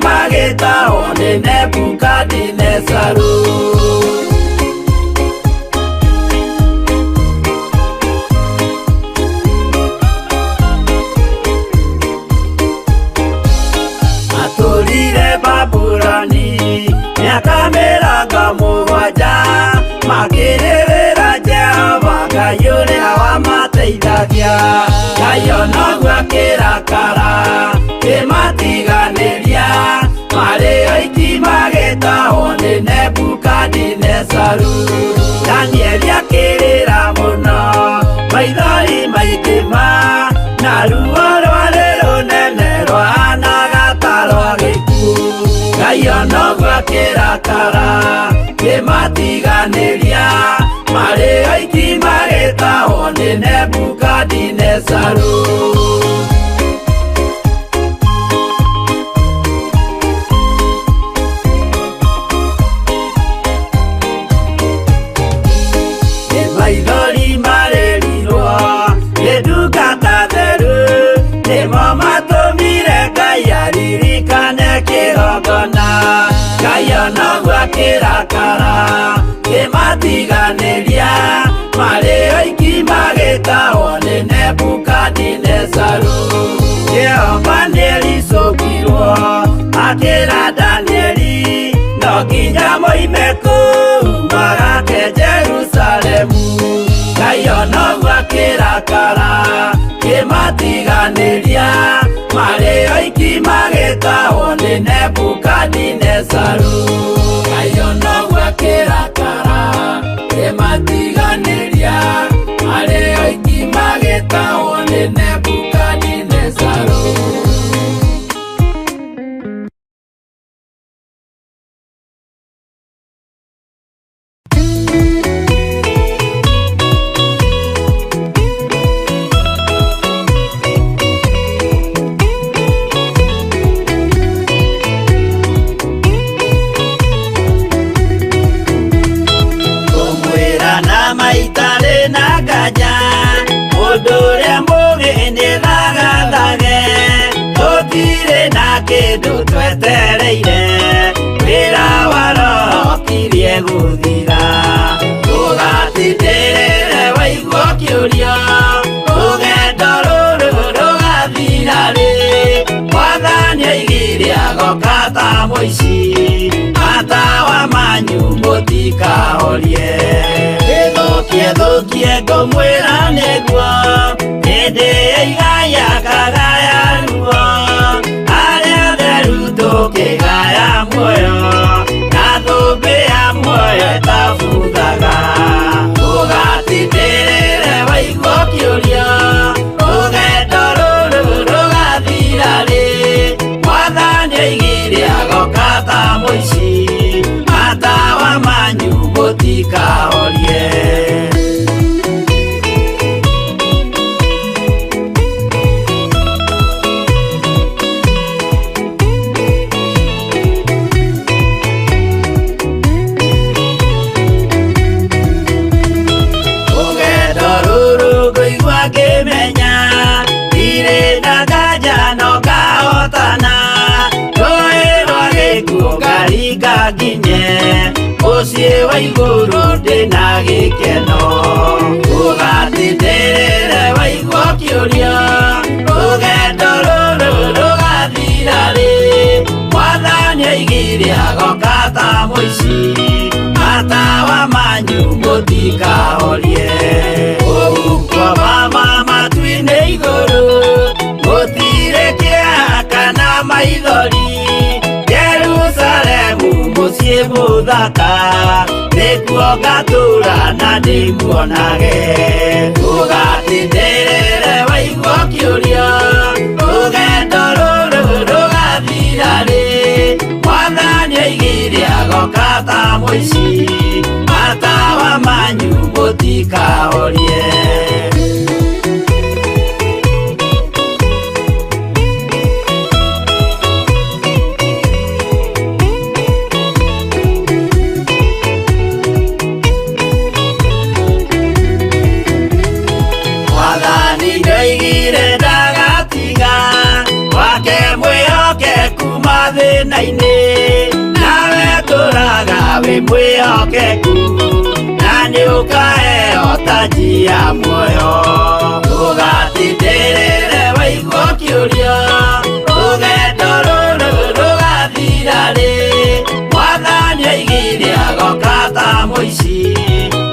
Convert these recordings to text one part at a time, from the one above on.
Magĩtahwo nĩ Nebukadinezaru. Matũrire Babuloni mĩaka 70, makĩrĩrĩra Jehova Ngai ũrĩa wamateithagia. Ngai onoguo akĩrakara, kĩmatiganĩria, marĩ oiki magĩtahwo nĩ Nebukadinezaru. Danieli akĩrĩra mũno, maithori maingĩ ma, na ruo rwarĩ rũnene rwahanaga ta rwa gĩkuũ. Ngai onoguo akĩrakara, kĩmatiganĩria, marĩ oiki magĩtahwo nĩ Nebukadinezaru. Nĩ maithori marĩrirwo nĩ ndungata theru, nĩmo matũmire Ngai aririkane kĩgongona. Ngai onoguo akĩrakara, kĩmatiganĩria, marĩ oiki magĩtahwo nĩ Nebukadinezaru. Jehova nĩericũkirwo akĩra Danieli, no nginya moime kũu magake Jerusalemu. Ngai onoguo akĩrakara, kĩmatiganĩria, marĩ oiki magĩtahwo nĩ Nebukadinezaru. Ngai onoguo akĩrakara, kĩmatiganĩria, marĩ oiki magĩtahwo nĩ Nebukadinezaru. Kũmwĩra na maitarĩ na nganja, mũndũ ũrĩa mũũgĩ nĩthagathage, tũtirĩ na kĩndũ twetereire, wĩra wa Roho ũkirie gũthira. Ndũgatindĩrĩre waigua ũkĩũria, rũgendo rũrũ rũgathira rĩ? Mwathani oigire agoka ta mũici, matawa manyu mũtikahorie. Ĩthũkie thũkie ngũmwĩra nĩguo, hĩndĩ ĩigaya kagaya ruo, arĩa atheru tũkĩgaya muoyo, na thũmbĩ ya muoyo ĩtabuthaga. Ndũgatindĩrĩre waigua ũkĩũria, rũgendo rũrũ rũgathira rĩ? Mwathani oigire agoka ta mũici, matawa manyu mũtikahorie. Rũgendo rũrũ ngũigua ngĩmenya, ndirĩ na nganja no ngahotana, rũĩ rwa gĩkuũ ngaringa nginye, mũciĩ wa igũrũ ndĩna gĩkeno. Ndũgatindĩrĩre waigua ũkĩũria, rũgendo rũrũ rũgathira rĩ? Mwathani oigire agoka ta mũici, matawa manyu mũtikahorie. Kũu mama matu-inĩ igũrũ, gũtirĩ kĩeha kana maithori, Jerusalemu mũciĩ mũthaka, nĩkuo ngatũũra na ndĩmuonage. Ndũgatindĩrĩre waigua ũkĩũria, rũgendo rũrũ rũgathira rĩ? Mwathani oigire agoka ta mũici, matawa manyu mũtikahorie. Mwathani ndoigire ndagatiga, wake mwĩhokeku kuma thĩ. Mathĩna-inĩ, nawe tũraga wĩ mwĩhokeku, na nĩ ũkaheo taji ya muoyo. Ndũgatindĩrĩre waigua ũkĩũria, rũgendo rũrũ rũgathira rĩ? Mwathani oigire agoka ta mũici,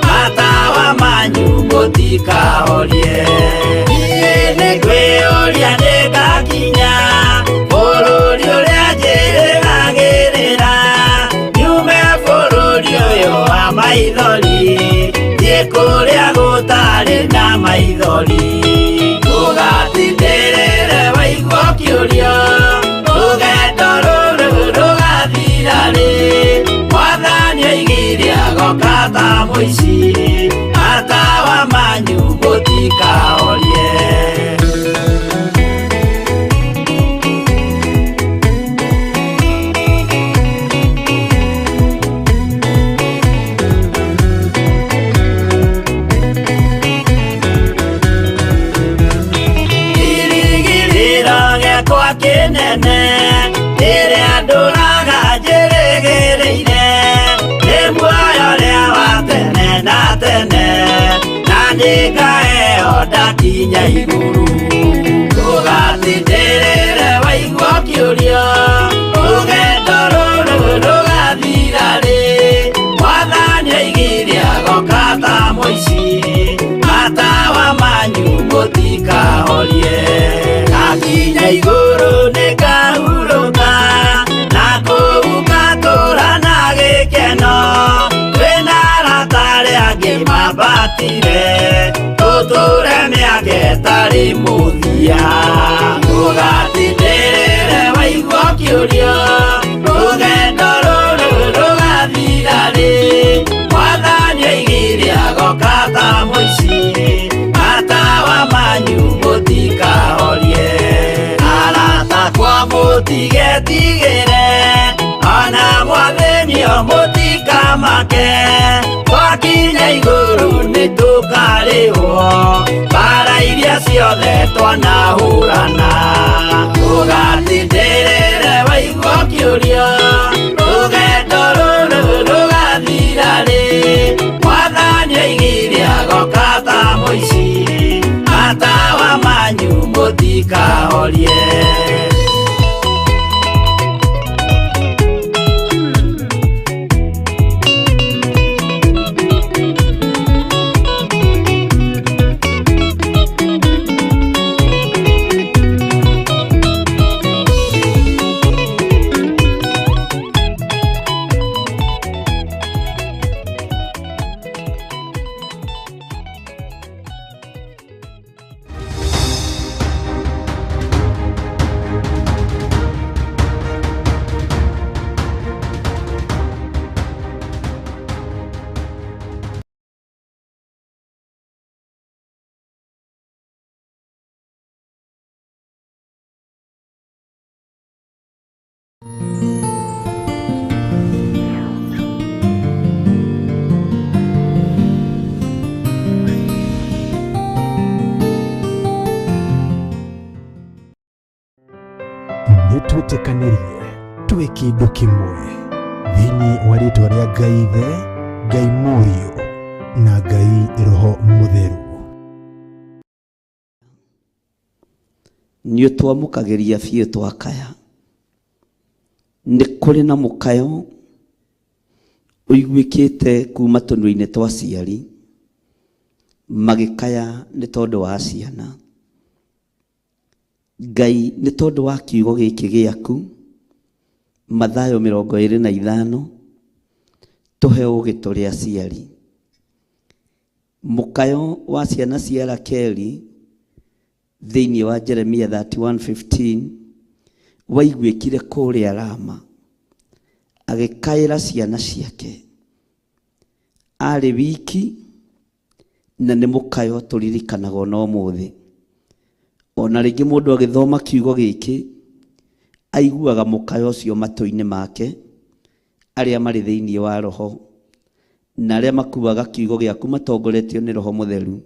matawa manyu mũtikahorie. Niĩ nĩ ngwĩyũria nĩngakinya bũrũri ũrĩa njĩrĩgagĩrĩra, nyume bũrũri ũyũ wa maithori, thiĩ kũrĩa gũtarĩ na maithori. Ndũgatindĩrĩre waigua ũkĩũria, rũgendo rũrũ rũgathira rĩ? Mwathani oigire agoka ta mũici, matawa manyu mũtikahorie. Kĩrĩgĩrĩro gĩakwa kĩnene rĩrĩa ndũraga njĩrĩgĩrĩire, nĩ muoyo ũrĩa wa tene na tene, na nĩngaheo ndakinya igũrũ. Ndũgatindĩrĩre waigua ũkĩũria, rũgendo rũrũ rũgathira rĩ? Mwathani oigire agoka ta mũici, matawa manyu mũtikahorie. Ndakinya igũrũ nĩngahurũka, na kũu ngatũũra na gĩkeno, twĩna arata arĩa angĩ mambatire, tũtũũre mĩaka ĩtarĩ mũthia. Ndũgatindĩrĩre waigua ũkĩũria, rũgendo rũrũ rũgathira rĩ? Mwathani oigire agoka ta mũici, matawa manyu mũtikahorie. Arata akwa mũtigetigĩre, ona mwathĩnio mũtikamake, twakinya igũrũ nĩtũkarĩhwo mbara iria ciothe twanahũrana. Ndũgatindĩrĩre waigua ũkĩũria, rũgendo rũrũ rũgathira rĩ? Mwathani oigire agoka ta mũici, matawa manyu mũtikahorie. Nĩ twĩtĩkanĩrie twĩ kĩndũ kĩmwe thĩinĩ wa rĩtwa rĩa Ngai Ithe, Ngai Mũriũ na Ngai Roho Mũtheru. Nĩ ũtwamũkagĩria biũ twakaya. Nĩ kũrĩ na mũkayo ũiguĩkĩte kuma tũnua-inĩ twa aciari magĩkaya nĩ tondũ wa ciana. Ngai nĩ tondũ wa kiugo gĩkĩ gĩaku, Mathayo 25, tũhe ũũgĩ tũrĩ aciari. Mũkayo wa ciana cia Rakeli thĩinĩ wa Jeremia 31:15 waiguĩkire kũrĩa Rama, agĩkaĩra ciana ciake. Arĩ wiki na nĩ mũkayo tũririkanaga ona ũmũthĩ. Ona rĩngĩ mũndũ agĩthoma kiugo gĩkĩ aiguaga mũkayo ũcio matũ-inĩ make, arĩa marĩ thĩinĩ wa roho na arĩa makuaga kiugo gĩaku matongoretio nĩ Roho Mũtheru.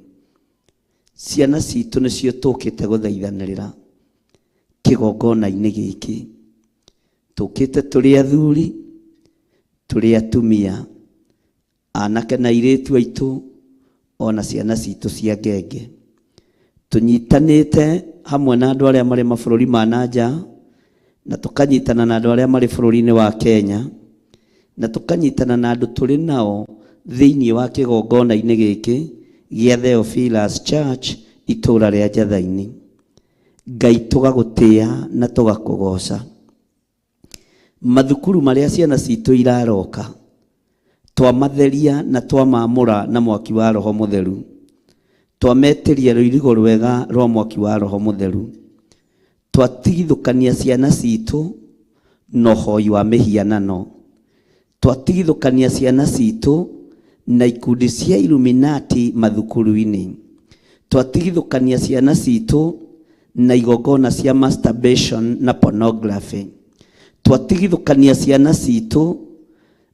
Ciana citũ nĩcio tũkĩte gũthaithanĩrĩra kĩgongona-inĩ gĩkĩ. Tũkĩte tũrĩ athuri, tũrĩ atumia, anake na airĩtu aitũ, ona ciana citũ cia ngenge. Tũnyitanĩte hamwe na andũ arĩa marĩ mabũrũri ma na nja, na tũkanyitana na andũ arĩa marĩ bũrũri-inĩ wa Kenya, na tũkanyitana na andũ tũrĩ nao thĩinĩ wa kĩgongona-inĩ gĩkĩ gĩa Theophilus Church itũũra rĩa Njatha-inĩ. Ngai tũgagũtĩa na tũgakũgoca. Mathukuru marĩa ciana citũ iraroka, twamatheria na twamamũra na mwaki wa Roho Mũtheru. Twametĩria rũirigo rwega rwa mwaki wa Roho Mũtheru. Twatigithũkania ciana citũ na ũhoi wa mĩhianano. Twatigithũkania ciana citũ na ikundi cia Illuminati mathukuru-inĩ. Twatigithũkania ciana citũ na igongona cia masturbation na pornography. Twatigithũkania ciana citũ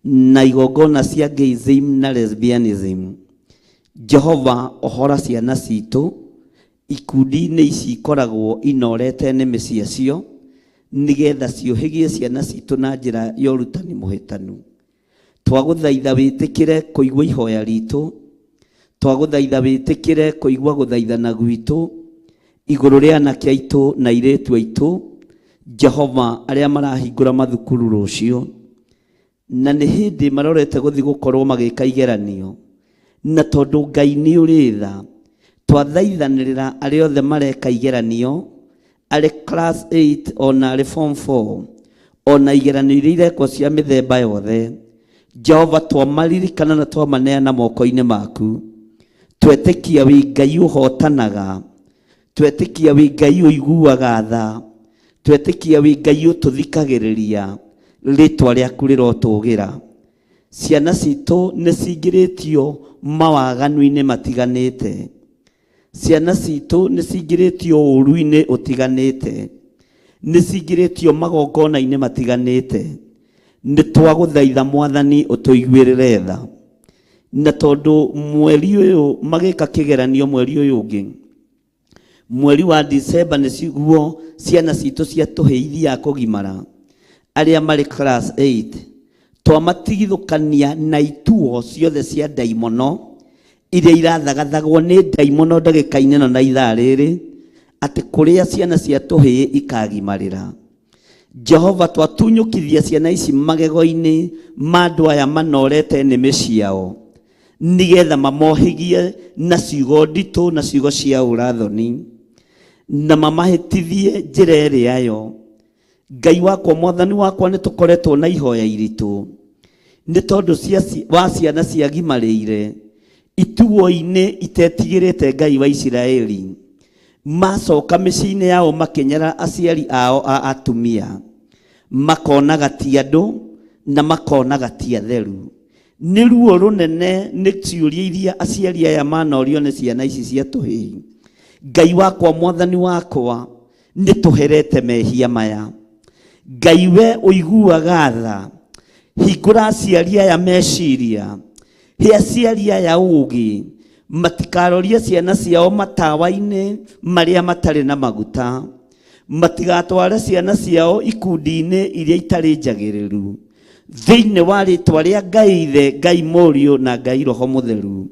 na igongona cia gayism na lesbianism. Jehova ohora ciana citũ ikundi-inĩ ici ikoragwo inorete nĩmĩ ciacio nĩgetha ciũhĩgie ciana citũ na njĩra ya ũrutani mũhĩtanu. Twagũthaitha wĩtĩkĩre kũigua ihoya ritũ, twagũthaitha wĩtĩkĩre kũigua gũthaithana gwitũ igũrũ rĩa anake aitũ na airĩtu aitũ, Jehova arĩa marahingũra mathukuru rũciũ, na nĩ hĩndĩ marorete gũthiĩ gũkorwo magĩka igeranio, na tondũ Ngai nĩ ũrĩ tha, twathaithanĩrĩra arĩa othe mareka igeranio, arĩ class 8 ona arĩ form 4, ona igeranio iria irekwo cia mĩthemba yothe, Jehova twamaririkana na twamaneana moko-inĩ maku. Twetĩkia wĩ Ngai ũhotanaga, twetĩkia wĩ Ngai ũiguaga tha, twetĩkia wĩ Ngai ũtũthikagĩrĩria, rĩtwa rĩaku rĩrotũgĩra. Ciana citũ nĩ cingĩrĩtio mawaganu-inĩ matiganĩte, ciana citũ nĩ cingĩrĩtio ũũru-inĩ ũtiganĩte, nĩ cingĩrĩtio magongona-inĩ matiganĩte. Nĩ twagũthaitha Mwathani ũtũiguĩrĩre tha. Na tondũ mweri ũyũ magĩka kĩgeranio mweri ũyũ ũngĩ, mweri wa December nĩguo ciana citũ cia tũhĩĩ ithiaga kũgimara, arĩa marĩ class 8, twamatigithũkania na ituo ciothe cia ndaimono iria irathagathagwo nĩ ndaimono ndagĩka-inĩ ĩno na ithaa rĩrĩ, atĩ kũrĩa ciana cia tũhĩĩ ikagimarĩra. Jehova twatunyũkithia ciana ici magego-inĩ ma andũ aya manorete nĩmĩ ciao, nĩgetha mamohĩgie na ciugo nditũ na ciugo cia ũrathoni, na mamahĩtithie njĩra ĩrĩa yo. Ngai wakwa, Mwathani wakwa, nĩ tũkoretwo na ihoya iritũ, nĩ tondũ wa ciana ciagimarĩire ituo-inĩ itetigĩrĩte Ngai wa Isiraeli, macoka mĩciĩ-inĩ yao makĩnyara aciari ao a atumia, makonaga ti andũ na makonaga ti atheru. Nĩ ruo rũnene nĩ ciũria iria aciari aya manorio nĩ ciana ici cia tũhĩĩ. Ngai wakwa, Mwathani wakwa, nĩ tũherete mehia maya. Ngai we ũiguaga tha, hingũra aciari aya meciria, he aciari aya ũũgĩ, matikarorie ciana ciao matawa-inĩ marĩa matarĩ na maguta, matigatware ciana ciao ikundi-inĩ iria itarĩ njagĩrĩru. Thĩinĩ wa rĩtwa rĩa Ngai Ithe, Ngai Mũriũ na Ngai Roho Mũtheru,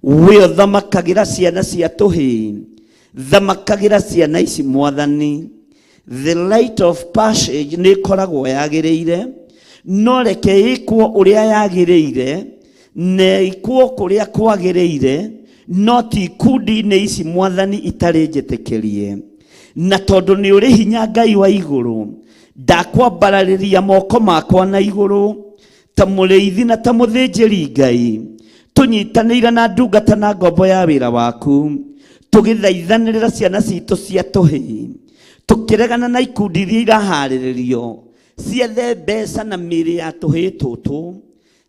we ũthamakagĩra ciana cia tũhĩĩ, thamakagĩra ciana ici Mwathani. The light of passage nĩ ĩkoragwo yagĩrĩire, no reke ĩkwo ũrĩa yagĩrĩire na ĩkwo kũrĩa kwagĩrĩire, no ti ikundi-inĩ ici Mwathani itarĩ njĩtĩkĩrie. Na tondũ nĩ ũrĩ hinya Ngai wa igũrũ, ndakwambararĩria moko makwa na igũrũ ta mũrĩithi na ta mũthĩnjĩri Ngai, tũnyitanĩire na ndungata na ngombo ya wĩra waku, tũgĩthaithanĩrĩra ciana citũ cia tũhĩĩ, tũkĩregana na ikundi iria iraharĩrĩrio ciethe mbeca na mĩĩrĩ ya tũhĩĩ tũtũ.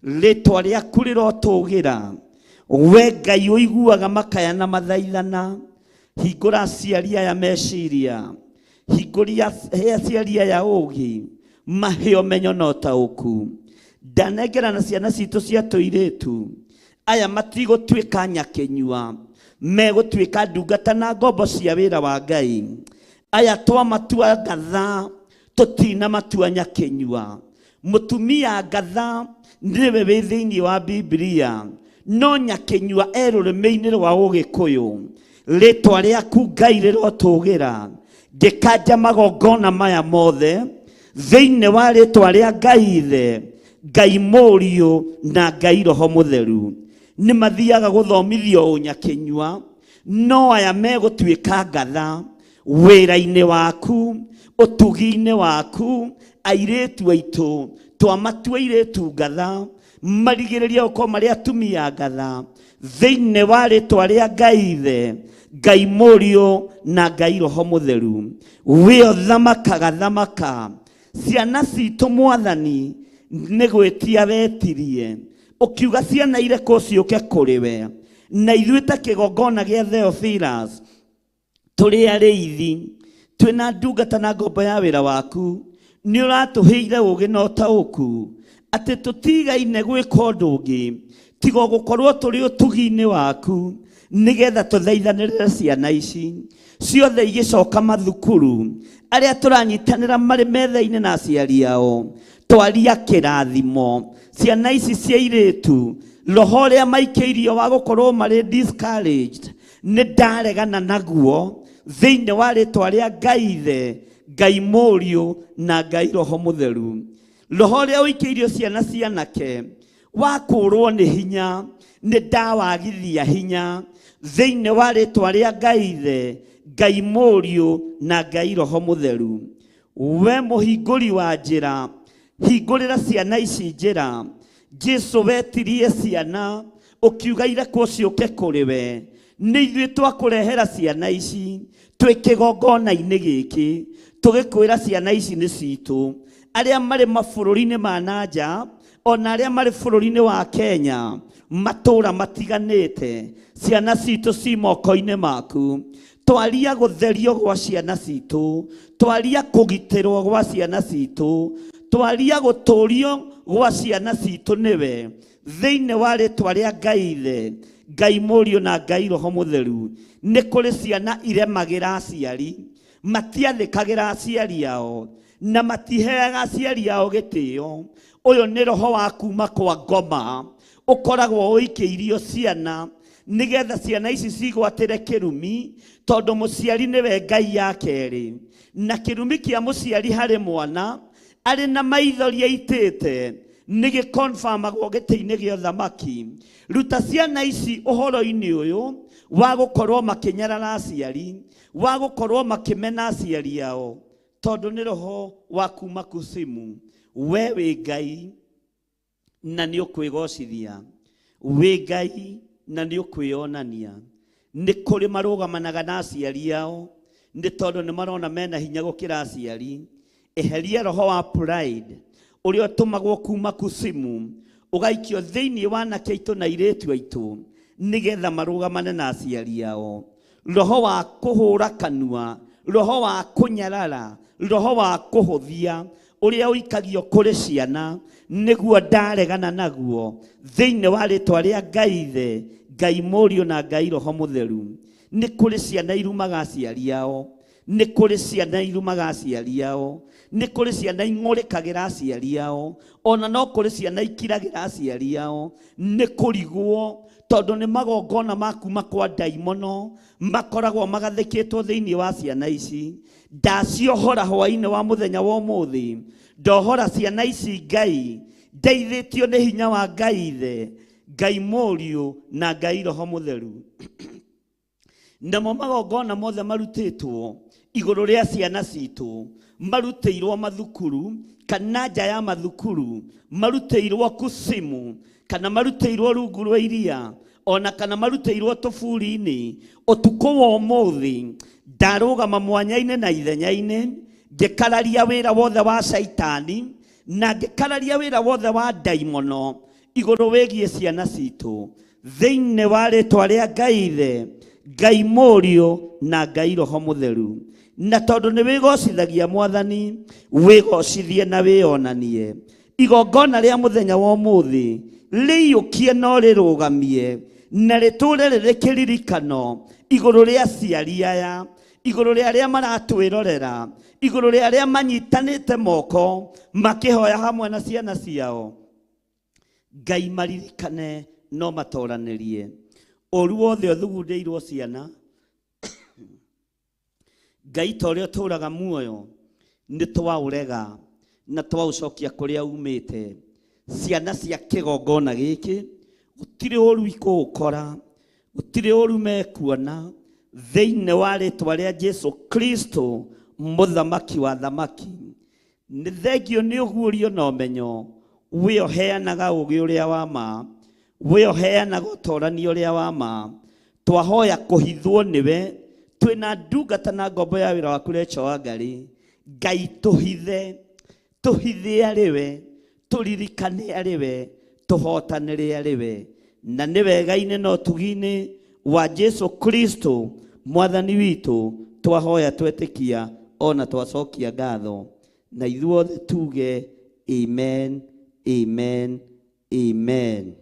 Rĩtwa rĩaku rĩrotũgĩra, we Ngai ũiguaga makaya na mathaithana. Hingũra aciari aya meciria, hingũria he aciari aya ũũgĩ, mahe ũmenyo na ũtaũku. Ndanengerana ciana citũ cia tũirĩtu, aya matigũtuĩka nyakĩnyua, megũtuĩka ndungata na ngombo cia wĩra wa Ngai. Aya twamatua ngatha, Tũtinamatua nyakĩnyua. Mũtumia ngatha nĩwe wĩ thĩinĩ wa Biblia, no nyakĩnyua e rũrĩmĩ-inĩ rwa Ũgĩkũyũ. Rĩtwa rĩaku Ngai rĩrotũgĩra. Ngĩkanja magongona maya mothe thĩinĩ wa rĩtwa rĩa Ngai Ithe, Ngai Mũriũ na Ngai Roho Mũtheru. Nĩ mathiaga gũthomithio ũnyakĩnyua, no aya megũtuĩka ngatha wĩra-inĩ waku, ũtugi-inĩ waku. Airĩtu aitũ twamatua airĩtu ngatha, marigĩrĩria gũkorwo marĩ atumia ngatha thĩinĩ wa rĩtwa rĩa Ngai Ithe, Ngai Mũriũ na Ngai Roho Mũtheru. Wĩ ũthamakaga thamaka ciana citũ Mwathani, nĩ gwĩtia wetirie ũkiuga ciana irekwo ciũke kũrĩ we, na ithuĩ ta kĩgongona gĩa Theophilus tũrĩ arĩithi, twĩna ndungata na ngombo ya wĩra waku. Nĩ ũratũheire ũũgĩ na ũtaũku atĩ tũtigaine gwĩka ũndũ ũngĩ tiga gũkorwo tũrĩ ũtugi-inĩ waku, nĩgetha tũthaithanĩrĩre ciana ici ciothe igĩcoka mathukuru. Arĩa tũranyitanĩra marĩ metha-inĩ na aciari ao, twaria kĩrathimo ciana ici cia irĩtu. Roho ũrĩa maikĩirio wa gũkorwo marĩ discouraged, nĩ ndaregana naguo thĩinĩ wa rĩtwa rĩa Ngai Ithe, Ngai Mũriũ na Ngai Roho Mũtheru. Roho ũrĩa ũikĩirio ciana cianake wa kũrwo nĩ hinya, nĩ ndawagithia hinya thĩinĩ wa rĩtwa rĩa Ngai Ithe, Ngai Mũriũ na Ngai Roho Mũtheru. We mũhingũri wa njĩra, hingũrĩra ciana ici njĩra. Jesu wetirie ciana ũkiuga irekwo ciũke kũrĩ we, nĩ ithuĩ twakũrehera ciana ici twĩ kĩgongona-inĩ gĩkĩ, tũgĩkwĩra ciana ici nĩ citũ. Arĩa marĩ mabũrũri-inĩ ma na nja ona arĩa marĩ bũrũri-inĩ wa Kenya matũũra matiganĩte, ciana citũ ci moko-inĩ maku. Twaria gũtherio gwa ciana citũ, twaria kũgitĩrwo gwa ciana citũ, twaria gũtũrio gwa ciana citũ nĩwe thĩinĩ wa rĩtwa rĩa Ngai Ithe, Ngai Mũriũ na Ngai Roho Mũtheru. Nĩ kũrĩ ciana iremagĩra aciari, matiathĩkagĩra aciari ao na matiheaga aciari ao gĩtĩo. Ũyũ nĩ roho wa kuma kwa ngoma ũkoragwo ũikĩirio ciana, nĩgetha ciana ici cigwatĩre kĩrumi, tondũ mũciari nĩwe Ngai ya kerĩ, na kĩrumi kĩa mũciari harĩ mwana arĩ na maithori aitĩte nĩ gĩkonfamagwo gĩtĩ-inĩ gĩa ũthamaki. Ruta ciana ici ũhoro-inĩ ũyũ wa gũkorwo makĩnyarara aciari, wa gũkorwo makĩmena aciari ao, tondũ nĩ roho wa kuma kusimu. We wĩ Ngai na nĩ ũkwĩgocithia, wĩ Ngai na nĩ ũkwĩonania. Nĩ kũrĩ marũgamanaga na aciari ao nĩ tondũ nĩ marona mena hinya gũkĩra aciari. Eheria roho wa pride ũrĩa ũtũmagwo kuma kusimu ũgaikio thĩinĩ wa anake aitũ na airĩtu aitũ, nĩgetha marũgamane na aciari ao. Roho wa kũhũra kanua, roho wa kũnyarara, roho wa kũhũthia ũrĩa ũikagio kũrĩ ciana, nĩguo ndaregana naguo thĩinĩ wa rĩtwa rĩa Ngai Ithe, Ngai Mũriũ na Ngai Roho Mũtheru. Nĩ kũrĩ ciana irumaga aciari ao, nĩ kũrĩ ciana irumaga aciari ao, nĩ kũrĩ ciana ing'ũrĩkagĩra aciari ao, ona no kũrĩ ciana ikiragĩra aciari ao. Nĩ kũrigwo tondũ nĩ magongona ma kuma kwa ndaimono makoragwo magathĩkĩtwo thĩinĩ wa ciana ici. Ndaciohora hwaĩ-inĩ wa mũthenya wa ũmũthĩ, ndohora ciana ici Ngai, ndeithĩtio nĩ hinya wa Ngai Ithe, Ngai Mũriũ na Ngai Roho Mũtheru. Namo magongona mothe marutĩtwo igũrũ rĩa ciana citũ, marutĩirwo mathukuru kana nja ya mathukuru, marutĩirwo kusimu kana marutĩirwo rungu rwa iria, ona kana marutĩirwo tũburi-inĩ, ũtukũ wa ũmũthĩ ndarũgama mwanya-inĩ na ithenya-inĩ, ngĩkararia wĩra wothe wa caitani na ngĩkararia wĩra wothe wa ndaimono igũrũ wĩgiĩ ciana citũ thĩinĩ wa rĩtwa rĩa Ngai Ithe, Ngai Mũriũ na Ngai Roho Mũtheru. Na tondũ nĩ wĩgocithagia Mwathani, wĩgocithie na wĩonanie. Igongona rĩa mũthenya wa ũmũthĩ rĩiyũkie no rĩrũgamie na rĩtũre rĩrĩ kĩririkano igũrũ rĩa aciari aya. Igũrũ rĩa arĩa maratwĩrorera, igũrũ rĩa arĩa manyitanĩte moko makĩhoya hamwe na ciana ciao, Ngai maririkane no matoranĩrie. Ũru wothe ũthugundĩirwo ciana, Ngai ta ũrĩa ũtũũraga muoyo nĩ twaũrega na twaũcokia kũrĩa umĩte. Ciana cia kĩgongona gĩkĩ gũtirĩ ũru ikũũkora, gũtirĩ ũru mekuona thĩinĩ wa rĩtwa rĩa Jesu Kristo mũthamaki wa thamaki. Nĩ thengio nĩ ũguũrio na ũmenyo, we ũheanaga ũũgĩ ũrĩa wa ma, we ũheanaga ũtorani ũrĩa wa ma. Twahoya kũhithwo nĩwe, twĩna ndungata na ngombo ya wĩra waku Rachel Wangari. Ngai tũhithe, tũhithe arĩ we, tũririkane arĩ we, tũhotanĩre arĩ we. Na nĩ wega-inĩ na ũtugi-inĩ wa Jesu Kristo mwathani witũ twahoya twetĩkia ona twacokia ngatho, na ithuothe tuge amen, amen, amen.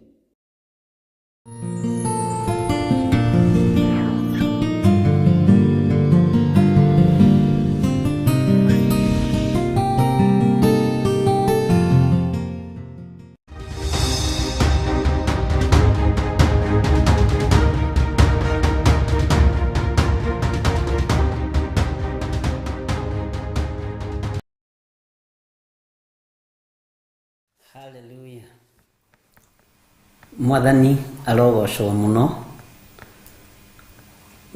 Hallelujah. Mwathani arogocwo mũno.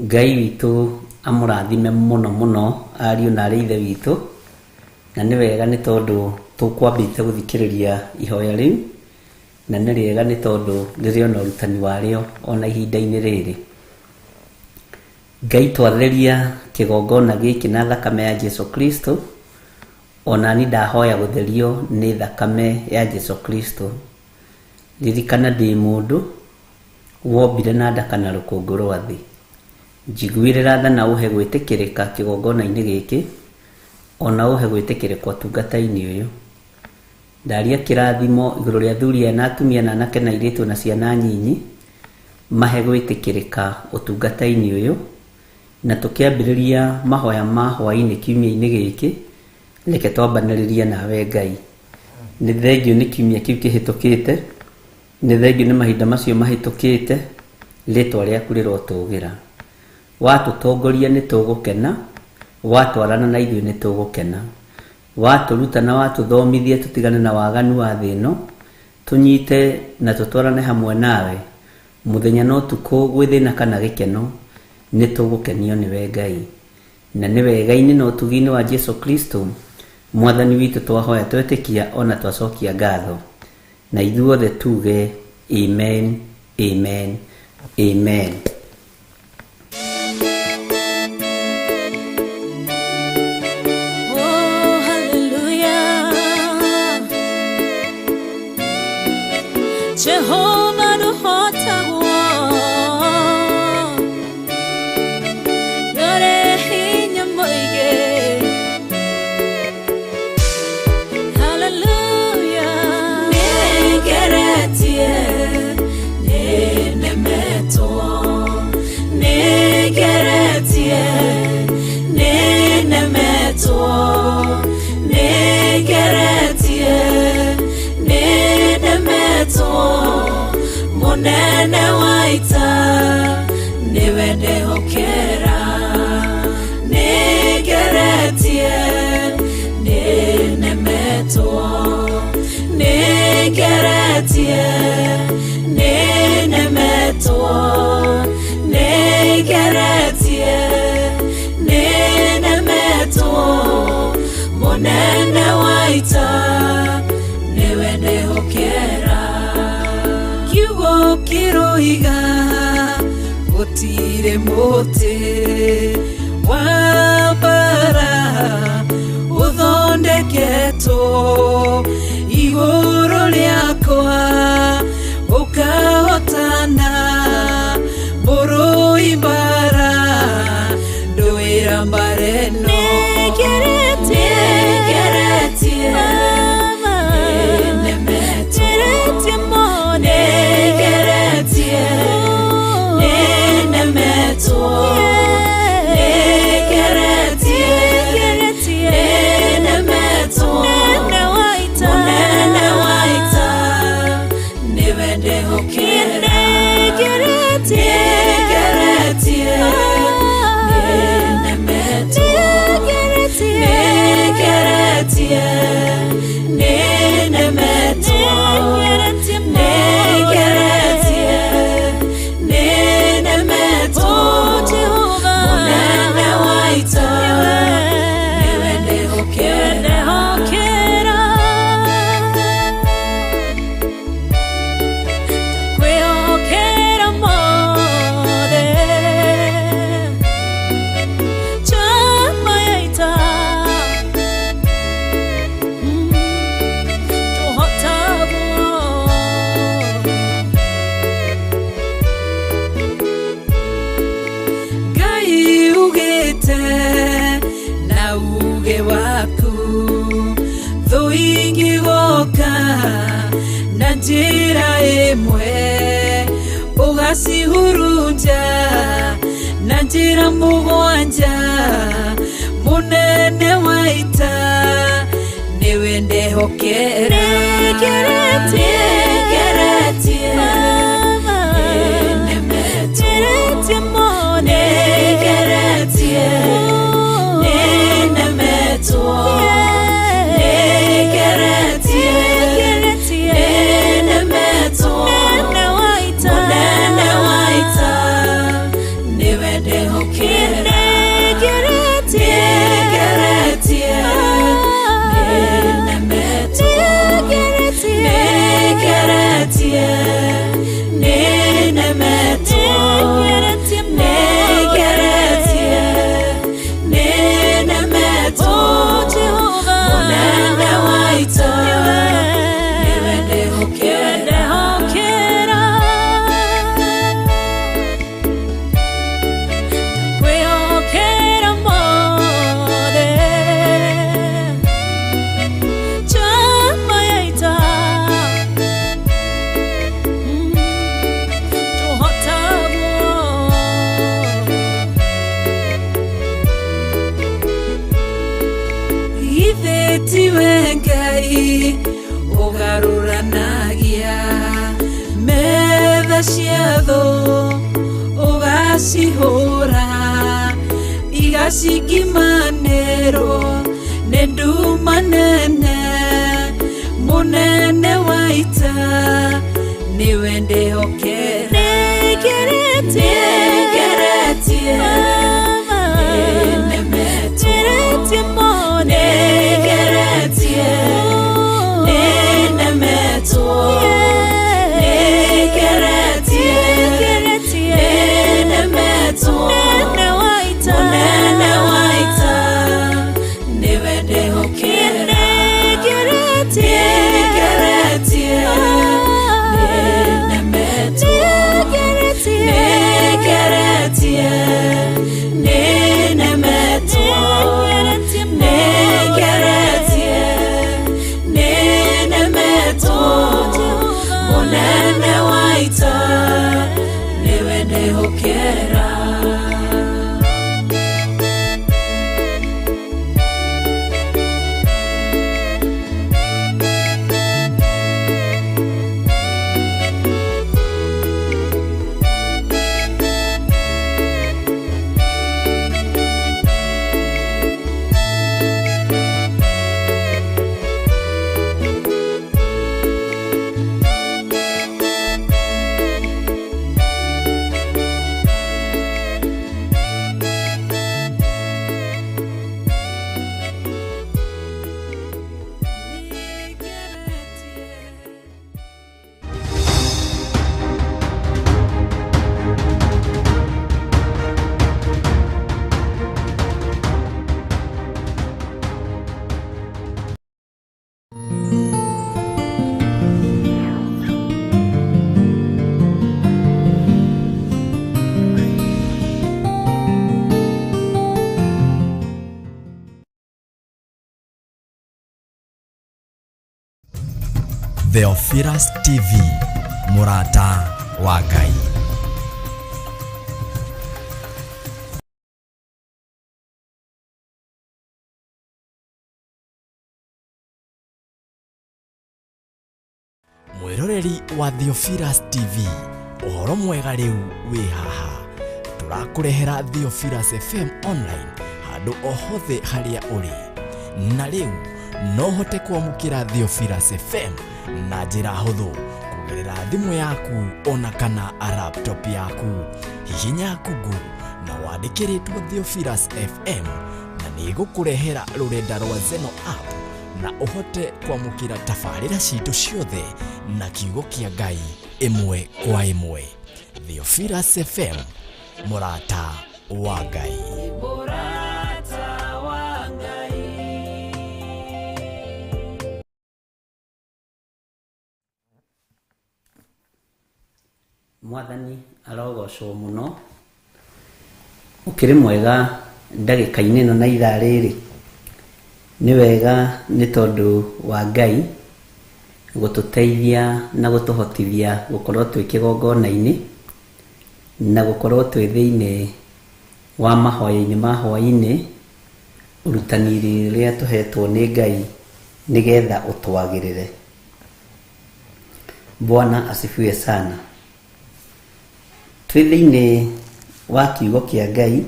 Ngai witũ amũrathime mũno mũno ariũ na arĩ ithe witũ. Na nĩ wega nĩ tondũ tũkwambĩte gũthikĩrĩria ihoya rĩu, na nĩ rĩega nĩ tondũ rĩrĩ ona ũrutani warĩo ona ihinda-inĩ rĩrĩ. Ngai twatheria kĩgongona gĩkĩ na thakame ya Jesu Kristo, ona ni ndahoya gũtherio nĩ thakame ya Jesu Kristo. Ririkana ndĩ mũndũ wombire na ndaka na rũkũngũ rwa thĩ. Njiguĩrĩra tha na ũhe gwĩtĩkĩrĩka kĩgongona-inĩ gĩkĩ, ona ũhe gwĩtĩkĩrĩka ũtungata-inĩ ũyũ. Ndaria kĩrathimo igũrũ rĩa athuri aya na atumia na anake na airĩtu na ciana nyinyi, mahe gwĩtĩkĩrĩka ũtungata-inĩ ũyũ. Na tũkĩambĩrĩria mahoya ma hwaĩ-inĩ kiumia-inĩ gĩkĩ, reke twambanĩrĩrie nawe Ngai. Nĩ thengio nĩ kiumia kĩu kĩhĩtũkĩte, nĩ thengio nĩ mahinda macio mahĩtũkĩte, rĩtwa rĩaku rĩrotũgĩra. Watũtongoria nĩ tũgũkena, watwarana na ithuĩ nĩ tũgũkena. Watũruta na watũthomithia tũtigane na waganu wa thĩ ĩno, tũnyite na tũtwarane hamwe nawe mũthenya na ũtukũ, gwĩ thĩna kana gĩkeno, nĩ tũgũkenio nĩwe Ngai. Na nĩ wega-inĩ na ũtugi-inĩ wa Jesu Kristo mwathani witũ twahoya twetĩkia ona twacokia ngatho, na ithuothe tuge amen, amen, amen. Oh, hallelujah. Jehovah nũhotagwo, nĩũrĩ hinya mũingĩ. Hallelujah. Nĩngeretie, nĩnemetwo, nĩngeretie, nĩnemetwo, nĩngeretie, nĩnemetwo. Mũnene wa ita nĩwe ndehokera. Nĩngeretie, nĩnemetwo, nĩngeretie, nĩnemetwo, nĩngeretie, nĩnemetwo. Mũnene wa ita nĩwe ndehokera. Kiugo kĩroiga gũtirĩ mũtĩ wa mbara ũthondeketwo igũrũ rĩakwa ũkahotana. Mũrũi mbara ndũĩra mbara ĩno. Nĩngeretie, nĩnemetwo, nĩngeretie, nĩnemetwo, nĩngeretie, Nĩngeretie, nĩnemetwo. Nĩngeretie, nĩnemetwo. Mũnene wa ita, nĩwe ndĩhokera. Kwĩhokera mothe njamba ya ita tũhotagwo. Ngai ugĩte na uge waku, thũ ingĩgoka na njĩra ĩmwe, ũgacihurunja na njĩra mũgwanja. Mũnene wa ita, nĩwe ndehokera. Nĩngeretie, Nĩngeretie, nĩnemetwo. Nĩngeretie mothe. Nĩngeretie, nĩnemetwo. Nĩngeretie, nĩnemetwo. Mũnene wa ita. Mũnene wa ita, nĩwe ndehokera. Nĩngeretie, Nĩngeretie, nĩnemetwo. Nĩngeretie, nĩnemetwo. Nĩngeretie, nĩnemetwo. Mũnene wa ita, nĩwe ndehokera. Kwĩhokera mothe njamba ya ita tũhotagwo. Githĩ tiwe Ngai ũgarũranagia metha cia thũ, ũgacihũra igacingimanĩrwo nĩ nduma nene. Mũnene wa ita, nĩwe ndĩhokera. Nĩngeretie, Nĩngeretie, nĩnemetwo. Nĩngeretie, nĩnemetwo. Nĩngeretie, nĩnemetwo. Mũnene wa ita, nĩwe ndĩhokera. Nĩngeretie, nĩnemetwo. Nĩngeretie, nĩnemetwo. Nĩngeretie, nĩnemetwo. Mũnene wa ita, nĩwe ndĩhokera. Theophilus TV, mũrata wa Ngai. Mwĩroreri wa Theophilus TV, ũhoro mwega rĩu wĩ haha. Tũrakũrehera Theophilus FM online handũ o hothe harĩa ũrĩ, na rĩu No ũhote kwamũkĩra Theophilus FM na njĩra hũthũ kũgerera thimũ yaku ona kana laptop yaku. Hihinya Google na wandĩke rĩtwa Theophilus FM na nĩ ĩgũkũrehera rũrenda rwa Zeno app na ũhote kwamũkĩra tabarĩra citũ ciothe na kiugo kĩa Ngai ĩmwe kwa ĩmwe. Theophilus FM, mũrata wa Ngai. Mũrata wa Ngai. Mwathani arogocwo mũno. Ũkĩrĩ mwega ndagĩka-inĩ ĩno na ithaa rĩrĩ. Nĩ wega nĩ tondũ wa Ngai gũtũteithia na gũtũhotithia gũkorwo twĩ kĩgongona-inĩ na gũkorwo twĩ thĩinĩ wa mahoya-inĩ ma hwaĩ-inĩ, ũrutani rĩrĩa tũhetwo nĩ Ngai nĩgetha ũtwagĩrĩre. Bwana asifiwe sana. Twĩ thĩinĩ wa kiugo kĩa Ngai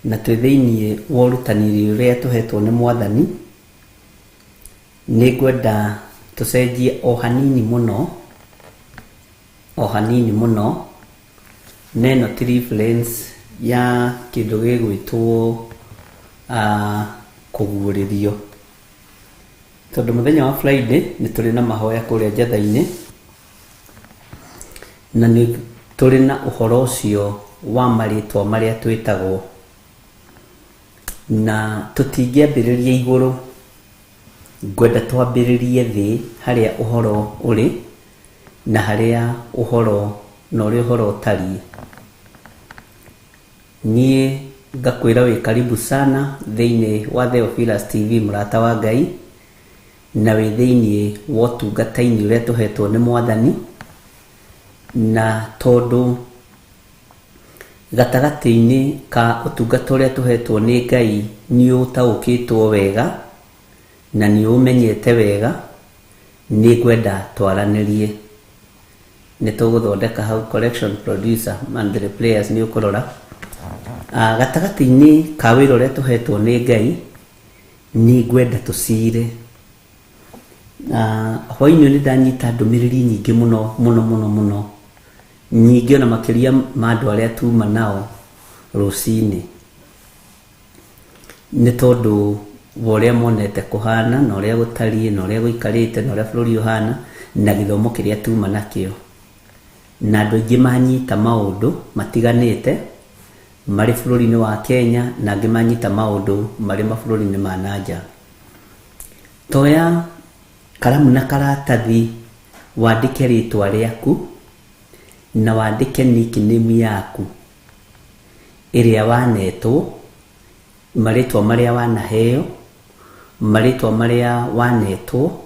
na twĩ thĩinĩ wa ũrutani ũrĩa tũhetwo nĩ Mwathani, nĩ ngwenda tũcenjie o hanini mũno, o hanini mũno, na ĩno ti reference ya kĩndũ gĩgwĩtwo kũguũrĩrio. Tondũ mũthenya wa Friday nĩ tũrĩ na mahoya kũrĩa Njatha-inĩ, na nĩ tũrĩ na ũhoro ũcio wa marĩtwa marĩa twĩtagwo. Na tũtingĩambĩrĩria igũrũ, ngwenda twambĩrĩrie thĩ harĩa ũhoro ũrĩ na harĩa ũhoro na ũrĩa ũhoro ũtariĩ. Niĩ ngakwĩra wĩ karibu sana thĩinĩ wa Theophilus TV mũrata wa Ngai, na wĩ thĩinĩ wa ũtungata-inĩ ũrĩa tũhetwo nĩ Mwathani. Na tondũ gatagatĩ-inĩ ka ũtungata ũrĩa tũhetwo nĩ Ngai nĩ ũtaũkĩtwo wega na nĩ ũmenyete wega, nĩ ngwenda twaranĩrie. Nĩ tũgũthondeka hau correction producer and the players nĩ ũkũrora. Gatagatĩ-inĩ ka wĩra ũrĩa tũhetwo nĩ Ngai, nĩ ngwenda tũcire. Hwaĩ-inĩ nĩ ndanyita ndũmĩrĩri nyingĩ mũno mũno mũno mũno, nyingĩ ona makĩria ma andũ arĩa tuma nao rũcinĩ, nĩ tondũ wa ũrĩa monete kũhana na ũrĩa gũtariĩ na ũrĩa gũikarĩte na ũrĩa bũrũri ũhana na gĩthomo kĩrĩa tuma nakĩo. Na andũ aingĩ manyita maũndũ matiganĩte marĩ bũrũri-inĩ wa Kenya na angĩ manyita maũndũ marĩ mabũrũri-inĩ ma na nja. Toya karamu na karatathi wandĩke rĩtwa rĩaku na wandĩke nickname yaku ĩrĩa wanetwo, marĩtwa marĩa wanaheo, marĩtwa marĩa wanetwo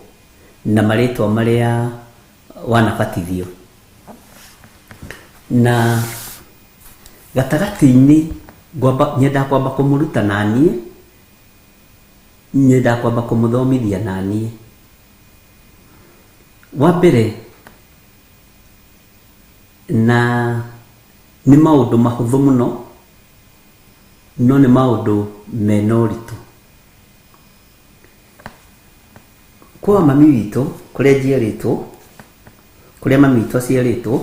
na marĩtwa marĩa wanabatithio. Na gatagatĩ-inĩ nyendaga kwamba kũmũruta naniĩ, nyendaga kwamba kũmũthomithia naniĩ. Wa mbere, na nĩ maũndũ mahũthũ mũno, no nĩ maũndũ mena ũritũ. Kwa mami witũ kũrĩa njiarĩtwo, kũrĩa mami witũ aciarĩtwo,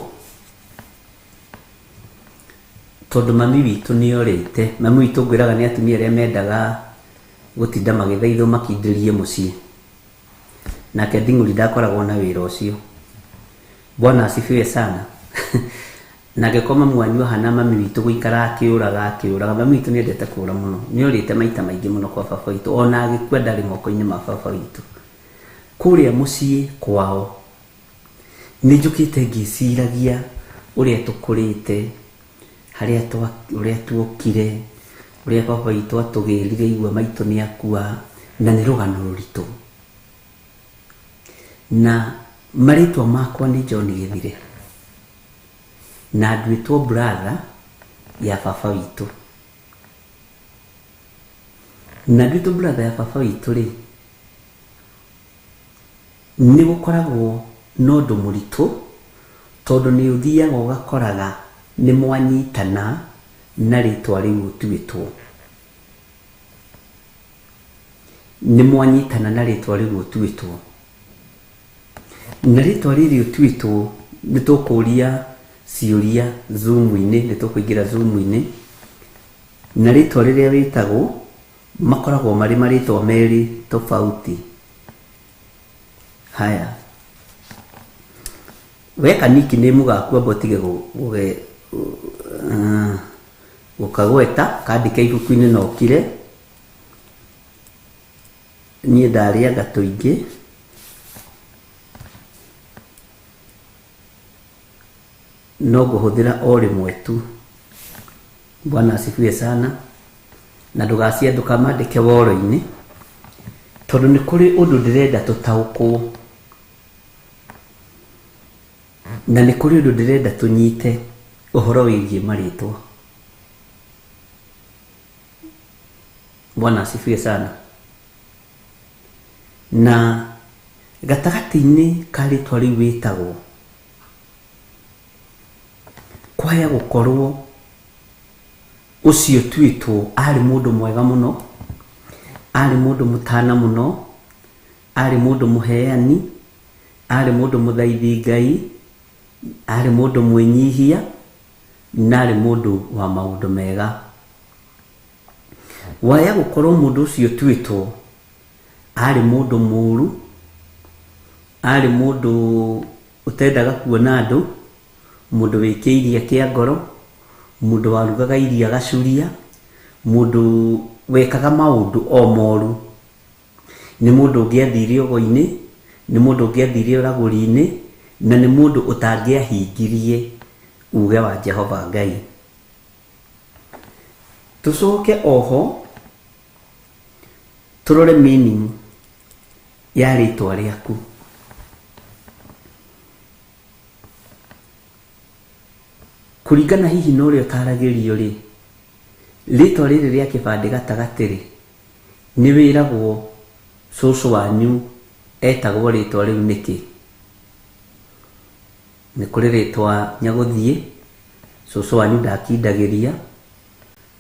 tondũ mami witũ nĩ orĩte, mami witũ ngwĩraga nĩ atumia arĩa mendaga gũtinda magĩthaithwo makindĩrie mũciĩ. Nake Nding'ũri ndakoragwo na wĩra ũcio. Bwana asifiwe sana. Na angĩkorwo mami wanyu ahana mami witũ gũikara akĩũraga akĩũraga, mami witũ nĩ endete kũũra mũno. Nĩ orĩte maita maingĩ mũno kwa baba witũ, ona agĩkua ndarĩ moko-inĩ ma baba witũ. Kũrĩa mũciĩ kwao, nĩ njũkĩte ngĩciragia ũrĩa tũkũrĩte, harĩa ũrĩa tuokire, ũrĩa baba witũ atũgĩrire igua maitũ nĩ akua, na nĩ rũgano rũritũ. Na marĩtwa makwa nĩ John Gĩthire, na nduĩtwo brother ya baba witũ. Na nduĩtwo brother ya baba witũ rĩ, nĩ gũkoragwo na ũndũ mũritũ, tondũ nĩ ũthiaga ũgakoraga nĩ mwanyitana na rĩtwa rĩu ũtuĩtwo. Nĩ mwanyitana na rĩtwa rĩu ũtuĩtwo. Na rĩtwa rĩrĩ ũtuĩtwo nĩ tũkũria ciũria Zoom-inĩ, nĩ tũkũingĩra Zoom-inĩ. Na rĩtwa rĩrĩa wĩtagwo makoragwo marĩ marĩtwa merĩ tofauti. Haya. Weka nickname gaku amba ũtige gũkagweta, kandĩke ibuku-inĩ na ũkire. Niĩ ndarĩanga tũingĩ. No ngũhũthĩra o rĩmwe tu. Bwana asifiwe sana. Na ndũgacia ndũkamandĩke woro-inĩ, tondũ nĩ kũrĩ ũndũ ndĩrenda tũtaũkwo. Na nĩ kũrĩ ũndũ ndĩrenda tũnyite ũhoro wĩgiĩ marĩtwa. Bwana asifiwe sana. Na gatagatĩ-inĩ ka rĩtwa rĩu wĩtagwo, kwaya gũkorwo ũcio tuĩtwo arĩ mũndũ mwega mũno, arĩ mũndũ mũtana mũno, arĩ mũndũ mũheani, arĩ mũndũ mũthaithi Ngai, arĩ mũndũ mwĩnyihia, na arĩ mũndũ wa maũndũ mega. Waya gũkorwo mũndũ ũcio ũtuĩtwo arĩ mũndũ mũru, arĩ mũndũ ũtendaga kuona andũ, mũndũ wĩ kĩiria kĩa ngoro, mũndũ warugaga irio agacuria, mũndũ wekaga maũndũ o moru. Nĩ mũndũ ũngĩathire ũgo-inĩ, nĩ mũndũ ũngĩathire ũragũri-inĩ, na nĩ mũndũ ũtangĩahingirie uge wa Jehova Ngai. Tũcoke oho tũrore meaning ya rĩtwa rĩaku. Kũringana hihi na ũrĩa ũtaragĩrio rĩ, rĩtwa rĩrĩ rĩa kĩbandĩ gatagatĩ rĩ, nĩ wĩragwo cũcũ wanyu etagwo rĩtwa rĩu nĩkĩ? Nĩ kũrĩ rĩtwa Nyagũthiĩ, cũcũ wanyu ndakindagĩria,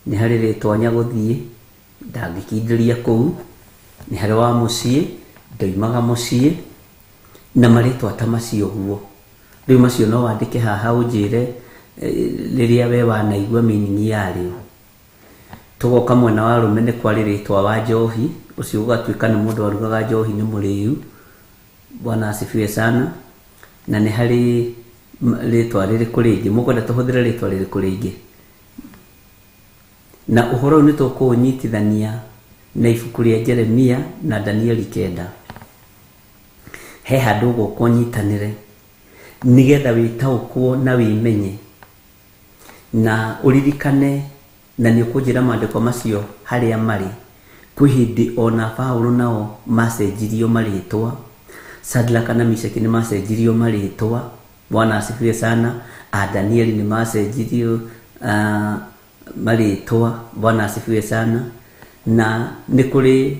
nĩ harĩ rĩtwa Nyagũthiĩ, ndangĩkindĩria kũu, nĩ harĩ wa mũciĩ, ndoimaga mũciĩ, na marĩtwa ta macio ũguo. Rĩu macio no wandĩke haha ũnjĩre rĩrĩa we wanaigua meaning yarĩo. Tũgoka mwena wa arũme nĩ kwarĩ rĩtwa wa njohi, ũcio ũgatuĩka nĩ mũndũ warugaga njohi nĩ mũrĩu. Bwana asifiwe sana. Na nĩ harĩ rĩtwa rĩrĩkũ rĩngĩ? Mũkwenda tũhũthĩre rĩtwa rĩrĩkũ rĩngĩ? Na ũhoro ũyũ nĩ tũkũũnyitithania na ibuku rĩa Jeremia na Danieli 9. He handũ ũgũka ũnyitanĩre nĩgetha wĩtaũkwo na wĩmenye na ũririkane, na nĩ ũkũnjĩra maandĩko macio harĩa marĩ. Kwĩ hĩndĩ ona Paũlũ nao macenjirio marĩtwa, Shadraka na Mishaki nĩ macenjirio marĩtwa, Bwana asifiwe sana, a Danieli nĩ macenjirio marĩtwa, Bwana asifiwe sana, na nĩ kũrĩ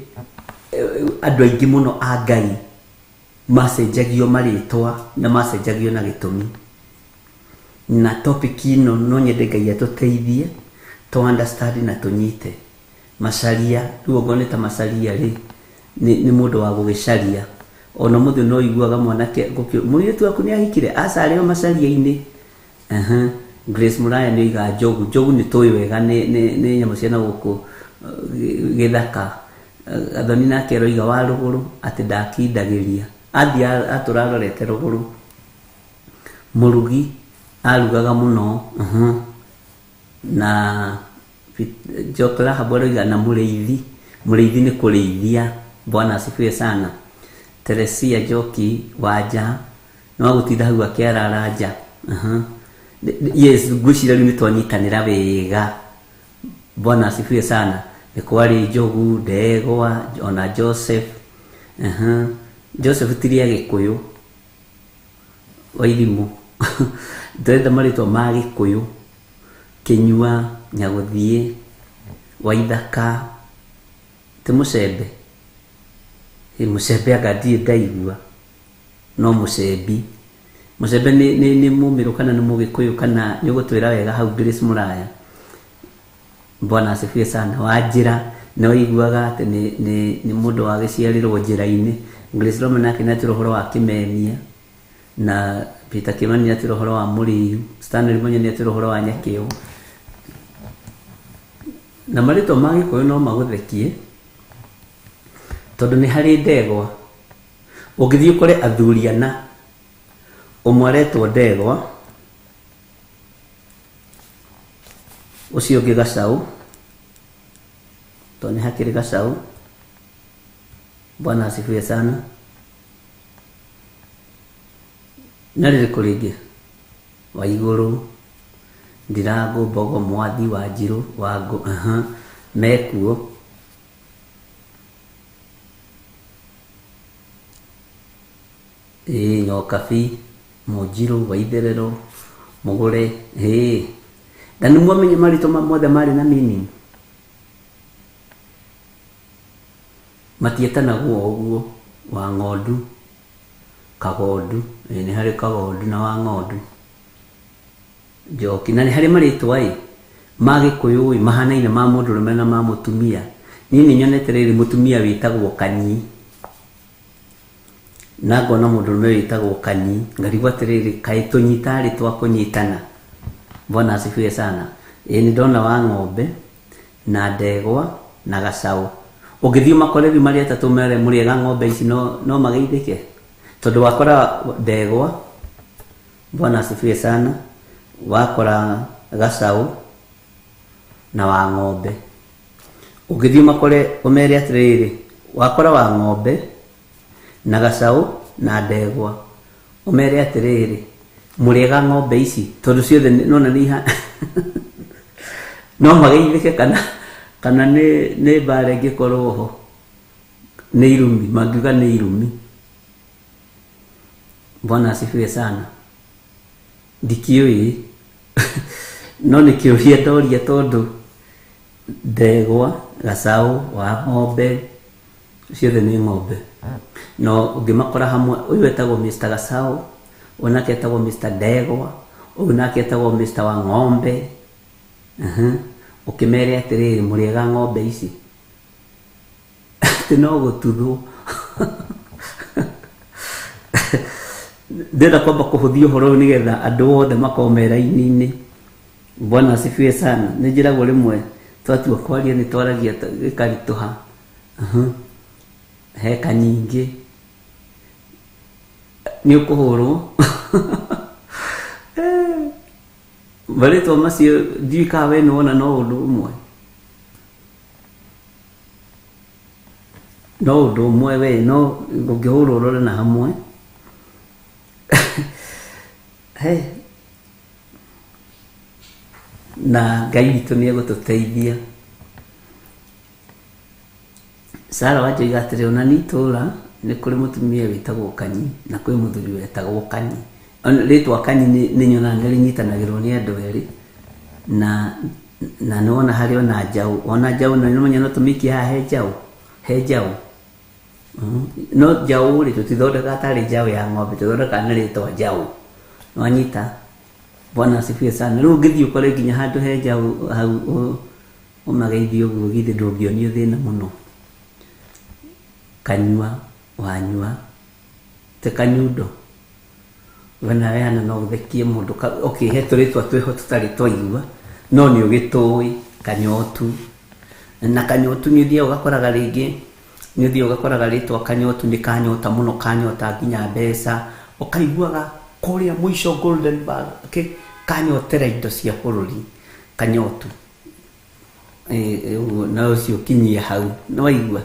andũ aingĩ mũno a Ngai macenjagio marĩtwa na macenjagio na gĩtũmi. Na topic ĩno no nyende Ngai atũteithie tũ understand na tũnyite. Macaria, rĩu okorwo nĩ ta macaria rĩ, nĩ mũndũ wa gũgĩcaria. Ona ũmũthĩ no ũiguaga mwanake mũirĩtu waku nĩ ahikire? Aca arĩ o macaria-inĩ. Grace Mũraya nĩ oiga njogu. Njogu nĩ tũĩ wega nĩ nyamũ cia na gũkũ gĩthaka. Gathoni nake aroiga wa rũgũrũ atĩ ndakindagĩria. Athiĩ atũra arorete rũgũrũ. Mũrugi arugaga mũno. Na Jock Rahab aroiga na mũrĩithi. Mũrĩithi nĩ kũrĩithia. Bwana asifiwe sana. Teresia Njoki Wanja nĩ wagũtinda hau akĩarara nja. Yes, ngwĩciria rĩu nĩ twanyitanĩra wega. Bwana asifiwe sana. Nĩ kwarĩ njogu, ndegwa, ona Joseph. Joseph ti rĩa Gĩkũyũ. Wairimũ. Ndĩrenda marĩtwa ma Gĩkũyũ. Kĩnyua, Nyagũthiĩ, Waithaka, ti Mũcembe? Ĩ Mũcembe anga ndirĩ ndaigua, no Mũcembi. Mũcembe nĩ, nĩ, nĩ Mũmĩrũ kana nĩ Mũgĩkũyũ kana nĩ ũgũtwĩra wega hau Grace Mũraya. Bwana asifiwe sana. Wanjĩra Nĩ waiguaga atĩ nĩ nĩ nĩ mũndũ wagĩciarĩrwo njĩra-inĩ. Grace Roma nake nĩ atwĩra ũhoro wa kĩmemia, na Peter Kimani nĩ atwĩra ũhoro wa mũrĩu, Stanley Munya nĩ atwĩra ũhoro wa nyakĩo. Na marĩtwa ma Gĩkũyũ no magũthekie, tondũ nĩ harĩ ndegwa. Ũngĩthiĩ ũkore athuri ana, ũmwe aretwo ndegwa, ũcio ũngĩ gacaũ, tondũ nĩ hakĩrĩ gacaũ. Bwana asifiwe sana. Na rĩrĩkũ rĩngĩ? Wa igũrũ, Ndirango, Mbogo, Mwathi, Wanjirũ, Wangũ, aha, mekuo. Ĩĩ Nyokabi, Mũnjirũ, Waitherero, Mũgũre, ĩĩ. Na nĩ mwamenya marĩtwa mothe marĩ na meaning? Matietanagwo o ũguo, Wang'ondu, Kagondu, ĩĩ nĩ harĩ Kagondu na Wang'ondu. Njoki, na nĩ harĩ marĩtwa ĩ, ma Gĩkũyũ ĩ, mahanaine ma mũndũrũme na ma mũtumia. Niĩ nĩ nyonete rĩrĩ mũtumia wĩtagwo Kanyi, na ngona mũndũrũme wĩtagwo Kanyi, ngarigwo atĩrĩrĩ, kaĩ tũnyi tarĩ twa kũnyitana? Bwana asifiwe sana. Ĩĩ nĩ ndona wa ng'ombe, na ndegwa, na gacaũ. Ũngĩthiĩ ũmakore rĩu marĩ atatũ ũmere mũrĩega ng'ombe ici no, no mageithĩke? Tondũ wakora ndegwa, Bwana asifiwe sana, wakora gacaũ na wa ng'ombe. Ũngĩthiĩ ũmakore ũmere atĩrĩrĩ, wakora wa ng'ombe na gacaũ na ndegwa, ũmere atĩrĩrĩ, mũrĩega ng'ombe ici, tondũ ciothe nĩwona nĩ iha no mageithĩke kana kana nĩ nĩ mbara ĩngĩkorwo ho, nĩ irumi, mangiuga nĩ irumi. Bwana asifiwe sana. Ndikĩũĩ no nĩ kĩũria ndoria tondũ ndegwa, gacaũ, wa ng'ombe, ciothe nĩ ng'ombe. No ũngĩmakora hamwe, ũyũ etagwo Mr. Gacaũ, ũyũ nake etagwo Mr. Ndegwa, ũyũ nake etagwo Mr. wa ng'ombe. Ũkĩmere atĩrĩrĩ, mũrĩega ng'ombe ici? Atĩ no gũtuthwo. Ndĩrenda kwamba kũhũthia ũhoro ũyũ nĩgetha andũ othe makorwo me raini-inĩ. Bwana asifiwe sana. Nĩ njĩragwo rĩmwe twatua kwaria nĩ twaragia gĩkaritũha. He kanyingĩ. Nĩ ũkũhũrwo. Marĩtwa macio ndiũĩ kana we nĩ wona no ũndũ ũmwe. No ũndũ ũmwe we no ũngĩhũrwo ũrore na hamwe. He. Na Ngai witũ nĩ egũtũteithia. Sarah Wanjoiga atĩrĩ, ona niĩ itũũra nĩ kũrĩ mũtumia wĩtagwo Kanyi na kwĩ mũthuri wetagwo Kanyi. Rĩtwa Kanyi nĩ nyonaga nĩ rĩnyitanagĩrwo nĩ andũ erĩ na na nĩ wona harĩ ona njaũ, ona njaũ na nĩũramenya no tũmĩikie haha he njaũ, he njaũ. No njaũ rĩ tũtithondekaga tarĩ njaũ ya ng'ombe, tũthondekaga na rĩtwa njaũ. Nĩwanyita? Bwana asifiwe sana. Rĩu ũngĩthiĩ ũkore nginya handũ he njaũ hau ũmageithie ũguo githĩ ndũngĩonio thĩna mũno. Kanyua, wanyua, ti kanyundo. We nawe Anna no ũthekie mũndũ okay he tũrĩtwa twĩho tũtarĩ twaigua no nĩ ũgĩtũĩ kanyotu. Na kanyotu nĩ ũthiaga ũgakoraga rĩngĩ nĩ ũthiaga ũgakoraga rĩtwa kanyotu nĩ kanyota mũno kanyota nginya mbeca ũkaiguaga kũrĩa mũico Golden Bar kanyotera indo cia bũrũri kanyotu. Ũguo na ũcio ũkinyie hau nĩ waigua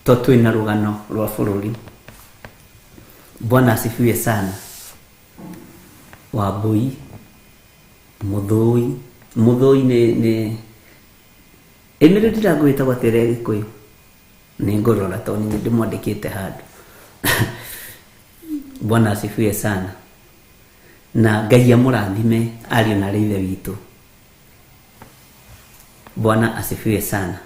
to twĩna rũgano rwa bũrũri. Bwana asifiwe sana. Wambui, Mũthũi, Mũthũi nĩ nĩ Emily Ndirango wĩtagwo atĩa ĩrĩa ya Gĩkũyũ? Nĩ ngũrora tondũ nĩ ndĩmwandĩkĩte handũ. Bwana asifiwe sana. Na Ngai amũrathime ariũ na aarĩ a Ithe witũ. Bwana asifiwe sana.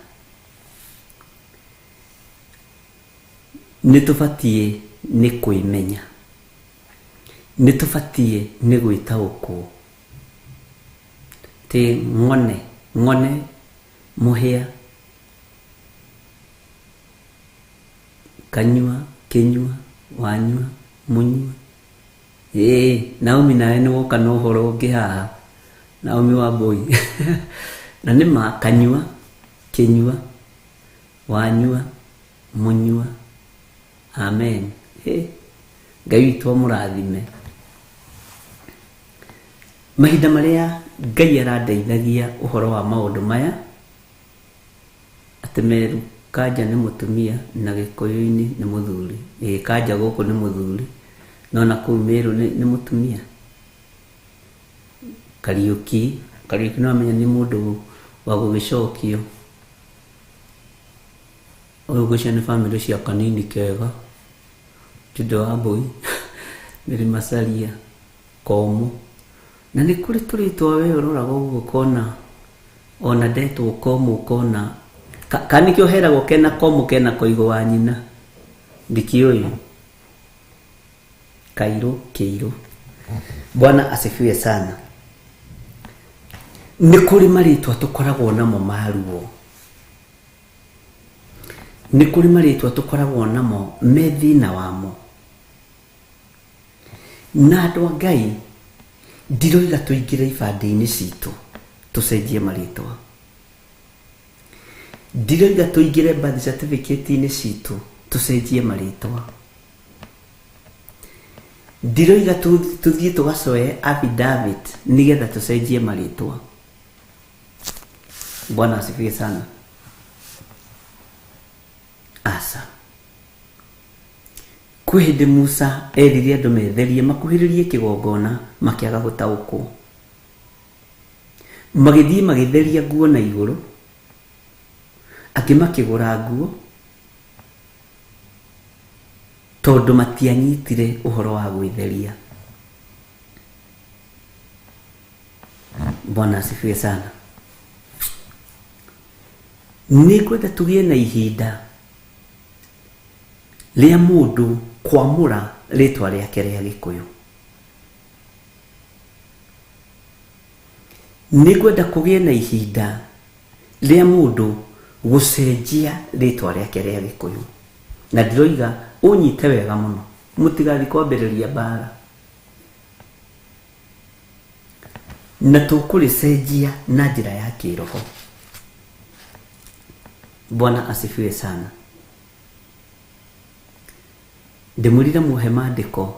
Nĩ tũbatiĩ nĩ kwĩmenya. Nĩ tũbatiĩ nĩ gwĩtaũkwo. Tĩ ng'one, ng'one mũhĩa. Kanyua, kĩnyua, wanyua, mũnyua. Ĩĩ, Naomi nawe nĩ woka na ũhoro ũngĩ haha. Naomi wa Mbui. Na nĩ ma kanyua, kĩnyua, wanyua, mũnyua. Amen. Ĩ, Ngai witũ amũrathime. Mahinda marĩa Ngai arandeithagia ũhoro wa maũndũ maya, atĩ Meru Kanja nĩ mũtumia na Gĩkũyũ-inĩ nĩ mũthuri. Ĩĩ Kanja gũkũ nĩ mũthuri, no na kũu Meru nĩ mũtumia. Kariũki, Kariũki nĩ wamenya nĩ mũndũ wa gũgĩcokio. Ũyũ ngwĩciria nĩ bamĩrĩ cia Kanini Kega, Juda wa Mbũi, Mary Macharia, Komũ. Na nĩ kũrĩ tũrĩtwa we ũroraga ũguo ũkona ona ndetwo Komũ ũkona kana nĩkĩo heragwo kena Komũ kena koigo wa nyina. Ndikĩũĩ. Kairũ kĩirũ. Bwana asifiwe sana. Nĩ kũrĩ marĩtwa tũkoragwo namo ma ruo. Nĩ kũrĩ marĩtwa tũkoragwo namo me thĩna wamo. Na andũ a Ngai, ndiroiga tũingĩre ibandĩ-inĩ citũ tũcenjie marĩtwa. Ndiroiga tũingĩre birth certificate-inĩ citũ tũcenjie marĩtwa. Ndiroiga tũthiĩ tũgacoe affidavit nĩgetha tũcenjie marĩtwa. Bwana asifiwe sana. Aca. Kwĩ hĩndĩ Musa erire andũ metherie makuhĩrĩrie kĩgongona makĩaga gũtaũkwo. Magĩthiĩ magĩtheria nguo na igũrũ, angĩ makĩgũra nguo tondũ matianyitire ũhoro wa gwĩtheria. Bwana asifiwe sana. Nĩngwenda tũgĩe na ihinda rĩa mũndũ kwamũra rĩtwa rĩake rĩa Gĩkũyũ. Nĩngwenda kũgĩe na ihinda rĩa mũndũ gũcenjia rĩtwa rĩake rĩa Gĩkũyũ. Na ndĩroiga ũnyite wega mũno, mũtigathiĩ kwambĩrĩria mbara. Na tũkũrĩcenjia na njĩra ya kĩroho. Bwana asifiwe sana. Ndĩmwĩrire muohe maandĩko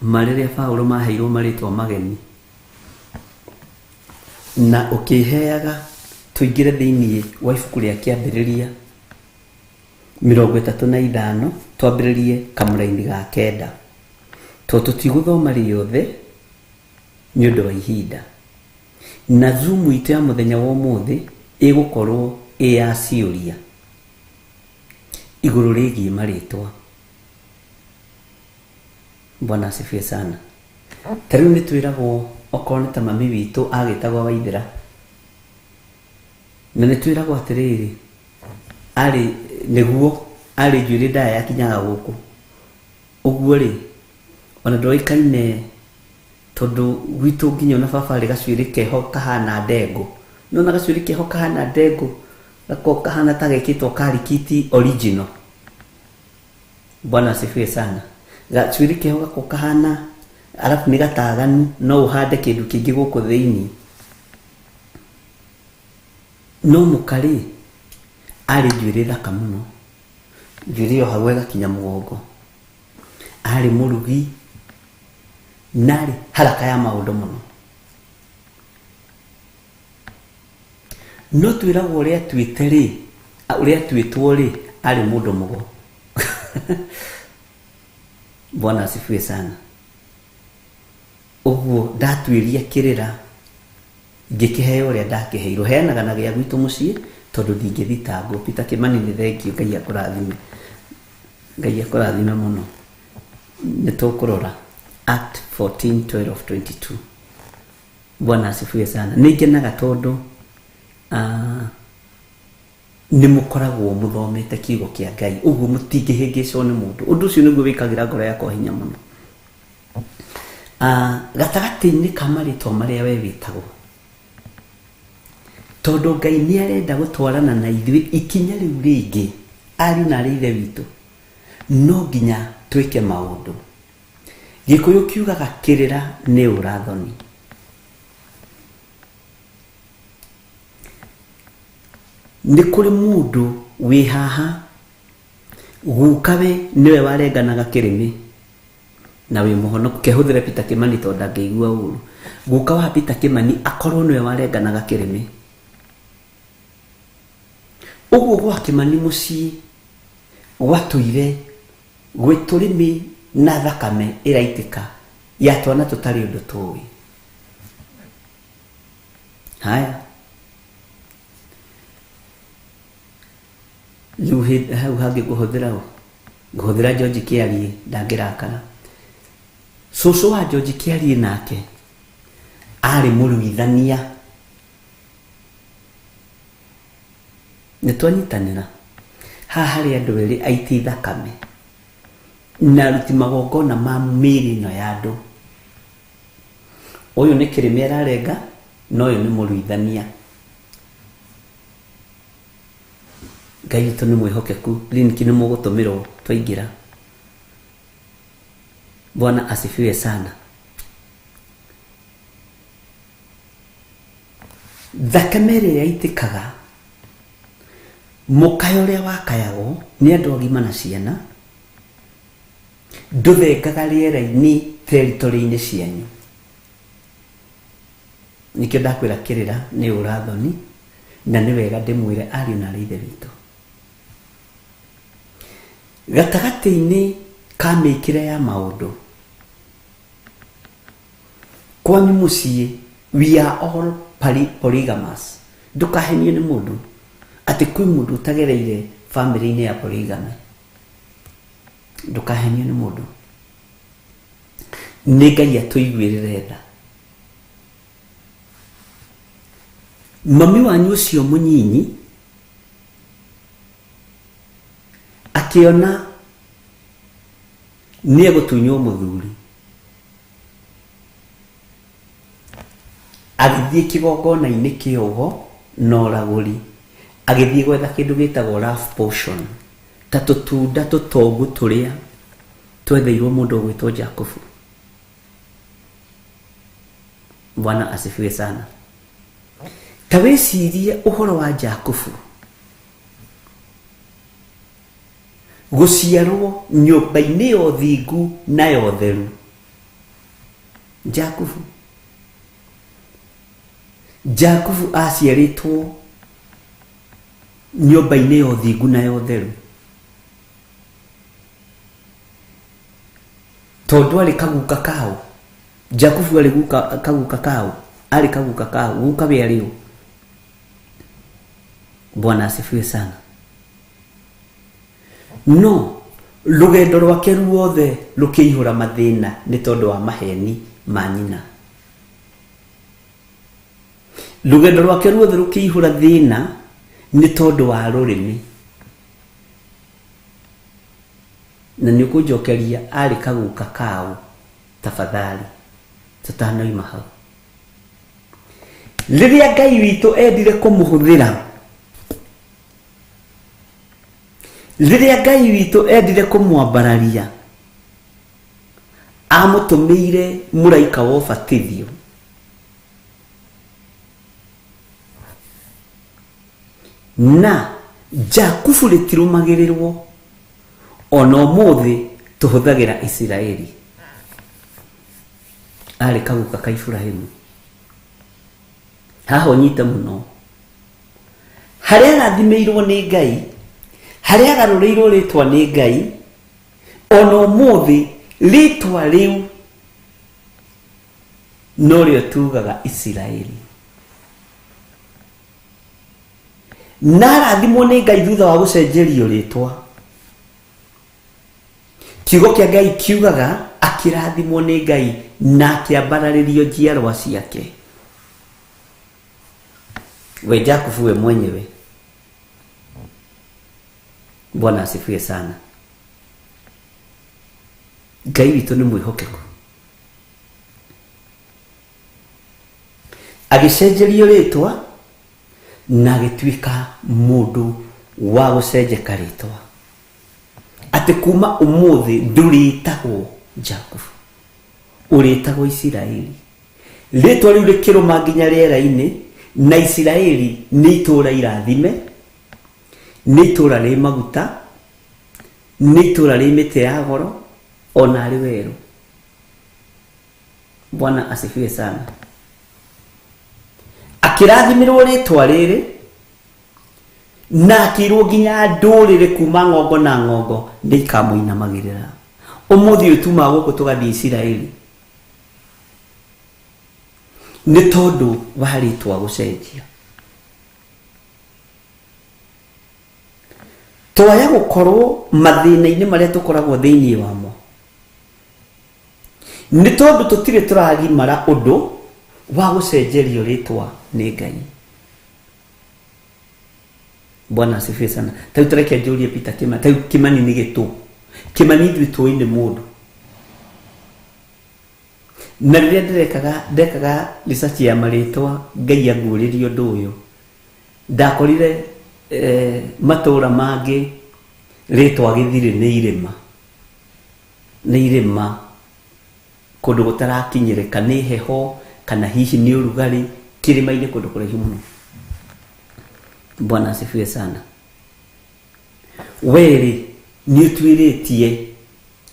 ma rĩrĩa Paulo maheirwo marĩtwa mageni na ũkĩheaga tũingĩre thĩinĩ wa ibuku rĩa kĩambĩrĩria 35 twambĩrĩrie kamũraini ga kenda tondũ tũtigũthoma rĩothe nĩ ũndũ wa ihinda. Na Zoom itũ ya mũthenya wa ũmũthĩ ĩgũkorwo ĩ ya ciũria igũrũ rĩgiĩ marĩtwa. Bwana asifiwe sana. Ta rĩu nĩ twĩragwo okorwo nĩ ta mami witũ agĩtagwo Waithera, na nĩ twĩragwo atĩrĩrĩ, arĩ nĩguo arĩ njuĩrĩ ndaya yakinyaga gũkũ ũguo rĩ, ona ndoĩkaine tondũ gwitũ nginya ona baba arĩ gacuĩrĩ keho kahana ndengũ. Nĩwona gacuĩrĩ keho kahana ndengũ gako kahana ta gekĩtwo karikiti original. Bwana asifiwe sana. Gacuĩrĩ keho gako kahana alafu nĩ gataganu no ũhande kĩndũ kĩngĩ gũkũ thĩinĩ. No mũka rĩ arĩ njuĩrĩ thaka mũno, njuĩrĩ yohagwo ĩgakinya mũgongo, arĩ mũrugi na arĩ haraka ya maũndũ mũno. No twĩragwo ũrĩa atuĩte rĩ, ũrĩa atuĩtwo rĩ, arĩ mũndũ mũgo. Bwana asifiwe sana. Ũguo ndatuĩria kĩrĩra ngĩkĩheo ũrĩa ndakĩheirwo. Heanaga na gĩa gwitũ mũciĩ tondũ ndingĩthitangwo. Peter Kimani nĩ thengiũ, Ngai akũrathime. Ngai akũrathime mũno. Nĩ tũkũrora Act 14 12 22. Bwana asifiwe sana. Nĩ ngenaga tondũ nĩ mũkoragwo mũthomete kiugo kĩa Ngai, ũguo mũtingĩhĩngĩcwo nĩ mũndũ. Ũndũ ũcio nĩguo wĩkagĩra ngoro yakwa hinya mũno. Gatagatĩ-inĩ ka marĩtwa marĩa we wĩtagwo, Tondũ Ngai nĩ arenda gũtwarana na ithuĩ ikinya rĩu rĩngĩ, ariũ na arĩ ithe witũ, no nginya twĩke maũndũ. Gĩkũyũ kiugaga kĩrĩra nĩ ũrathoni. Nĩ kũrĩ mũndũ wĩ haha gukawe nĩwe warenganaga kĩrĩmĩ na wĩ mũhonoku kehũthĩre Peter Kimani tondũ ndangĩigua ũru. Guka wa Peter Kimani akorwo nĩwe warenganaga kĩrĩmĩ. Ũguo gwa Kimani mũciĩ gwatũire gwĩ tũrĩmĩ na thakame ĩraitĩka ya twana tũtarĩ ũndũ tũĩ. Haya. Rĩu hau hangĩ ngũhũthĩra ũ? Ngũhũthĩra George Kĩariĩ ndangĩrakara. Cũcũ wa George Kĩariĩ nake arĩ mũruithania. Nĩ twanyitanĩra? Haha harĩ andũ erĩ aiti thakame na aruti magongona ma mĩĩrĩ ĩno ya andũ. Ũyũ nĩ kĩrĩmĩ ararenga na ũyũ nĩ mũruithania. Ngai witũ nĩ mwĩhokeku. Link nĩ mũgũtũmĩrwo twaingĩra. Bwana asifiwe sana. Thakame ĩrĩa yaitĩkaga, mũkayo ũrĩa wakayagwo nĩ andũ agima na ciana, ndũthengaga rĩera-inĩ territory-inĩ cianyu. Nĩkĩo ndakwĩra kĩrĩra nĩ ũrathoni, na nĩ wega ndĩmwĩre ariũ na arĩ ithe witũ. Gatagatĩ-inĩ ka mĩkĩre ya maũndũ, kwanyu mũciĩ we are all polygamous. Ndũkahenio nĩ mũndũ atĩ kwĩ mũndũ ũtagereire famĩlĩ-inĩ ya polygamy. Ndũkahenio nĩ mũndũ. Nĩ Ngai atũiguĩrĩre tha. Mami wanyu ũcio mũnyinyi akĩona nĩ egũtunywo mũthuri, agĩthiĩ kĩgongona-inĩ kĩa ũgo na ũragũri, agĩthiĩ gwetha kĩndũ gĩtagwo love potion, ta tũtunda tũtongu tũrĩa twetheirwo mũndũ ũgwĩtwo Jakubu. Bwana asifiwe sana. Ta wĩcirie ũhoro wa Jakubu gũciarwo nyũmba-inĩ ya ũthingu na ya ũtheru. Jakubu Jakubu aciarĩtwo nyũmba-inĩ ya ũthingu na ya ũtheru tondũ arĩ kaguka kao. Jakubu arĩ guka kaguka kao, arĩ kaguka kao, guka we arĩ ũ? Bwana asifiwe sana. No rũgendo rwake ruothe rũkĩihũra mathĩna nĩ tondũ wa maheni ma nyina. Rũgendo rwake ruothe rũkĩihũra thĩna nĩ tondũ wa rũrĩmĩ. Na nĩ ũkũnjokeria arĩ kaguka kao, tafadhali tũtanoima hau. Rĩrĩa Ngai witũ endire kũmũhũthĩra, rĩrĩa Ngai witũ endire kũmwambararia, amũtũmĩire mũraika wa ũbatithio. Na Jakubu rĩtirũmagĩrĩrwo, ona ũmũthĩ tũhũthagĩra Isiraeli. Arĩ kaguka ka Iburahimu. Haha ũnyite mũno. Harĩa arathimĩirwo nĩ Ngai, harĩa agarũrĩirwo rĩtwa nĩ Ngai, ona ũmũthĩ rĩtwa rĩu norĩo tugaga Isiraeli. Na arathimwo nĩ Ngai thutha wa gũcenjerio rĩtwa. Kiugo kĩa Ngai kiugaga akĩrathimwo nĩ Ngai na akĩambararĩrio njiarwa ciake. We Jakubu we mwenyewe. Bwana asifiwe sana. Ngai witũ nĩ mwĩhokeku. Agĩcenjerio rĩtwa Na agĩtuĩka mũndũ wa gũcenjeka rĩtwa atĩ kuma ũmũthĩ ndũrĩtagwo Jakubu, ũrĩtagwo Isiraeli. Rĩtwa rĩu rĩkĩrũma nginya rĩera-inĩ, na Isiraeli nĩ itũũra irathime, nĩ itũũra rĩ maguta, nĩ itũũra rĩ mĩtĩ ya goro, ona arĩ werũ. Bwana asifiwe sana. Akĩrathimĩrwo rĩtwa rĩrĩ na akĩirwo nginya ndũrĩrĩ kuma ng'ongo na ng'ongo nĩ ikamũinamagĩrĩra. Ũmũthĩ ũyũ tumaga gũkũ tũgathiĩ Isiraeli nĩ tondũ wa rĩtwa gũcenjia. Twaya gũkorwo mathĩna-inĩ marĩa tũkoragwo thĩinĩ wamo nĩ tondũ tũtirĩ tũragimara ũndũ wa gũcenjerio rĩtwa nĩ Ngai. Bwana asifiwe sana. Tau tareke njũrie Peter Kimani, tau Kimani nĩ gĩtũ. Kimani ithuĩ tũĩ nĩ mũndũ. Na rĩrĩa ndekaga research ya marĩtwa Ngai anguũrĩrie ũndũ ũyũ, ndakorire matũũra mangĩ rĩtwa gĩthirĩ nĩ irĩma, nĩ irĩma kũndũ gũtarakinyĩrĩka nĩ heho kana hihi nĩ ũrugarĩ, kĩrĩma-inĩ kũndũ kũraihu mũno. Bwana asifiwe sana. Werĩ nĩ ũtuĩrĩtie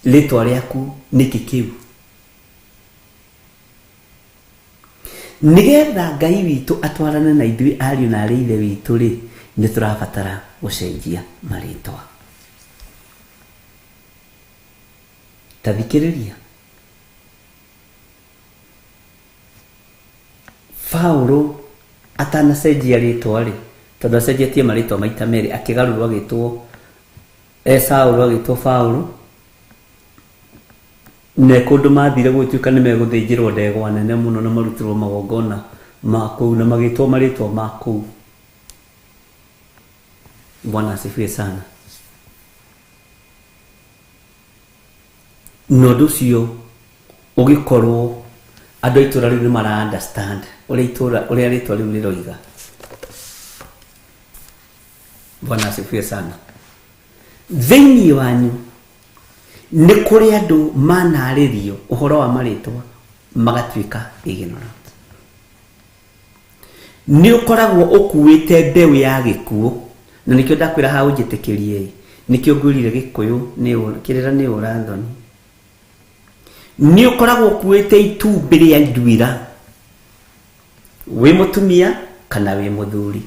rĩtwa rĩaku nĩkĩ kĩu, nĩgetha Ngai witũ atwarane na ithuĩ ariũ na arĩ ithe witũ rĩ, nĩ tũrabatara gũcenjia marĩtwa. Ta thikĩrĩria, Paũlũ atanacenjia rĩtwa rĩ, tondũ acenjetie marĩtwa maita merĩ, akĩgarũrwo agĩtwo Saũlũ agĩtwo Paũlũ, na kũndũ mathire gũgĩtuĩka nĩ megũthĩnjĩrwo ndegwa nene mũno na marutĩrwo magongona ma kũu na magĩtwo marĩtwa ma kũu. Bwana asifiwe sana. Na ũndũ ũcio ũgĩkorwo andũ a itũũra rĩu nĩ mara understand ũrĩa itũũra ũrĩa rĩtwa rĩu rĩroiga. Bwana asifiwe sana. Thĩinĩ wanyu nĩ kũrĩ andũ manarĩrio ũhoro wa marĩtwa magatuĩka ignorant. Nĩ ũkoragwo ũkuĩte mbeũ ya gĩkuũ, na nĩkĩo ndakwĩra ha ũnjĩtĩkĩrie, nĩkĩo ngwĩrire Gĩkũyũ nĩ kĩrĩra nĩ ũrathoni. Nĩ ũkoragwo ũkuĩte itumbĩ rĩa nduĩra, wĩ mũtumia kana wĩ mũthuri,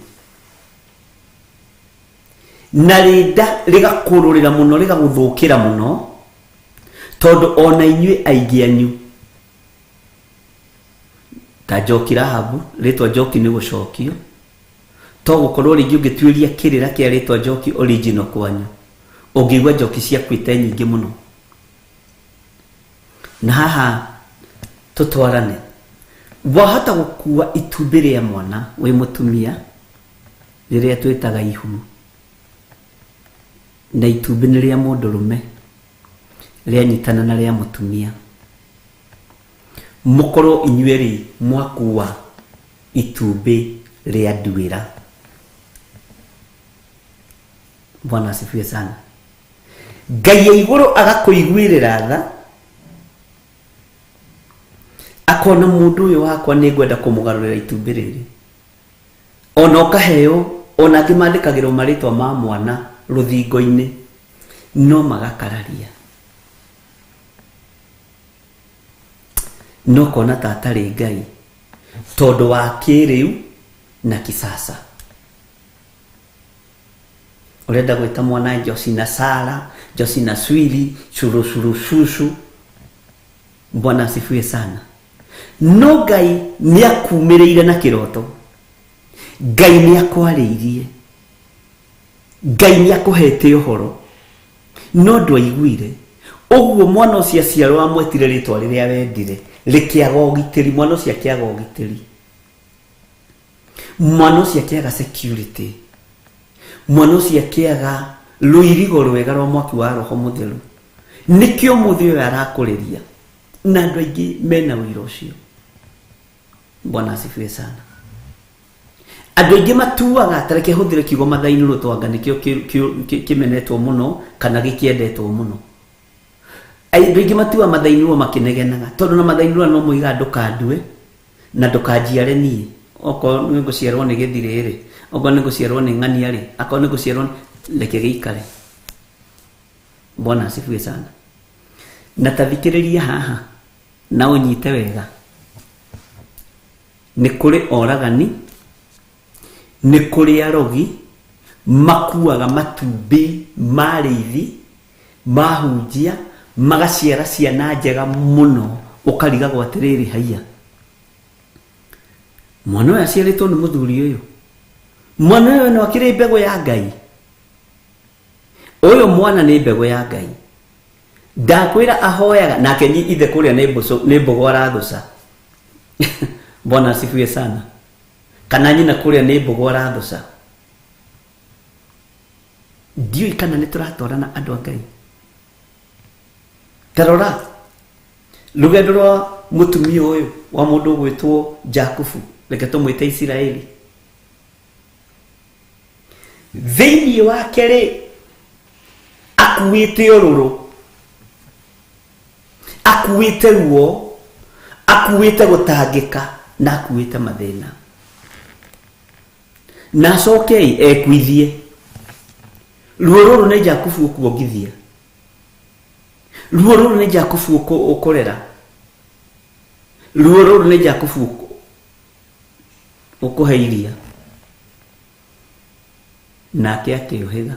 na rĩnda rĩgakũrũrĩra mũno, rĩgagũthũkĩra mũno, tondũ ona inyuĩ aingĩ anyu ta Njoki Rahabu, rĩtwa Njoki nĩ gũcokio, to gũkorwo rĩngĩ ũngĩtuĩria kĩrĩra kĩa rĩtwa Njoki original kwanyu, ũngĩigua Njoki ciakuĩte nyingĩ mũno. Na haha tũtwarane, wahota gũkua itumbĩ rĩa mwana wĩ mũtumia rĩrĩa twĩtaga ihu, na itumbĩ nĩ rĩa mũndũrũme rĩanyitana na rĩa mũtumia, mũkorwo inyuĩ mwakua itumbĩ rĩa nduĩra. Bwana asifiwe sana. Ngai ya igũrũ agakũiguĩrĩra tha, akona mũndũ ũyũ wakwa nĩ ngwenda kũmũgarũrĩra itumbĩ rĩrĩ, ona ũkaheo, ona angĩ mandĩkagĩrwo marĩtwa ma mwana rũthingo-inĩ no magakararia, no kona ta atarĩ Ngai tondũ wa kĩrĩu na kisasa. Ũrenda gwĩta mwana Josi na Sara, Josi na Swiri, curu curu cucu. Bwana asifiwe sana. No Ngai nĩ akumĩrĩire na kĩroto, Ngai nĩ akwarĩirie, Ngai nĩ akũhete ũhoro, no ndwaiguire. Ũguo mwana ũcio aciarwo amwetire rĩtwa rĩrĩa wendire, rĩkĩaga ũgitĩri, mwana ũcio akĩaga ũgitĩri, mwana ũcio akĩaga security, mwana ũcio akĩaga rũirigo rwega rwa mwaki wa Roho Mũtheru. Nĩkĩo ũmũthĩ ũyũ arakũrĩria, na andũ aingĩ mena ũira ũcio. Bwana asifiwe sana. Andũ aingĩ matuaga ta reke hũthĩre kiugo mathainũrwo twanga nĩkĩo kĩmenetwo mũno kana gĩkĩendetwo mũno. Andũ aingĩ matuaga mathainũrwo makĩnegenaga tondũ na mathainũrwo no moigaga ndũkandue na ndũkanjiare niĩ, okorwo nĩ ngũciarwo nĩ gĩthirĩ rĩ, okorwo nĩ ngũciarwo nĩ ng'ania rĩ, akorwo nĩ ngũciarwo, reke gĩikare. Bwana asifiwe sana. Na tathikĩrĩria haha na ũnyite wega, nĩ kũrĩ oragani, nĩ kũrĩ arogi makuaga matumbĩ ma rĩithi mahunjia magaciara ciana njega mũno, ũkarigagwo atĩrĩrĩ, haiya, mwana ũyũ aciarĩtwo nĩ mũthuri ũyũ, mwana ũyũ no akĩrĩ mbegũ ya Ngai, ũyũ mwana nĩ mbegũ ya Ngai. Ndakwĩra ahoyaga nake ni ithe kũrĩa nĩ mbogo arathuca. Bwana asifiwe sana. Kana nyina kũrĩa nĩ mbogo arathuca. Ndiũĩ kana nĩ tũratwarana andũ a Ngai. Tarora rũgendo rwa mũtumia ũyũ wa mũndũ ũgwĩtwo Jakubu, reke tũmwĩte Isiraeli. Thĩinĩ wake rĩ akuĩte ũrũrũ, akuĩte ruo, akuĩte gũtangĩka na akuĩte mathĩna, na acokei ekuithie. Ruo rũrũ nĩ Jakubu ũkuongithia, ruo rũrũ nĩ Jakubu ũkũrera, ruo rũrũ nĩ Jakubu ũkũhe iria. Nake akĩũhĩga.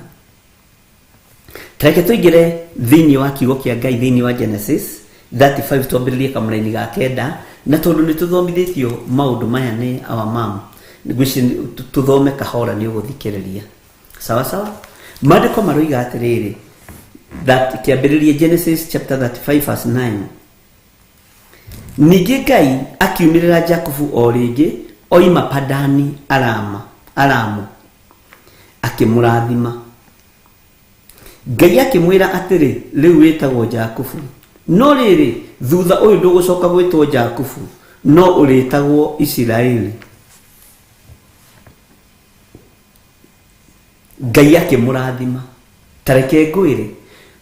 Tareke tũingĩre thĩinĩ wa kiugo kĩa Ngai thĩinĩ wa Genesis 35 twambĩrĩrie kamũraini ga kenda, na tondũ nĩ tũthomithĩtio maũndũ maya nĩ our mom, ngwĩciria tũthome kahora nĩ ũgũthikĩrĩria. Sawa sawa. Maandĩko maroiga atĩrĩrĩ, that kĩambĩrĩria Genesis chapter 35 verse 9. Ningĩ Ngai akiumĩrĩra Jakubu o rĩngĩ oima Padani Aramu, akĩmũrathima. Ngai akĩmwĩra atĩrĩ, rĩu wĩtagwo Jakubu, no rĩrĩ thutha ũyũ ndũgũcoka gwĩtwo Jakubu, no ũrĩtagwo Isiraeli. Ngai akĩmũrathima. Tareke ngwĩre,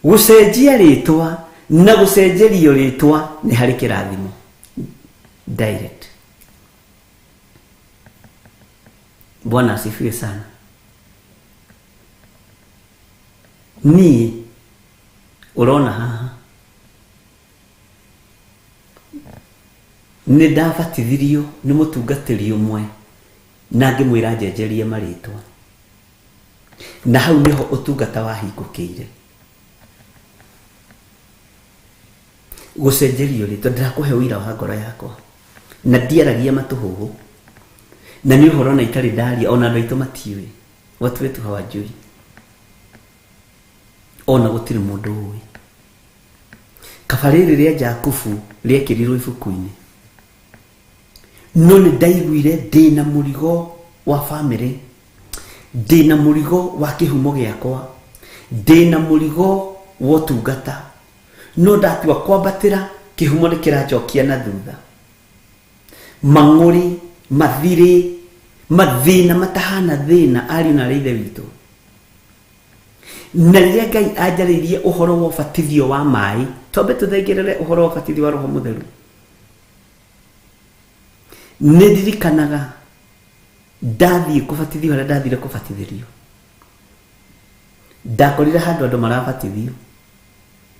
gũcenjia rĩtwa na gũcenjerio rĩtwa nĩ harĩ kĩrathimo direct. Bwana asifiwe sana. Niĩ ũrona haha nĩ ndabatithirio nĩ mũtungatĩri ũmwe na ngĩmwĩra njenjerie marĩtwa, na hau nĩho ũtungata wahingũkĩire. Gũcenjerio rĩtwa, ndĩrakũhe ũira wa ngoro yakwa na ndiaragia matũhũhũ, na nĩ ũhoro na itarĩ ndaria, ona andũ aitũ matiũĩ, watu wetu hawajui, ona gũtirĩ mũndũ ũĩ. Kaba rĩrĩ rĩa Jakubu rĩekĩrirwo ibuku-inĩ, no nĩ ndaiguire ndĩna mũrigo wa famĩlĩ, ndĩna mũrigo wa kĩhumo gĩakwa, ndĩna mũrigo wa ũtungata, no ndatua kwambatĩra kĩhumo nĩ kĩranjokia na thutha. Mang'ũrĩ, mathirĩ, mathĩna matahana thĩna, ariũ na aarĩ a Ithe witũ. Na rĩrĩa Ngai anjarĩirie ũhoro wa ũbatithio wa maĩ, twambe tũthengerere ũhoro wa ũbatithio wa Roho Mũtheru, nĩ ndirikanaga ndathiĩ kũbatithio harĩa ndathire kũbatithĩrio, ndakorire handũ andũ marabatithio,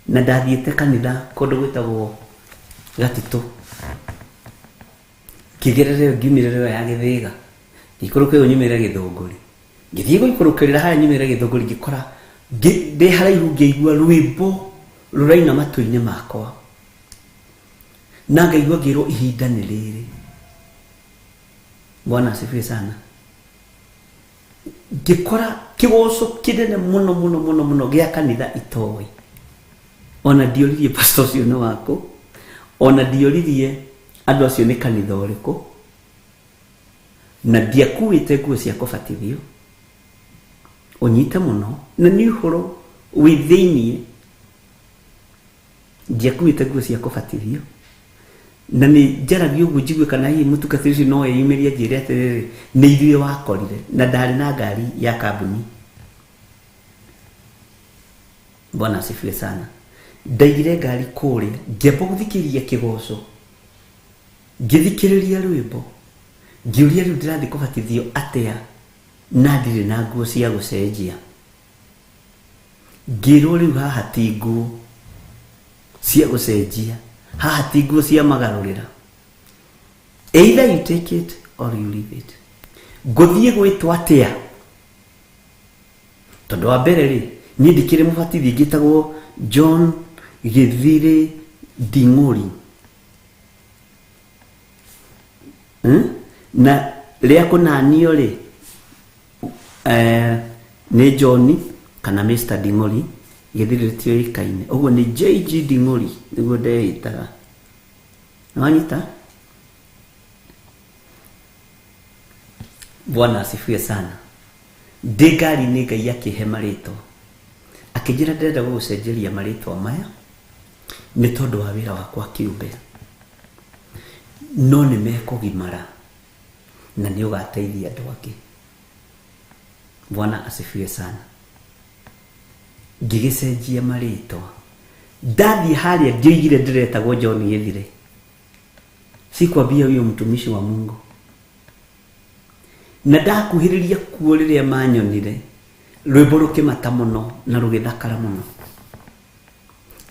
na ndathiĩte kanitha kũndũ gwĩtagwo Gatitũ, ngĩgerera ĩyo ngiumĩrĩra ĩyo ya Gĩthĩga, ngĩikũrũka ĩyo nyumĩre Gĩthũngũri, ngĩthiĩ gũikũrũkĩrĩra harĩa nyumĩre Gĩthũngũri, ngĩkora ndĩ haraihu ngĩigua rwĩmbo rũraina matũ-inĩ makwa, na ngaigua ngĩrwo ihinda nĩ rĩrĩ. Bwana asifiwe sana. Ngĩkora kĩgoco kĩnene mũno mũno mũno mũno gĩa kanitha itoĩ, ona ndioririe pastor ũcio nĩ wakũ, ona ndioririe andũ acio nĩ kanitha ũrĩkũ, na ndiakuĩte nguo cia kũbatithio. Ũnyite mũno, na nĩ ũhoro wĩ thĩiniĩ, ndiakuĩte nguo cia kũbatithio. Na nĩ njaragia ũguo njigue kana hihi mũtungatĩri ũcio no eyumĩrie anjĩre atĩrĩrĩ, nĩ ithuĩ wakorire, na ndarĩ na ngari ya kambuni. Bwana asifiwe sana. Ndaigire ngari kũrĩa, ngĩamba gũthikĩrĩria kĩgoco, ngĩthikĩrĩria rwĩmbo, ngĩũria rĩu ndĩrathiĩ kũbatithio atĩa na ndirĩ na nguo cia gũcenjia. Ngĩrwo rĩu haha ti nguo cia gũcenjia, haha ti nguo cia magarũrĩra. Either you take it or you leave it. Ngũthiĩ gwĩtwo atĩa? Tondũ wa mbere rĩ, niĩ ndikĩrĩ mũbatithie, ngĩtagwo John Gĩthirĩ Nding'ũri. Na rĩa kũnanio rĩ, nĩ John kana Mr. Nding'ũri, Gĩthirĩ rĩtiũĩkaine. Ũguo nĩ JG Nding'ũri nĩguo ndeĩtaga. Nĩwanyita? Bwana asifiwe sana. Ndĩ ngari-inĩ Ngai akĩhe marĩtwa, akĩnjĩra ndĩrenda gũgũcenjeria marĩtwa maya nĩ tondũ wa wĩra wakwa kĩũmbe, no nĩ mekũgimara na nĩ ũgateithia andũ angĩ. Bwana asifiwe sana. Ngĩgĩcenjia marĩtwa, ndathiĩ harĩa ngĩoigire ndĩretagwo John Gĩthirĩ. Sikwambia huyo mtumishi wa Mungu. Na ndakuhĩrĩria kuo rĩrĩa manyonire, rwĩmbo rũkĩmata mũno na rũgĩthakara mũno.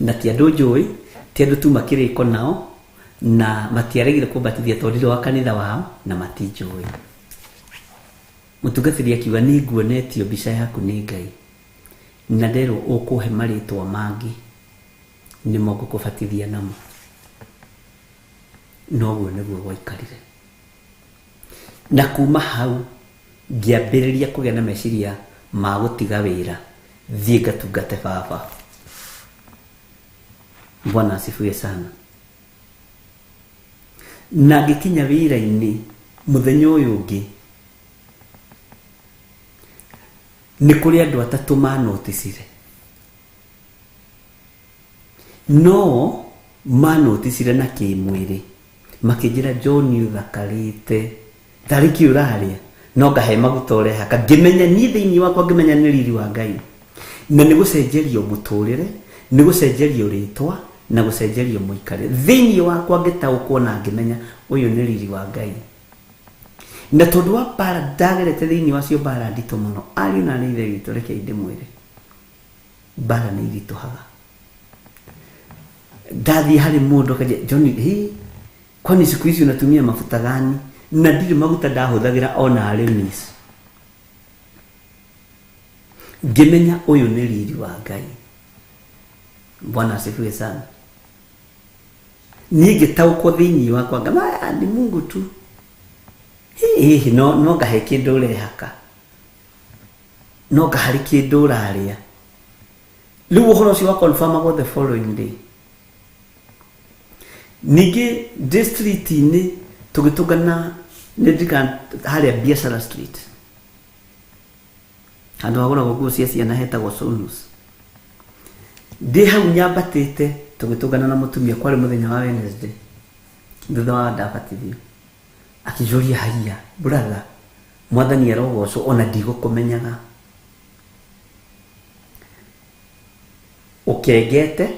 Na ti andũ njũĩ, ti andũ tuma kĩrĩko nao, na matiaregire kũmbatithia tondũ ndirĩ wa kanitha wao na matinjũĩ. Mũtungatĩri akiuga nĩ nguonetio mbica yaku nĩ Ngai, na nderwo ũkũhe marĩtwa mangĩ nĩmo ngũkũbatithia namo. Noguo nĩguo gwaikarire. Na kuma hau ngĩambĩrĩria kũgĩa na meciria ma gũtiga wĩra, thiĩ ngatungate baba. Bwana asifiwe sana. Na ngĩkinya wĩra-inĩ mũthenya ũyũ ũngĩ, nĩ kũrĩ andũ atatũ manoticire. No manoticire na kĩmwĩrĩ, makĩnjĩra John ũthakarĩte, tarĩ kĩ ũrarĩa, no ngahe maguta ũrehaka. Ngĩmenya niĩ thĩinĩ wakwa, ngĩmenya nĩ riri wa Ngai, na nĩ gũcenjerio mũtũrĩre, nĩ gũcenjerio rĩtwa, na gũcenjerio mũikarĩre. Thĩinĩ wakwa ngĩtaũkwo na ngĩmenya ũyũ nĩ riri wa Ngai. Na tondũ wa mbara ndagerete thĩinĩ wacio, mbara nditũ mũno, ariũ na arĩ ithe witũ, reke ndĩmwĩre, mbara nĩ iritũhaga. Ndathiĩ harĩ mũndũ akanjĩra, John, hii kwani siku hizi unatumia mafuta gani? Na ndirĩ maguta ndahũthagĩra ona arĩ miss. Ngĩmenya ũyũ nĩ riri wa Ngai. Bwana asifiwe sana. Niĩ ngĩtaũkwo thĩinĩ wakwa, ngama "Aya, ni Mungu tu, hihi no ngahe kĩndũ ũrehaka, no ngaharĩ kĩndũ ũrarĩa." Rĩu ũhoro ũcio wa confirmagwo the following day. Ningĩ ndĩ street-inĩ tũgĩtũngana, nĩ ndirikana harĩa Biashara Street, handũ hagũragwo nguo cia ciana hetagwo Sonus. Ndĩ hau nyambatĩte tũgĩtũngana na mũtumia, kwarĩ mũthenya wa Wednesday thutha wa ndabatithio, akĩnjũria, haiya brother, mwathani arogocwo, ona ndigũkũmenyaga, ũkengete,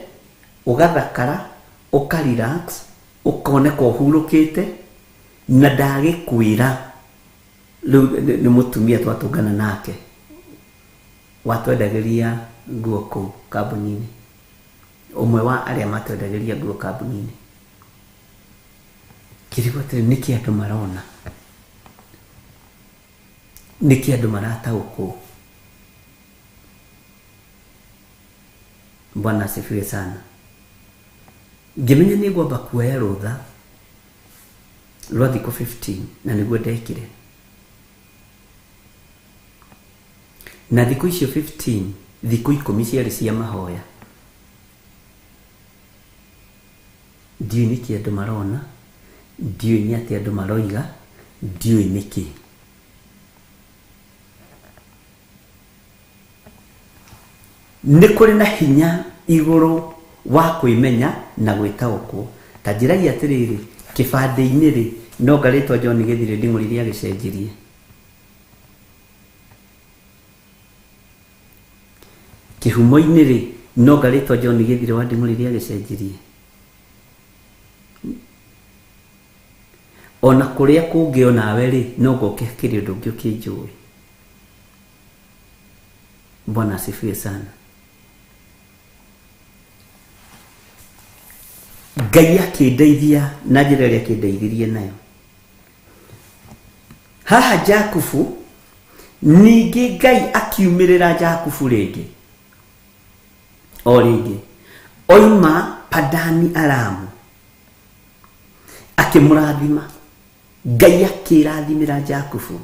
ũgathakara, ũka relax, ũkoneka ũhurũkĩte, na ndagĩkwĩra rĩu nĩ mũtumia twatũngana nake watwendagĩria nguo kũu kambuni-inĩ, ũmwe wa arĩa matwendagĩria nguo kambuni-inĩ. Ngĩrigwo atĩrĩ, nĩkĩ andũ marona, nĩkĩ andũ marataũkwo? Bwana asifiwe sana. Ngĩmenya nĩ ngwamba kuoya rũtha rwa thikũ 15, na nĩguo ndekire. Na thikũ icio 15, thikũ 10 ciarĩ cia mahoya. Ndiũĩ nĩkĩ andũ marona, ndiũĩ nĩ atĩ andũ maroiga, ndiũĩ nĩkĩ. Nĩ kũrĩ na hinya igũrũ wa kwĩmenya na gwĩtaũkwo. Ta njĩrai atĩrĩrĩ, Kĩbandĩ-inĩ rĩ, no ngarĩtwa John Gĩthirĩ Nding'ũri rĩagĩcenjirie. Kĩhumo-inĩ rĩ, no ngarĩtwa John Gĩthirĩ wa Nding'ũri rĩagĩcenjirie. Ona kũrĩa kũngĩ onawe rĩ, no ngoke hakĩrĩ ũndũ ũngĩ ũkĩnjũĩ. Bwana asifiwe sana. Ngai akĩndeithia na njĩra ĩrĩa akĩndeithirie nayo. Haha Jakubu, ningĩ Ngai akiumĩrĩra Jakubu rĩngĩ. O rĩngĩ. Oima Padani Aramu. Akĩmũrathima. Ngai akĩrathimĩra Jakubu.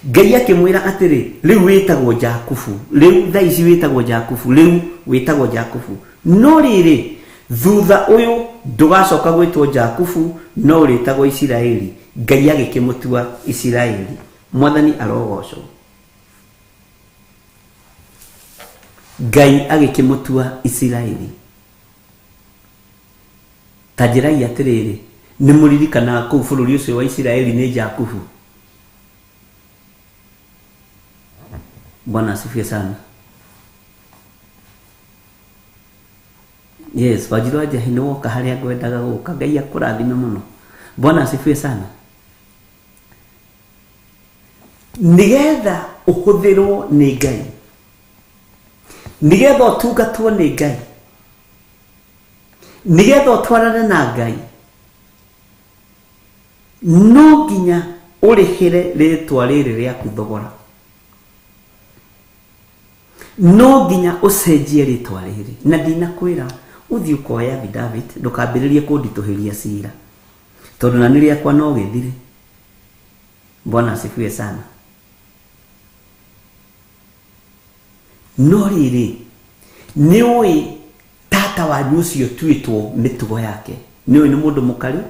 Ngai akĩmwĩra atĩrĩ, rĩu wĩtagwo Jakubu, rĩu thaa ici wĩtagwo Jakubu, rĩu wĩtagwo Jakubu. No rĩrĩ, thutha ũyũ ndũgacoka gwĩtwo Jakubu, no ũrĩtagwo Isiraeli. Ngai agĩkĩmũtua Isiraeli. Mwathani arogocwo. Ngai agĩkĩmũtua Isiraeli. Ta njĩrai atĩrĩrĩ, nĩ mũririkanaga kũu bũrũri ũcio wa Isiraeli nĩ Jakubu? Bwana asifiwe sana. Yes, Wanjiru wa Njahi nĩ woka harĩa ngwendaga gũka. Ngai akũrathime mũno. Bwana asifiwe sana. Nĩgetha ũhũthĩrwo nĩ Ngai, nĩgetha ũtungatwo nĩ Ngai, nĩgetha ũtwarane na Ngai, no nginya ũrĩhĩre rĩtwa rĩrĩ rĩaku thogora. No nginya ũcenjie rĩtwa rĩrĩ. Na ndinakwĩra ũthiĩ ũkoe affidavit, ndũkambĩrĩrie kũnditũhĩria cira, tondũ na nĩ rĩakwa no gĩthire. Bwana asifiwe sana. No rĩrĩ, nĩ ũĩ tata wanyu ũcio tuĩtwo mĩtugo yake. Nĩ ũĩ nĩ mũndũ mũkarĩ,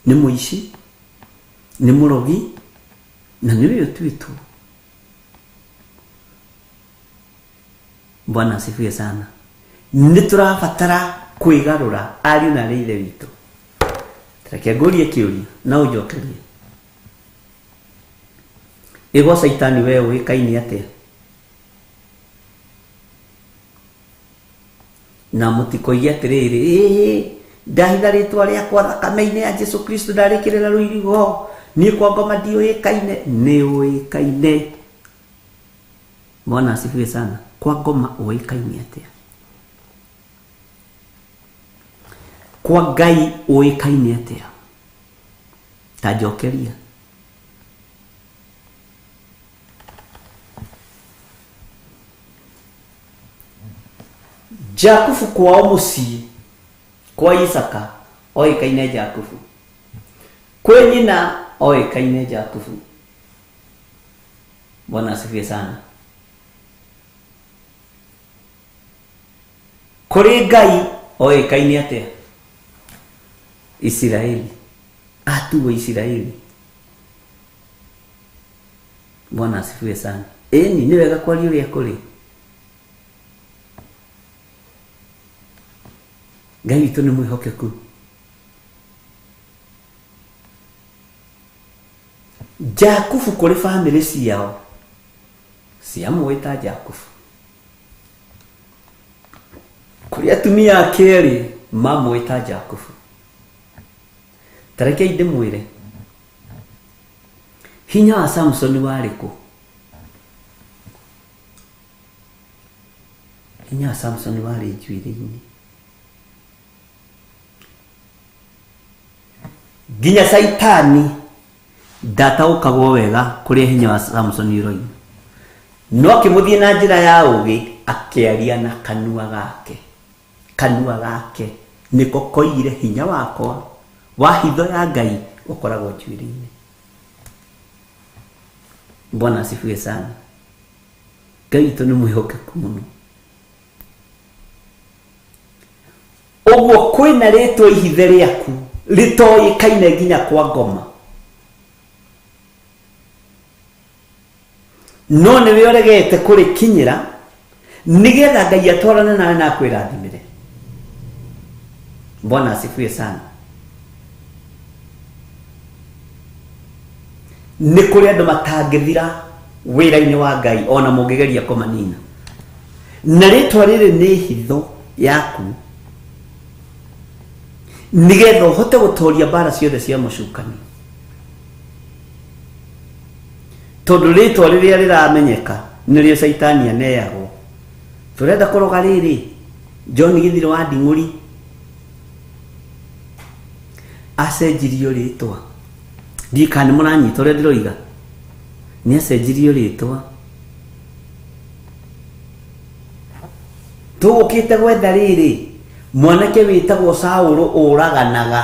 nĩ mũici, nĩ mũrogi, na nĩ ũĩ ũtuĩtwo. Bwana asifiwe sana. Nĩ tũrabatara kwĩgarũra ariũ na arĩ ithe witũ. Reke ngũrie kĩũria na ũnjokerie. Ĩgwa Caitani we ũĩkaine atĩa? Na mũtikoige atĩrĩrĩ, ĩĩ ndahitha rĩtwa rĩakwa thakame-inĩ ya Jesu Kristo ndarĩkĩrĩra rũirigo, niĩ kwa ngoma ndiũĩkaine. Nĩ ũĩkaine. Bwana asifiwe sana. Kwa ngoma ũĩkaine atĩa? Kwa Ngai ũĩkaine atĩa? Ta njokeria. Jakubu kwao mũciĩ kwa Isaka oĩkaine Jakubu, kwĩ nyina oĩkaine Jakubu. Bwana asifiwe sana. Kũrĩ Ngai oĩkaine atĩa? Isiraeli. Atuo Isiraeli. Bwana asifiwe sana. Ĩni nĩ wega kwaria ũrĩa kũrĩ. Ngai witũ nĩ mwĩhokeku. Jakubu kũrĩ bamĩrĩ ciao ciamũĩ ta Jakubu. Kũrĩ atumia ake erĩ mamũĩ ta Jakubu. Ta rekei ndĩmwĩre, hinya wa Samsoni warĩ kũ? Hinya wa Samsoni warĩ njuĩrĩ-inĩ. Nginya Caitani ndataũkagwo wega kũrĩa hinya wa Samsoni ũroima. No akĩmũthiĩ na njĩra ya ũgĩ, akĩaria na kanua gake. Kanua gake nĩko koigire hinya wakwa wa hitho ya Ngai ũkoragwo njuĩrĩ-inĩ. Bwana asifiwe sana. Ngai witũ nĩ mwĩhokeku mũno. Ũguo kwĩna rĩtwa ihithe rĩaku rĩtoĩkaine nginya kwa ngoma, no nĩwe ũregete kũrĩkinyĩra nĩgetha Ngai atwarane nawe na akwĩrathimĩre. Bwana asifiwe sana. Nĩ kũrĩ andũ matangĩthira wĩra-inĩ wa Ngai ona mũngĩgeria kũmanina. Na rĩtwa rĩrĩ nĩ hitho yaku nĩgetha ũhote gũtoria mbara ciothe cia mũcukani. Tondũ rĩtwa rĩrĩa rĩramenyeka nĩrĩo Caitani aneagwo. Tũrenda kũroga rĩrĩ John Githiri wa Nding'ũri acenjirio rĩtwa. Ndiũĩ kana nĩ mũranyita ũrĩa ndĩroiga. Nĩ acenjirio rĩtwa. Tũgũkĩte gwetha rĩrĩ mwanake wĩtagwo Saũlũ ũraganaga.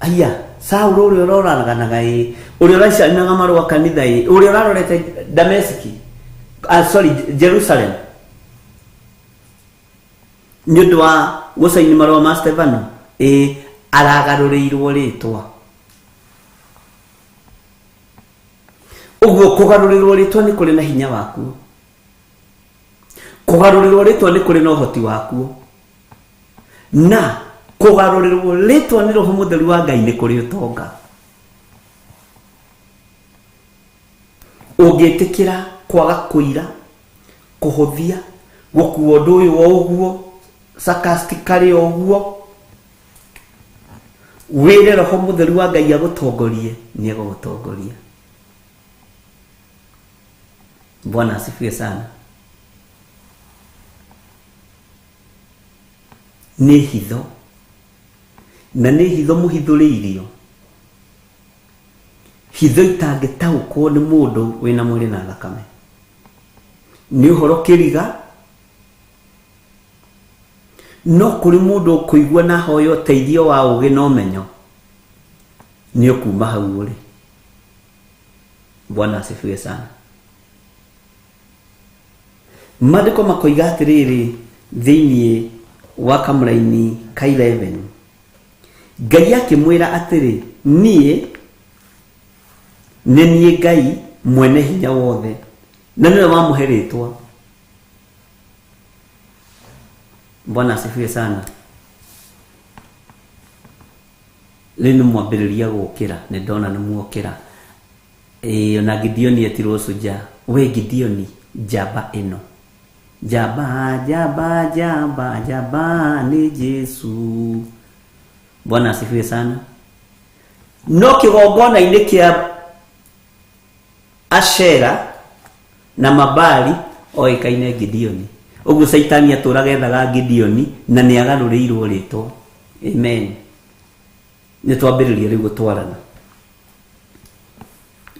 Aya, Saũlũ ũrĩa ũroraganaga ĩ, ũrĩa ũracainaga marũa kanitha ĩ, ũrĩa ũrarorete Dameski, sorry, Jerusalem. Nĩ ũndũ wa gũcaini marũa ma Stefano, ĩ, aragarũrĩirwo rĩtwa. Ũguo kũgarũrĩrwo rĩtwa nĩ kũrĩ na hinya wakuo. Kũgarũrĩrwo rĩtwa nĩ kũrĩ na ũhoti wakuo. Na kũgarũrĩrwo rĩtwa nĩ Roho Mũtheru wa Ngai nĩ kũrĩ ũtonga. Ũngĩtĩkĩra kwaga kũira, kũhũthia, gũkua ũndũ ũyũ o ũguo, sarcastically o ũguo, wĩre Roho Mũtheru wa Ngai agũtongorie, nĩ egũgũtongoria. Bwana asifiwe sana. Nĩ hitho. Na nĩ hitho mũhithũrĩirio. Hitho itangĩtaũkwo nĩ mũndũ wĩna mwĩrĩ na thakame. Nĩ ũhoro kĩriga, no kũrĩ mũndũ ũkũigua na ahoya ũteithio wa ũgĩ na ũmenyo, nĩ ũkuma hau ũrĩ. Bwana asifiwe sana. Maandĩko makoiga atĩrĩrĩ thĩinĩ wa kamũraini ka 11. Ngai akĩmwĩra atĩrĩ, niĩ nĩ niĩ Ngai mwene hinya wothe, na nĩwe wamũhe rĩtwa. Bwana asifiwe sana. Rĩu nĩ mwambĩrĩria gũkĩra, nĩ ndona nĩ muokĩra. Ĩĩ, ona Gideoni etirwo Shujaa. We Gideoni, njamba ĩno. Njamba, njamba, njamba, njamba nĩ Jesu. Bwana asifiwe sana. No kĩgongona-inĩ kĩa Ashera na Mabali oĩkaine Gideoni. Ũguo Caitani atũraga ethaga Gideoni na nĩ agarũrĩirwo rĩtwa. Amen. Nĩ twambĩrĩria rĩu gũtwarana.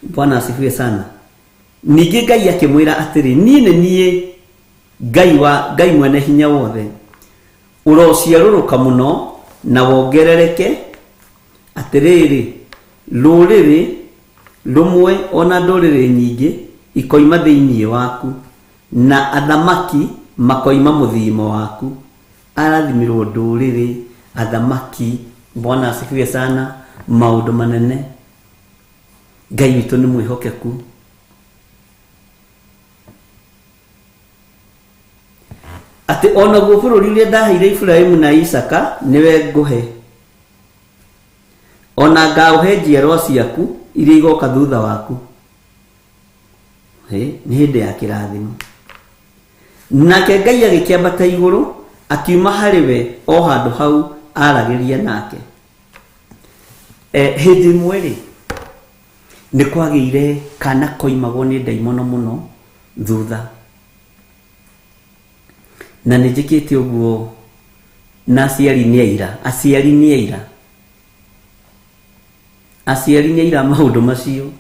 Bwana asifiwe sana. Ningĩ Ngai akĩmwĩra atĩrĩ, niĩ nĩ niĩ Ngai wa Ngai mwene hinya wothe, ũrociarũrũka mũno na wongerereke. Atĩrĩrĩ, rũrĩrĩ rũmwe ona ndũrĩrĩ nyingĩ ikoima thĩinĩ waku, na athamaki makoima mũthiimo waku. Arathimirwo ndũrĩrĩ, athamaki. Bwana asifiwe sana. Maũndũ manene. Ngai witũ nĩ mwĩhokeku. Atĩ onaguo bũrũri ũrĩa ndaheire Iburahĩmu na Isaaka nĩwe ngũhe, ona ngaũhe njiarwa ciaku iria igoka thutha waku. Nĩ hĩndĩ ya kĩrathimo. Nake Ngai agĩkĩambata igũrũ akiuma harĩ we o handũ hau aragĩria nake. Hĩndĩ ĩmwe rĩ, nĩ kwagĩire kana koimagwo nĩ ndaimono mũno thutha. Na nĩ njĩkĩte ũguo na aciari nĩ aira, aciari nĩ aira. Aciari nĩ aira maũndũ macio.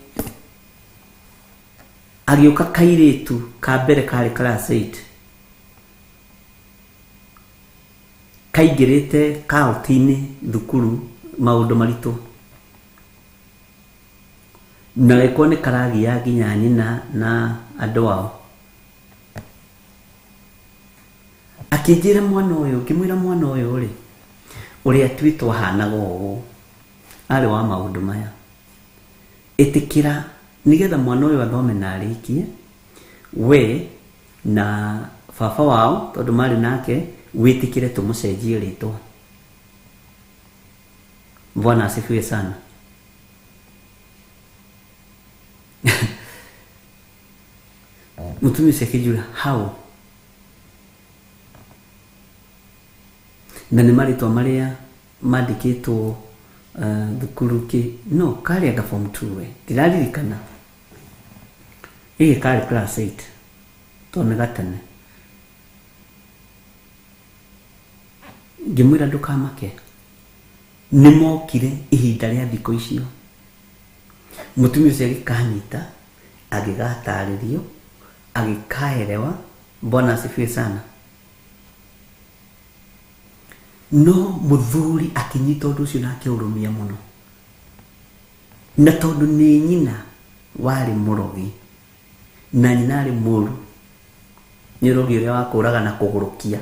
Agĩũka kairĩtu ka mbere karĩ class 8. Kaingĩrĩte cult-inĩ thukuru maũndũ maritũ. Na gagĩkorwo nĩ karagia nginya nyina na andũ ao. Akĩnjĩra mwana ũyũ, ngĩmwĩra mwana ũyũ rĩ, ũrĩa twĩtwo ahanaga ũũ, arĩ wa maũndũ maya. Ĩtĩkĩra nĩgetha mwana ũyũ athome na arĩkie, we na baba wao tondũ marĩ nake, wĩtĩkĩre tũmũcenjie rĩtwa. Bwana asifiwe sana. Mũtumia ũcio akĩnjũria how, na nĩ marĩtwa marĩa mandĩkĩtwo thukuru kĩ no karĩ anga form 2 we ndiraririkana gĩkĩ karĩ class 8 tondũ nĩ gatene. Ngĩmwĩra ndũkamake, nĩ mokire ihinda rĩa thikũ icio. Mũtumia ũcio agĩkanyita, agĩgatarĩrio, agĩkaerewa. Bwana asifiwe sana. No mũthuri akĩnyita ũndũ ũcio na akĩũrũmia mũno, na tondũ nĩ nyina warĩ mũrogi na nyina arĩ mũru, nĩ ũrogi ũrĩa wa kũraga na kũgũrũkia.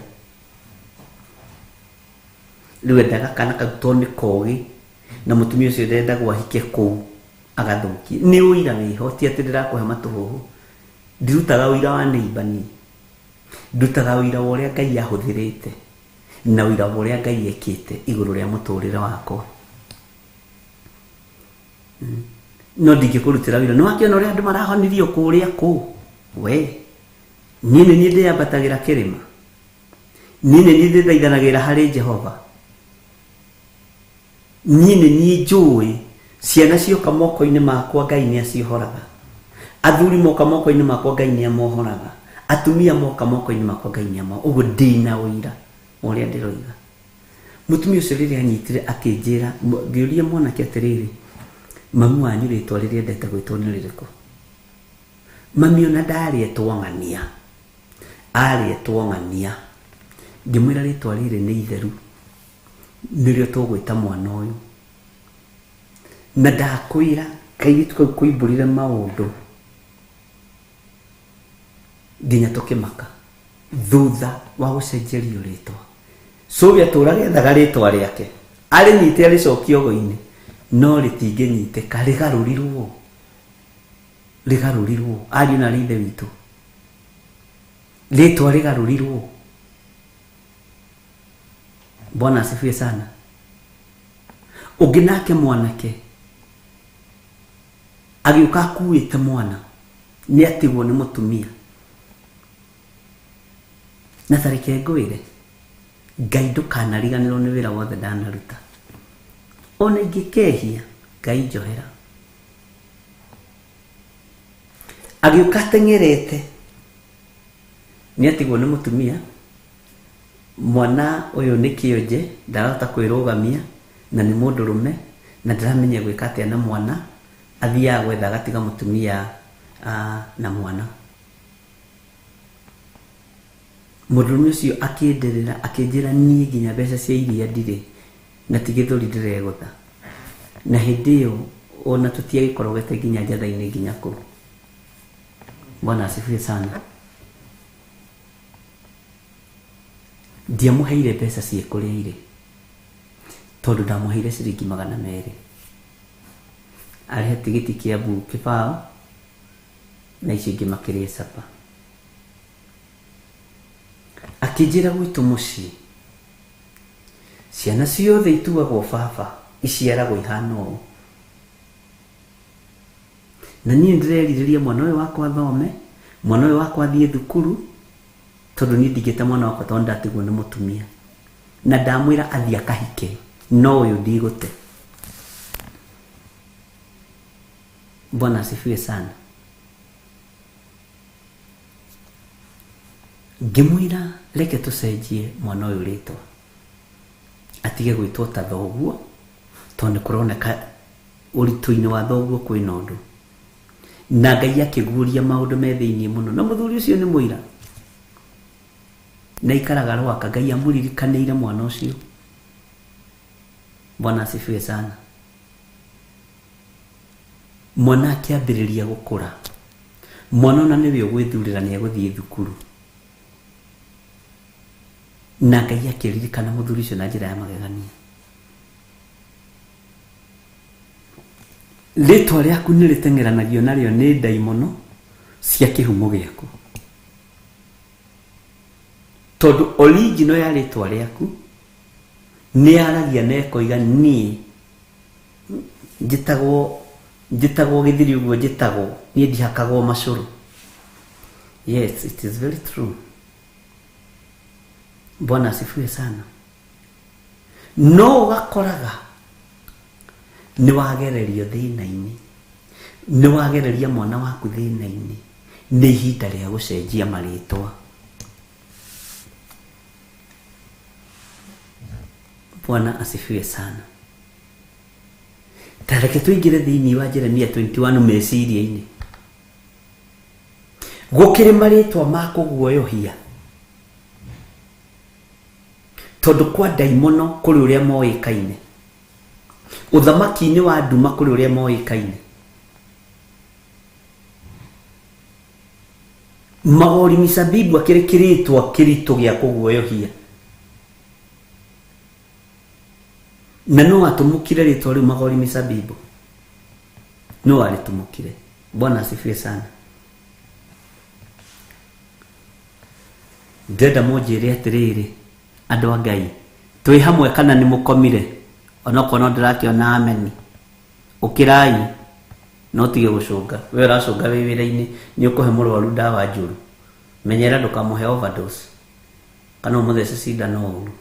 Rĩu endaga kana kau tondũ nĩ kogĩ, na mũtumia ũcio ndendagwo ahike kũu agathũkie. Nĩ ũira wĩho, ti atĩ ndĩrakũhe matũhũhũ. Ndirutaga ũira wa neighbor niĩ, ndutaga ũira wa ũrĩa Ngai ahũthĩrĩte na ũira wa ũrĩa Ngai ekĩte igũrũ rĩa mũtũrĩre wakwa. No ndingĩkũrutĩra ũira. Nĩ wakĩona ũrĩa andũ marahonirio kũrĩa kũu? We niĩ nĩ niĩ ndĩambatagĩra kĩrĩma, niĩ nĩ niĩ ndĩthaithanagĩra harĩ Jehova, niĩ nĩ niĩ njũĩ ciana cioka moko-inĩ makwa Ngai nĩ aciohoraga, athuri moka moko-inĩ makwa Ngai nĩ amohoraga, atumia moka moko-inĩ makwa Ngai nĩ amohoraga. Ũguo ndĩna ũira ũrĩa ndĩroiga. Mũtumia ũcio rĩrĩa anyitire akĩnjĩra, ngĩũria mwanake atĩrĩrĩ, mami wanyu rĩtwa rĩrĩa endete gwĩtwo nĩ rĩrĩkũ? Mami ona ndarĩetwo ng'ania, arĩetwo ng'ania. Ngĩmwĩra rĩtwa rĩrĩ nĩ itheru, nĩrĩo tũgwĩta mwana ũyũ. Na ndakwĩra kairĩtu kau koimbũrire maũndũ nginya tũkĩmaka thutha wa gũcenjerio rĩtwa. Cũwe atũraga ethaga rĩtwa rĩake, arĩnyite arĩcokie ogo-inĩ, no rĩtingĩnyitĩka, rĩgarũrirwo, rĩgarũrirwo. Ariũ na arĩ ithe witũ, rĩtwa rĩgarũrirwo. Bwana asifiwe sana. Ũngĩ nake mwanake agĩũka akuĩte mwana, nĩ atigwo nĩ mũtumia. Na tareke ngwĩre, Ngai ndũkanariganĩrwo nĩ wĩra wothe ndanaruta. Ona ingĩkehia, Ngai njohera. Agĩũka ateng'erete, nĩ atigwo nĩ mũtumia. Mwana ũyũ nĩ kĩonje, ndarahota kwĩrũgamia, na nĩ mũndũrũme, na ndaramenya gwĩka atĩa na mwana. Athiaga gwetha agatiga mũtumia na mwana. Mũndũrũme ũcio akĩnderera, akĩnjĩra niĩ nginya mbeca cia iria ndirĩ, na ti gĩthũri ndĩregũtha. Na hĩndĩ ĩyo ona tũtiagĩkorogete nginya njatha-inĩ nginya kũu. Bwana asifiwe sana. Ndiamũheire mbeca ciĩ kũrĩa irĩ, tondũ ndamũheire ciringi 200. Arĩhe tigiti kĩa mbu kĩbaũ, na icio ingĩ makĩrĩe capa. Akĩnjĩra gwitũ mũciĩ, ciana ciothe ituagwo baba, iciaragwo ihana ũũ. Na niĩ ndĩrerirĩria mwana ũyũ wakwa athome, mwana ũyũ wakwa athiĩ thukuru, tondũ niĩ ndingĩte mwana wakwa tondũ ndatigwo nĩ mũtumia. Na ndamwĩra athiĩ akahike, no ũyũ ndigũte. Bwana asifiwe sana. Ngĩmwĩra reke tũcenjie mwana ũyũ rĩtwa, atige gwĩtwo ta thoguo, tondũ nĩ kũroneka ũritũ-inĩ wa thoguo kwĩna ũndũ. Na Ngai akĩguũria maũndũ me thĩiniĩ mũno. Na mũthuri ũcio nĩ mũira, na aikaraga Rwaka. Ngai amũririkanĩire mwana ũcio. Bwana asifiwe sana. Mwana akĩambĩrĩria gũkũra, mwana ona nĩwe ũgwĩthurĩra nĩ egũthiĩ thukuru. Na Ngai akĩririkana mũthuri ũcio na njĩra ya magegania. Rĩtwa rĩaku nĩ rĩteng'eranagio narĩo nĩ ndaimono cia kĩhumo gĩaku, tondũ original ya rĩtwa rĩaku nĩ yaragia na ĩkoiga niĩ njĩtagwo Njĩtagwo gĩthiri ũguo njĩtagwo, niĩ ndihakagwo macũrũ. Yes, it is very true. Bwana asifiwe sana. No ũgakoraga nĩ wagererio thĩna-inĩ, nĩ wagereria mwana waku thĩna-inĩ, nĩ ihinda rĩa gũcenjia marĩtwa. Bwana asifiwe sana. Ta reke tũingĩre thĩinĩ wa Jeremia 21 meciria-inĩ. Gũkĩrĩ marĩtwa ma kũguoyohia, tondũ kwa ndaimono kũrĩ ũrĩa moĩkaine, ũthamaki-inĩ wa nduma kũrĩ ũrĩa moĩkaine. Magori misabibu akĩrĩ kĩrĩtwa kĩritũ gĩa kũguoyohia, na no atũmũkire rĩtwa rĩu Magori misabibu, no arĩtũmũkire. Bwana asifiwe sana. Ndĩrenda mũnjĩre atĩrĩrĩ, andũ a Ngai, twĩ hamwe kana nĩ mũkomire? Onokorwo no ndĩrakĩona ameni. Ũkĩrai, no tige gũcũnga. We ũracũnga wĩ wĩra-inĩ, nĩ ũkũhe mũrwaru ndawa njũru. Menyera ndũkamũhe overdose, kana ũmũthece cindano ũru.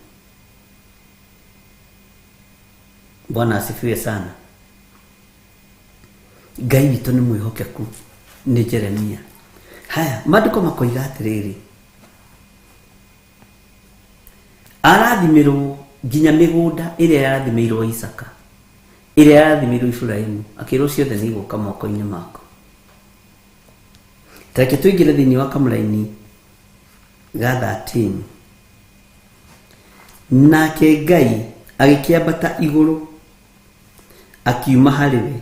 Bwana asifiwe sana. Ngai witũ nĩ mwĩhokeku, nĩ Jeremia. Haya, maandĩko makoiga atĩrĩrĩ, arathimĩrwo nginya mĩgũnda ĩrĩa yarathimĩirwo Isaka, ĩrĩa yarathimĩirwo Iburahĩmu, akĩrwo ciothe nĩ igũka moko-inĩ maku. Ta reke tũingĩre thĩinĩ wa kamũraini ga 13. Nake Ngai agĩkĩambata igũrũ akiuma harĩ we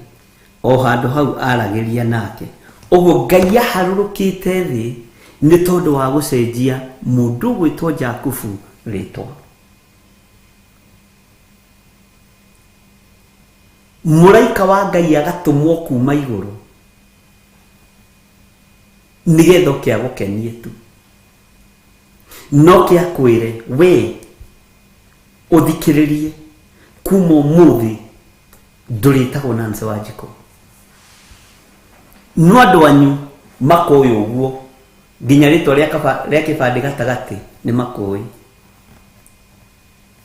o handũ hau aragĩria nake. Ũguo Ngai aharũrũkĩte thĩ nĩ tondũ wa gũcenjia mũndũ ũgwĩtwo Jakubu rĩtwa. Mũraika wa Ngai agatũmwo kuma igũrũ nĩgetha oke agũkenie tu, no ke akwĩre we ũthikĩrĩrie kuma ũmũthĩ ndũrĩtagwo Nancy Wanjikũ. No andũ anyu makũĩ ũguo nginya rĩtwa rĩa kĩbandĩ gatagatĩ nĩ makũĩ.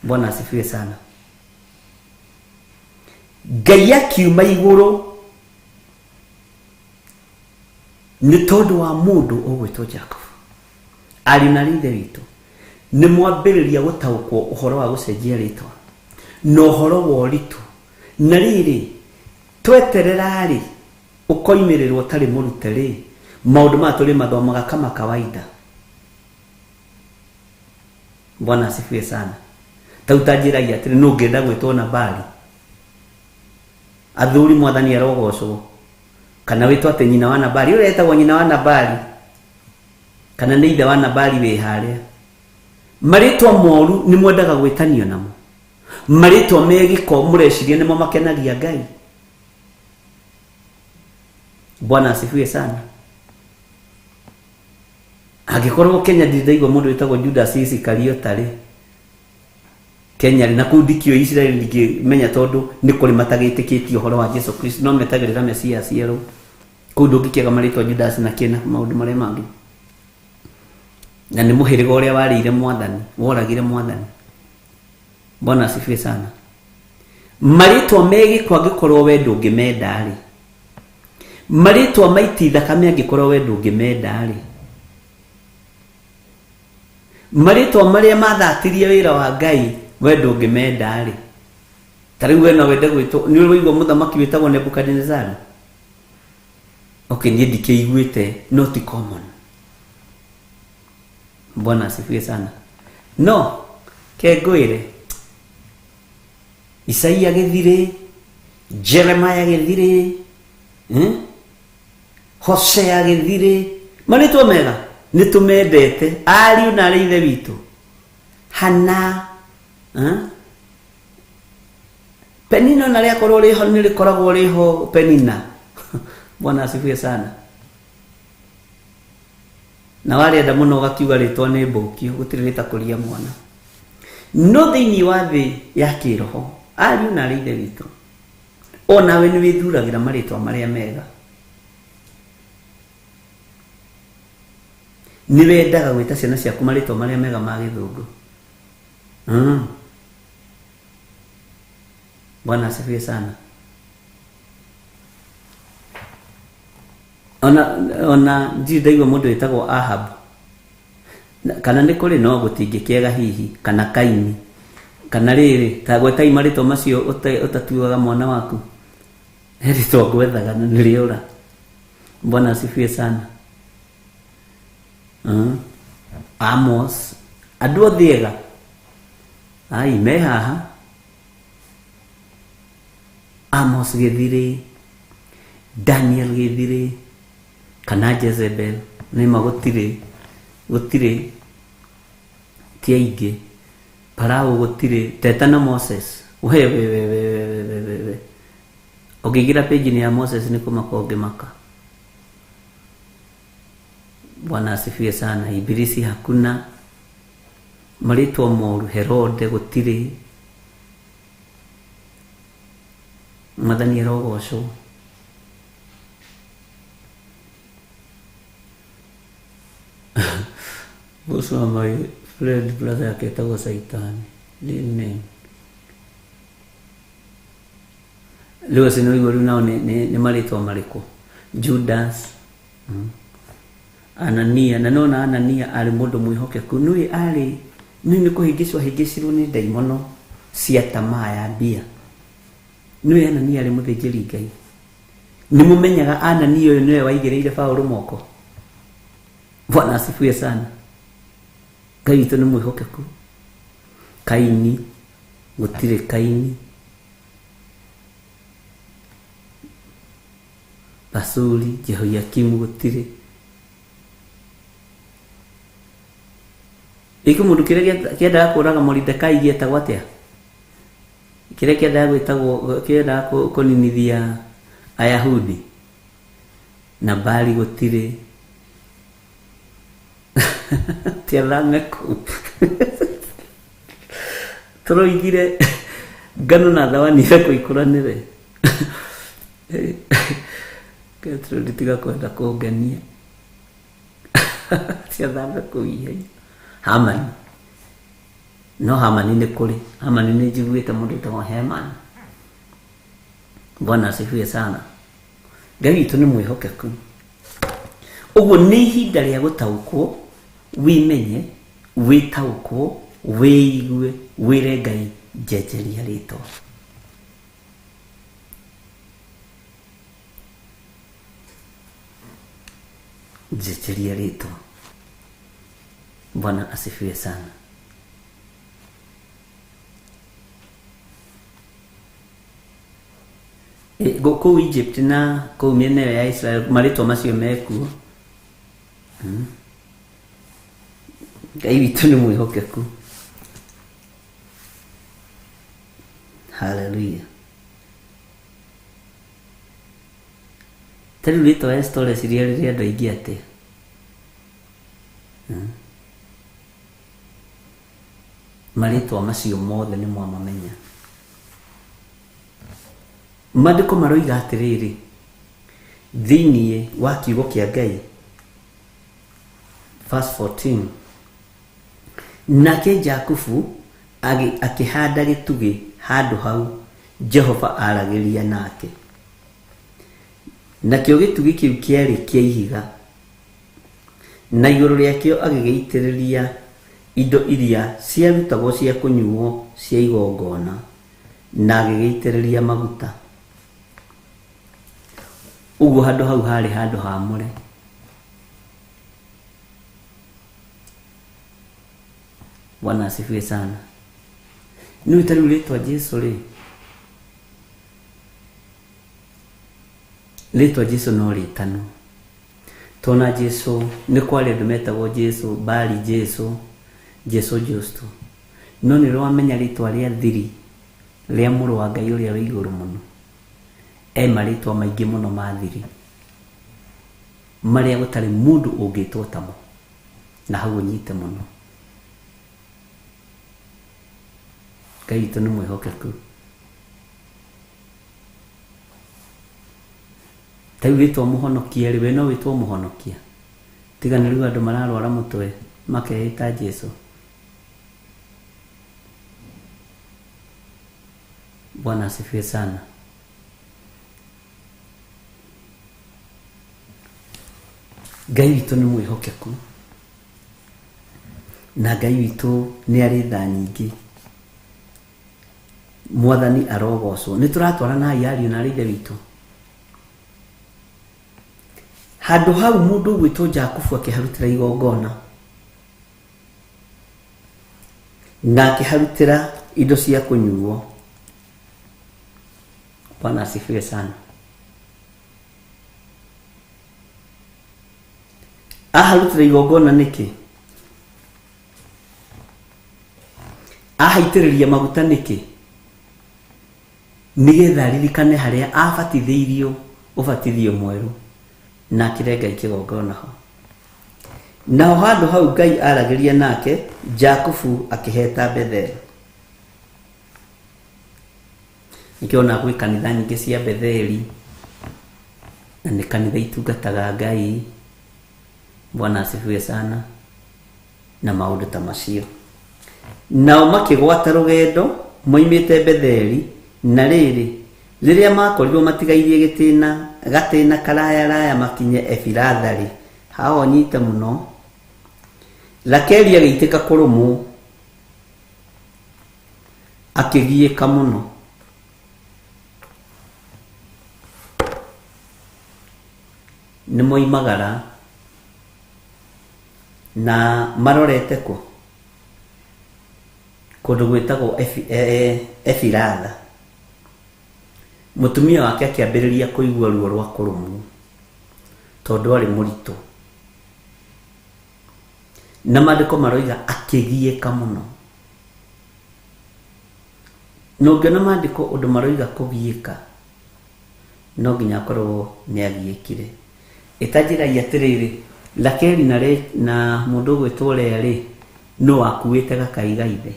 Bwana asifiwe sana. Ngai akiuma igũrũ nĩ tondũ wa mũndũ ũgwĩtwo Jacob. Ariũ na ithe witũ, nĩ mwambĩrĩria gũtaũkwo ũhoro wa gũcenjia rĩtwa na ũhoro wa ũritũ. Na rĩrĩ, tweterera rĩ, ũkoimĩrĩrwo ũtarĩ mũrute rĩ, maũndũ maya tũrĩ mathomaga kama kawaida. Bwana asifiwe sana. Tau ta njĩragia atĩrĩ, nũ ũngĩenda gwĩtwo Nabali? Athuri mwathani arogocwo. Kana wĩtwo atĩ nyina wa Nabali, ũrĩa etagwo nyina wa Nabali, kana nĩ ithe wa Nabali wĩ harĩa. Marĩtwa moru nĩ mwendaga gwĩtanio namo. Marĩtwa me gĩko mũreciria nĩmo makenagia Ngai. Bwana asifiwe sana. Angĩkorwo Kenya ndirĩ ndaigua mũndũ wĩtagwo Judas Isikariota rĩ, Kenya rĩ, na kũu ndikĩũĩ Isiraeli ndingĩmenya tondũ nĩ kũrĩ matagĩtĩkĩtie ũhoro wa Jesu Kristo, no metagĩrĩra Mesia aciarwo. Kũu ndũngĩkĩaga marĩtwa Judas na kĩna maũndũ marĩa mangĩ. Na nĩ mũhĩrĩga ũrĩa warĩire mwathani, woragire mwathani. Bwana asifiwe sana. Marĩtwa me gĩko angĩkorwo we ndũngĩmenda rĩ, marĩtwa maiti thakame angĩkorwo we ndũngĩmenda rĩ, marĩtwa marĩa mathatirie wĩra wa Ngai we ndũngĩmenda rĩ. Ta rĩu we no wende gwĩtwo, nĩ ũrĩ waigua mũthamaki wĩtagwo Nebukadnezari? Okay, niĩ ndikĩiguĩte, no ti common. Bwana asifiwe sana. No ke ngwĩre, Isaia gĩthirĩ, Jeremiah gĩthirĩ, Hosea gĩthirĩ, marĩtwa mega nĩ tũmendete, ariũ na arĩ ithe witũ. Hana, Penina na rĩakorwo rĩho nĩ rĩkoragwo rĩho Penina. Bwana asifiwe sana. Na warĩenda mũno ũgakiuga rĩtwa nĩ mbũkio, gũtirĩ rĩtakũria mwana. No thĩinĩ wa thĩ ya kĩroho, ariũ na arĩ ithe witũ, Onawe nĩ wĩthuragĩra marĩtwa marĩa mega. Nĩ wendaga gwĩta ciana ciaku marĩtwa marĩa mega ma gĩthũngũ. Bwana asifiwe sana. Ona ndirĩ ndaigua mũndũ wĩtagwo Ahab. Kana nĩ kũrĩ no gũtingĩkĩega hihi, kana Kaini, kana rĩrĩ, ta gwetai marĩtwa macio ũtatuaga mwana waku. He rĩtwa ngwethaga na nĩrĩũra. Bwana asifiwe sana. Amos, andũ othe ega. Ai, me haha. Amos gĩthirĩ, Daniel gĩthirĩ, kana Jezebel, nĩma gũtirĩ, gũtirĩ, ti aingĩ. Farao gũtirĩ, teta na Moses. We we we we we we we we. Ũngĩingĩra page-inĩ ya Moses nĩ kũmaka ũngĩmaka. Bwana asifiwe sana. Ibilisi hakuna, marĩtwa moru, Herode gũtirĩ. Mwathani arogocwo. Boss wa my friend brother yake etagwo Saitani. Real name. Rĩu acio nĩ waigua rĩu nao nĩ marĩtwa marĩkũ? Judas, Anania, na nona Anania arĩ mũndũ mwĩhokeku. Nĩũĩ arĩ, nĩũĩ nĩ kũhĩngĩcwo ahĩngĩcirwo nĩ ndaimono cia tamaa ya mbia. Nĩũĩ Anania arĩ mũthĩnjĩri Ngai. Nĩ mũmenyaga Anania ũyũ nĩwe waigĩrĩire Paũlũ moko. Bwana asifiwe sana. Ngai witũ nĩ mwĩhokeku. Kaini, gũtirĩ Kaini. Pasuri, Jehoiakimu gũtirĩ. Ĩkĩ mũndũ kĩrĩa kĩendaga kũraga Moridekai gĩetagwo atĩa? Kĩrĩa kĩendaga gwĩtagwo, kĩendaga kũninithia Ayahudi. Nabali gũtirĩ. Tiathame kũu. Tũroigire ngano na thawani irekwo ikũranĩre. Gertrude tiga kwenda kũngenia. Tiathame kũu ihenya. Hamani. No Hamani nĩ kũrĩ. Hamani nĩ njiguĩte mũndũ wĩtagwo Heman. Bwana asifiwe sana. Ngai witũ nĩ mwĩhokeku. Ũguo nĩ ihinda rĩa gũtaũkwo, wĩmenye, wĩtaũkwo, wĩigue, wĩre Ngai njenjeria rĩtwa. Njenjeria rĩtwa. Bwana asifiwe sana. Kũu Egypt na kũu mĩena ĩyo ya Israel marĩtwa macio mekuo. Ngai witũ nĩ mwĩhokeku. Hallelujah. Ta rĩu rĩtwa Esther ũreciria rĩrĩa andũ aingĩ atĩa? Marĩtwa macio mothe nĩ mwamamenya. Maandĩko maroiga atĩrĩrĩ, thĩinĩ wa kiugo kĩa Ngai, verse 14, nake Jakubu akĩhanda gĩtugĩ handũ hau Jehova aragĩria nake. Nakĩo gĩtugĩ kĩu kĩarĩ kĩa ihiga, na igũrũ rĩakĩo agĩgĩitĩrĩria indo iria ciarutagwo cia kũnyuo cia igongona, na agĩgĩitĩrĩria maguta. Ũguo handũ hau harĩ handũ haamũre. Bwana asifiwe sana. Nĩũĩ ta rĩu rĩtwa Jesu rĩ, rĩtwa Jesu no rĩtanwo. Tona Jesu nĩ kwarĩ andũ metagwo Jesu, Bali Jesu, Jesu Justo. No nĩ rwamenya rĩtwa rĩa thiri rĩa mũrũ wa Ngai ũrĩa wĩ igũrũ mũno. E marĩtwa maingĩ mũno ma thiri marĩa gũtarĩ mũndũ ũngĩtwo tamo, na hau ũnyite mũno. Ngai witũ nĩ mwĩhokeku. Ta rĩu rĩtwa mũhonokia rĩ, we no wĩtwo mũhonokia? Tiga nĩ rĩu andũ mararwara mũtwe makeĩta Jesu. Bwana asifiwe sana. Ngai witũ nĩ mwĩhokeku na Ngai witũ nĩ arĩ tha nyingĩ. Mwathani arogocwo. Nĩ tũratwarana ariũ na arĩ ithe witũ. Handũ hau mũndũ ũgwĩtwo Jakubu akĩharutĩra igongona na akĩharutĩra indo cia kũnyuo. Bwana asifiwe sana. Aharutĩra igongona nĩkĩ? Ahaitĩrĩria maguta nĩkĩ? Nĩgetha aririkane harĩa abatithĩirio ũbatithio mwerũ na akĩre Ngai kĩgongona ho. Naho handũ hau Ngai aragĩria nake, Jakubu akĩheta Betheli. Nĩkĩo ona gwĩ kanitha nyingĩ cia Betheli, na nĩ kanitha itungataga Ngai. Bwana asifiwe sana. Na maũndũ ta macio. Nao makĩgwata rũgendo moimĩte Betheli, na rĩrĩ, rĩrĩa maakorirwo matigairie gĩtĩna gatĩna karaya-raya makinye Efiratha-rĩ, haha ũnyite mũno, Rakeli agĩitĩka kũrũmwo, akĩgiĩka mũno. Nĩ moimagara na marorete kũ? Kũndũ gwĩtagwo Efiratha. Mũtumia wake akĩambĩrĩria kũigua ruo rwa kũrũmwo tondũ arĩ mũritũ. Na maandĩko maroiga akĩgiĩka mũno. Na ũngĩona maandĩko ũndũ maroiga kũgiĩka, no nginya akorwo nĩ agiĩkire. Ĩtanjĩrai atĩrĩrĩ, Rakeli na, Re, na mũndũ ũgwĩtwo Lea rĩ, nũ wakuĩte gakai ga ithe?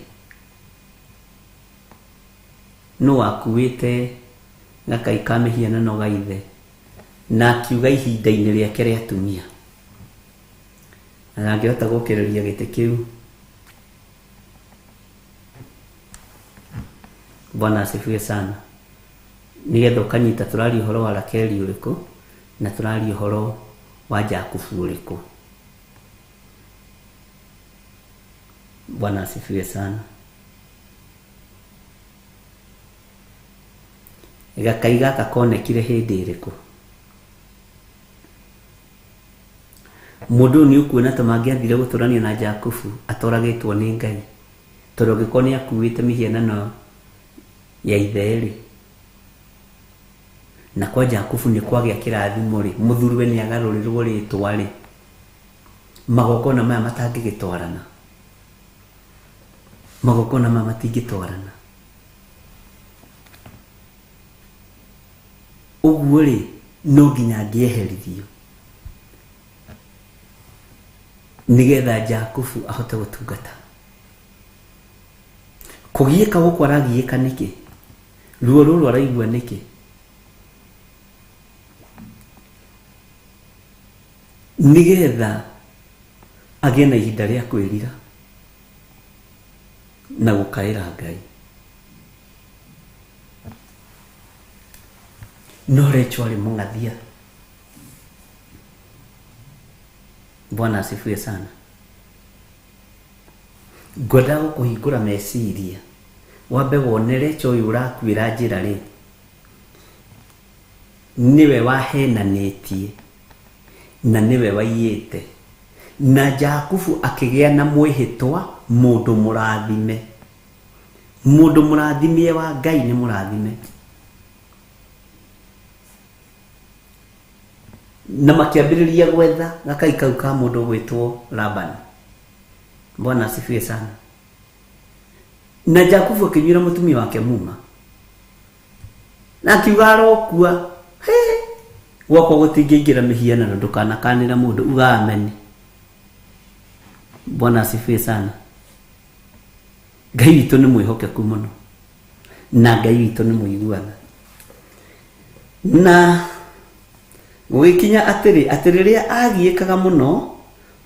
Nũ wakuĩte gakai ka mĩhianano ga ithe? Na akiuga ihinda-inĩ rĩake rĩa atumia. Na ndangĩhota gũkĩrĩria gĩtĩ kĩu. Bwana asifiwe sana. Nĩgetha ũkanyita tũraria ũhoro wa Rakeli ũrĩkũ na tũraria ũhoro wa Jakubu ũrĩkũ. Bwana asifiwe sana. Gakai gaka konekire hĩndĩ ĩrĩkũ? Mũndũ ũyũ nĩ ũkuona ta mangĩathire gũtũrania na Jakubu atoragĩtwo nĩ Ngai, tondũ angĩkorwo nĩ akuĩte mĩhianano ya ithe-rĩ, na kwa Jakubu nĩ kwagĩa kĩrathimo-rĩ, mũthuriwe nĩ agarũrĩrwo rĩtwa-rĩ, magongona maya matangĩgĩtwarana, magongona maya matingĩtwarana. Ũguo-rĩ, no nginya angĩeheririo nĩgetha Jakubu ahote gũtungata. Kũgiĩka gũkũ aragiĩka nĩkĩ? Ruo rũrũ araigua nĩkĩ? Nĩgetha agĩe na ihinda rĩa kwĩrira na gũkaĩra Ngai. No Rachel arĩ mũng'athia. Bwana asifiwe sana. Ngwendaga gũkũhingũra meciria wambe wone Rachel ũyũ ũrakuĩra njĩra rĩ, nĩwe wahenanĩtie na nĩwe waiyĩte, na Jakubu akĩgĩa na mwĩhĩtwa mũndũ mũrathime. Mũndũ mũrathimie wa Ngai nĩ mũrathime. Na makĩambĩrĩria gwetha gakai kau ka mũndũ ũgwĩtwo Labani. Bwana asifiwe sana. Na Jakubu akĩnyuĩra mũtumia wake muma na akiuga arokua. He, gwakwa gũtingĩingĩra mĩhianano, ndũkanakanĩra mũndũ, uga ameni. Bwana asifiwe sana. Ngai witũ nĩ mwĩhokeku mũno na Ngai witũ nĩ mũiguana. Na Gũgĩkinya atĩrĩ, atĩ rĩrĩa aagiĩkaga mũno,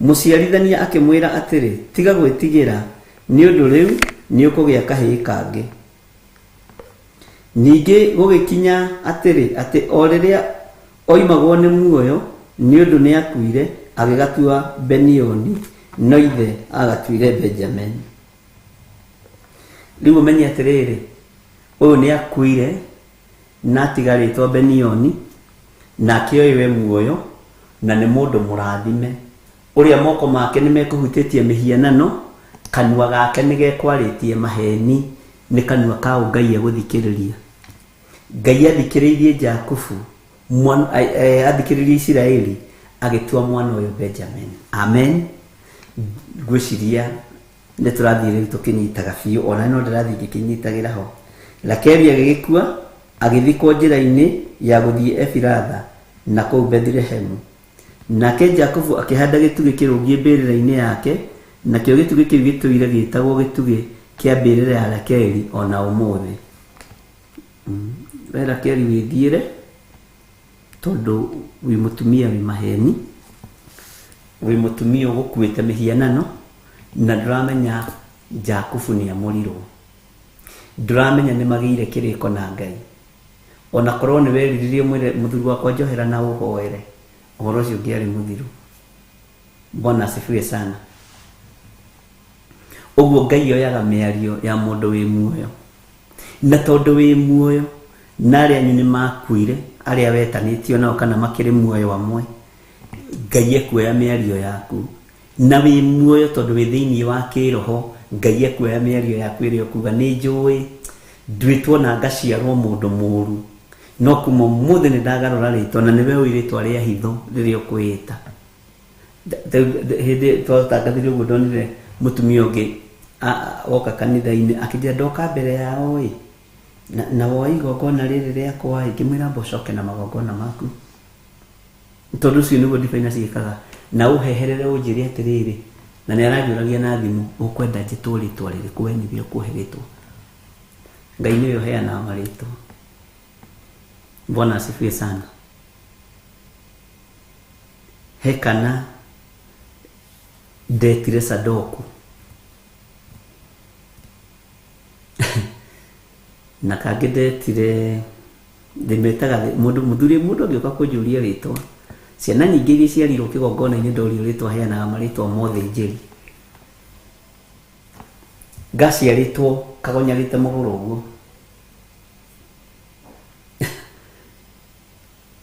mũciarithania akĩmwĩra atĩrĩ, tiga gwĩtigĩra, nĩ ũndũ rĩu nĩũkũgĩa kahĩĩ kangĩ. Ningĩ gũgĩkinya atĩrĩ, atĩ o rĩrĩa oimagwo nĩ muoyo, nĩ ũndũ nĩakuire, agĩgatua Benioni, no ithe aagatuire Benjamini. Rĩu ũmenye atĩrĩrĩ, ũyũ nĩakuire, na atiga rĩtwa Benioni, nake ũyũ e muoyo, na nĩ mũndũ mũrathime, ũrĩa moko make nĩmekũhutĩtie mĩhianano, kanua gake nĩgekwarĩtie maheni, nĩ kanua ka ũ Ngai egũthikĩrĩria? Ngai athikĩrĩirie Jakubu, athikĩrĩirie Isiraeli, agĩtua mwana ũyũ Benjamin. Amen. Ngwĩciria nĩ tũrathiĩ rĩu tũkĩnyitaga biũ, ona no ndĩrathiĩ ngĩkĩnyitagĩra ho. Rakeli agĩgĩkua, agĩthikwo njĩra-inĩ ya gũthiĩ Efiratha, na kũu Bethilehemu. Nake Jakubu akĩhanda gĩtugĩ kĩrũngiĩ mbĩrĩra-inĩ yake, nakĩo gĩtugĩ kĩu gĩtũire gĩĩtagwo gĩtugĩ kĩa mbĩrĩra ya Rakeli o na ũmũthĩ. We Rakeli wĩthiĩre, tondũ wĩ mũtumia wĩ maheni, wĩ mũtumia ũgũkuĩte mĩhianano, na ndũramenya Jakubu nĩamũrirwo. Ndũramenya nĩmagĩire kĩrĩko na Ngai. Ona korwo nĩ weriririe mwĩre mũthuri wakwa njohera na ũhoere, ũhoro ũcio ũngĩarĩ mũthiru. Bwana asifiwe sana. Ũguo Ngai oyaga mĩario ya mũndũ wĩ muoyo. Na tondũ wĩ muoyo, na arĩa anyu nĩ makuire, arĩa wetanĩtio nao kana makĩrĩ muoyo amwe, Ngai ekuoya mĩario yaku. Na wĩ muoyo tondũ wĩ thĩinĩ wa kĩroho, Ngai ekuoya mĩario yaku ĩrĩa ũkuga nĩ njũĩ nduĩtwo na ngaciarwo mũndũ mũru, no kuma ũmũthĩ nĩ ndagarũra rĩtwa, na nĩwe ũĩ rĩtwa rĩa hitho rĩrĩa ũkwĩĩta. Hĩndĩ twatangathire ũguo ndonire mũtumia ũngĩ oka kanitha-inĩ akĩnjĩra ndoka mbere yao ĩ, na woe igongona rĩrĩ rĩakwa ĩ, ngĩmwĩra amba ũcoke na magongona maku. Tondũ ũcio nĩguo ndibei ciĩkaga, na ũheherere ũnjĩre atĩrĩrĩ, na nĩ aranjũragia na thimũ, ũkwenda njĩtwo rĩtwa rĩrĩkũ, we nĩwe ũkũhe rĩtwa. Ngai nĩwe ũheanaga marĩtwa. Bwana asifiwe sana. He kana ndetire Sadoku na kangĩ ndetire ndĩmetaga mũndũ mũthuri mũndũ angĩũka kũnjũria rĩtwa ciana nyingĩ iria ciarirwo kĩgongona-inĩ ndorio rĩtwa heanaga marĩtwa mothe njeri ngaciarĩtwo kagonyarĩte magũrũ ũguo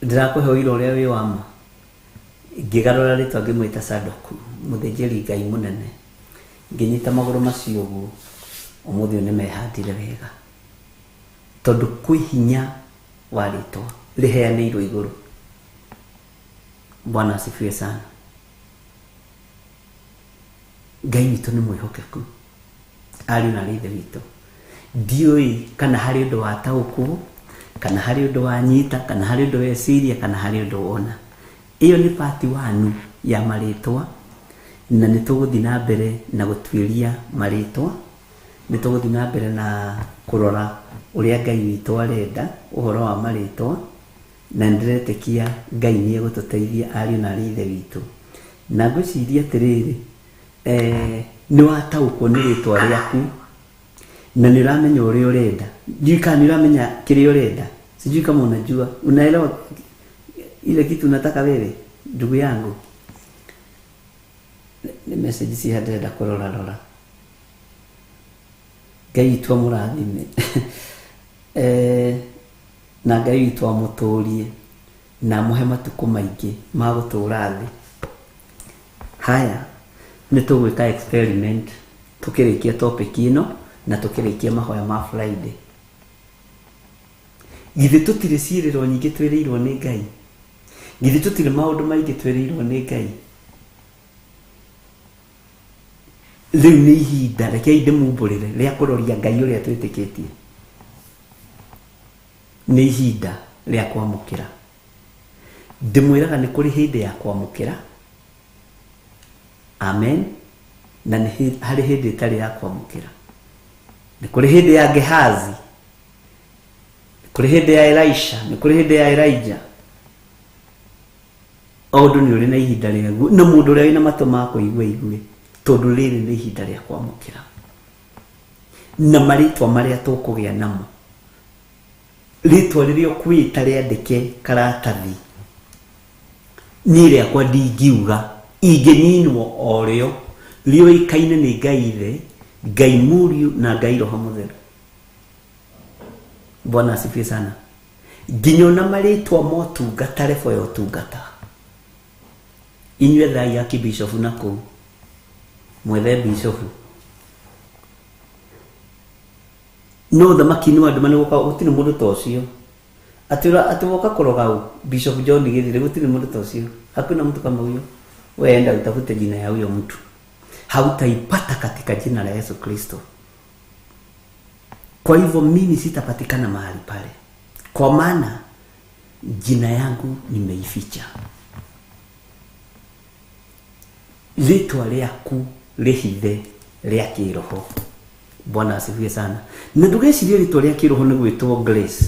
ndĩrakũhe ũira ũrĩa wĩ wa ma ngĩgarũra rĩtwa ngĩmwĩta Sadoku mũthĩnjĩri Ngai mũnene ngĩnyita magũrũ macio ũguo ũmũthĩ ũyũ nĩmehandire wega tondũ kwĩ hinya wa rĩtwa rĩheanĩirwo igũrũ. Bwana asifiwe sana. Ngai witũ nĩ mwĩhokeku ariũ na arĩ ithe witũ. Ndiũĩ kana harĩ ũndũ wataũkwo, kana harĩ ũndũ wanyita, kana harĩ ũndũ weciria, kana harĩ ũndũ wona. Ĩyo nĩ part one ya marĩtwa, na nĩ tũgũthiĩ na mbere na gũtuĩria marĩtwa, nĩ tũgũthiĩ na mbere na kũrora ũrĩa Ngai witũ arenda ũhoro wa marĩtwa, na nĩ ndĩretĩkia Ngai nĩ egũtũteithia ariũ na arĩ ithe witũ. Na ngwĩciria atĩrĩrĩ, nĩ wataũkwo nĩ rĩtwa rĩaku, na nĩ ũramenya ũrĩa ũrenda. Ndiũĩ kana nĩ ũramenya kĩrĩa ũrenda. Sijui kama unajua. Unaelewa ile kitu unataka wewe, ndugu yangu. Nĩ message ciha ndĩrenda kũrora rora. Ngai witũ amũrathime. Na Ngai witũ amũtũrie na amũhe matukũ maingĩ ma gũtũra thĩ. Haya, nĩ tũgwĩka experiment tũkĩrĩkia topic ĩno na tũkĩrĩkia mahoya ma Friday. Githĩ tũtirĩ ciĩrĩro nyingĩ twĩrĩirwo nĩ Ngai? Githĩ tũtirĩ maũndũ maingĩ twĩrĩirwo nĩ Ngai? Rĩu nĩ ihinda, rekei ndĩmumbũrĩre, rĩa kũroria Ngai ũrĩa twĩtĩkĩtie. Nĩ ihinda rĩa kwamũkĩra. Ndĩmwĩraga nĩ kũrĩ hĩndĩ ya kwamũkĩra. Amen. Na nĩ harĩ hĩndĩ ĩtarĩ ya kwamũkĩra. Nĩ kũrĩ hĩndĩ ya Gehazi. Nĩ kũrĩ hĩndĩ ya Elisha. Nĩ kũrĩ hĩndĩ ya Elijah. O ũndũ nĩ ũrĩ na ihinda rĩaguo, na mũndũ ũrĩa wĩna matũ ma kũigua igue, tondũ rĩrĩ nĩ ihinda rĩa kwamũkĩra. Na marĩtwa marĩa tũkũgĩa namo, rĩtwa rĩrĩa ũkwĩta rĩandĩke karatathi, niĩ rĩakwa ndingiuga, ingĩninwo o rĩo, rĩũĩkaine nĩ Ngai Ithe, Ngai Mũriũ na Ngai Roho Mũtheru. Bwana asifiwe sana. Nginya ona marĩtwa motungata, rebo ya ũtungata. Inyuĩ ethai akibishofu na kũu, mwethe bishofu. No ũthamaki-inĩ wa nduma nĩ gũkoragwo gũtirĩ mũndũ ta ũcio. Atĩ woka kũroga ũ, Bishop John Githire, gũtirĩ mũndũ ta ũcio. Hakuna mtu kama huyo. Wewe enda utafute jina ya huyo mtu. Hautaipata katika jina la Yesu Kristo. Kwa hivyo mimi sitapatikana mahali pale. Kwa maana jina yangu nimeificha. Rĩtwa rĩaku rĩhithe rĩa kĩroho. Bwana asifiwe sana. Na ndũgecirie rĩtwa rĩa kĩroho nĩ gwĩtwo Grace.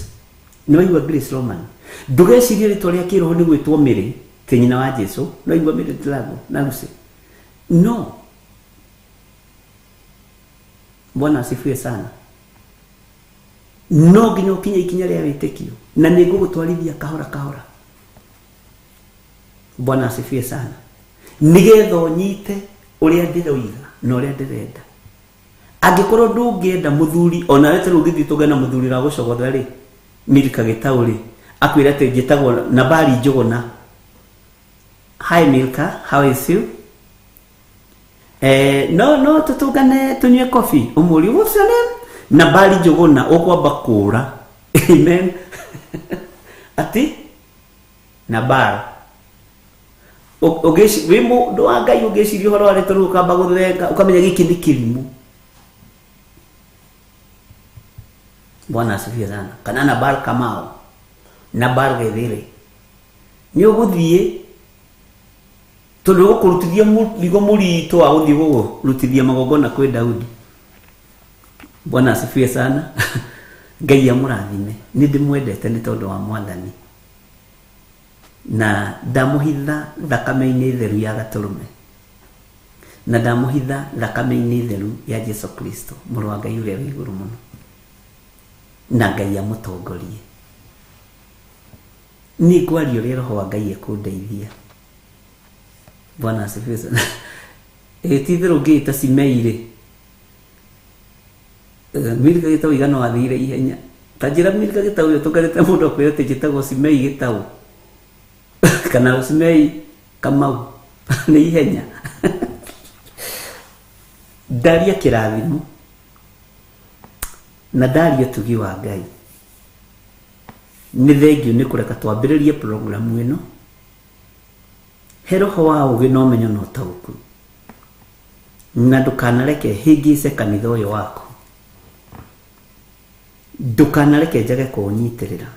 Nĩ waigua Grace Roman? Ndũgecirie rĩtwa rĩa kĩroho nĩ gwĩtwo Mary, ti nyina wa Jesu. Nĩ waigua Mary Ndirango na Lucy? No. Bwana asifiwe sana. No nginya ũkinye ikinya rĩa wĩtĩkio, na nĩ ngũgũtwarithia kahora kahora. Bwana asifiwe sana. Nĩgetha ũnyite ũrĩa ndĩroiga na ũrĩa ndĩrenda. Angĩkorwo ndũngĩenda mũthuri, ona we ta rĩu ũngĩthiĩ tũgane na mũthuri ũragũcogotha rĩ, Milka Gĩtaũ rĩ, akwĩra atĩ njĩtagwo Nabali Njũgũna. Hi Milka, how is you? No tũtũngane tũnyue coffee. Ũmũrie, what's your name? Nabali Njũgũna, ũkwamba kũũra. Amen. Ati Nabal. Wĩ mũndũ wa Ngai ũngĩciria ũhoro wa rĩtwa rĩu ũkamba gũthenga, ũkamenya gĩkĩ nĩ kĩrimũ. Bwana asifiwe sana. Kana Nabal Kamau, Nabal Githire. Nĩ ũgũthiĩ tondũ ũgũkũrutithia mũrigo mũritũ wa gũthiĩ gũgũrutithia magongona kwĩ Daudi. Bwana asifiwe sana. Ngai amũrathime. Nĩ ndĩmwendete nĩ tondũ wa Mwathani. Na ndamũhitha thakame-inĩ theru ya Gatũrũme. Na ndamũhitha thakame-inĩ theru ya Jesu Kristo, mũrũ wa Ngai ũrĩa wĩ igũrũ mũno. Na Ngai amũtongorie. Niĩ ngwaria ũrĩa Roho wa Ngai ekũndeithia. Bwana asifiwe sana. Ĩ ti itherũ ngĩĩta Simei rĩ, Milka Gĩtaũ igana wathire ihenya. Ta njĩra Milka Gĩtaũ ũyũ tũnganĩte mũndũ akwĩra atĩ njĩtagwo Simei Gĩtaũ. Kana Simei Kamau. Nĩ ihenya. Ndaria kĩrathimo na ndaria ũtugi wa Ngai. Nĩ thengiũ nĩ kũreka twambĩrĩrie programu ĩno. He roho wa ũũgĩ na ũmenyo na ũtaũku. Na ndũkanareke hĩngĩce kanitha ũyũ waku. Ndũkanareke njage kũũnyitĩrĩra.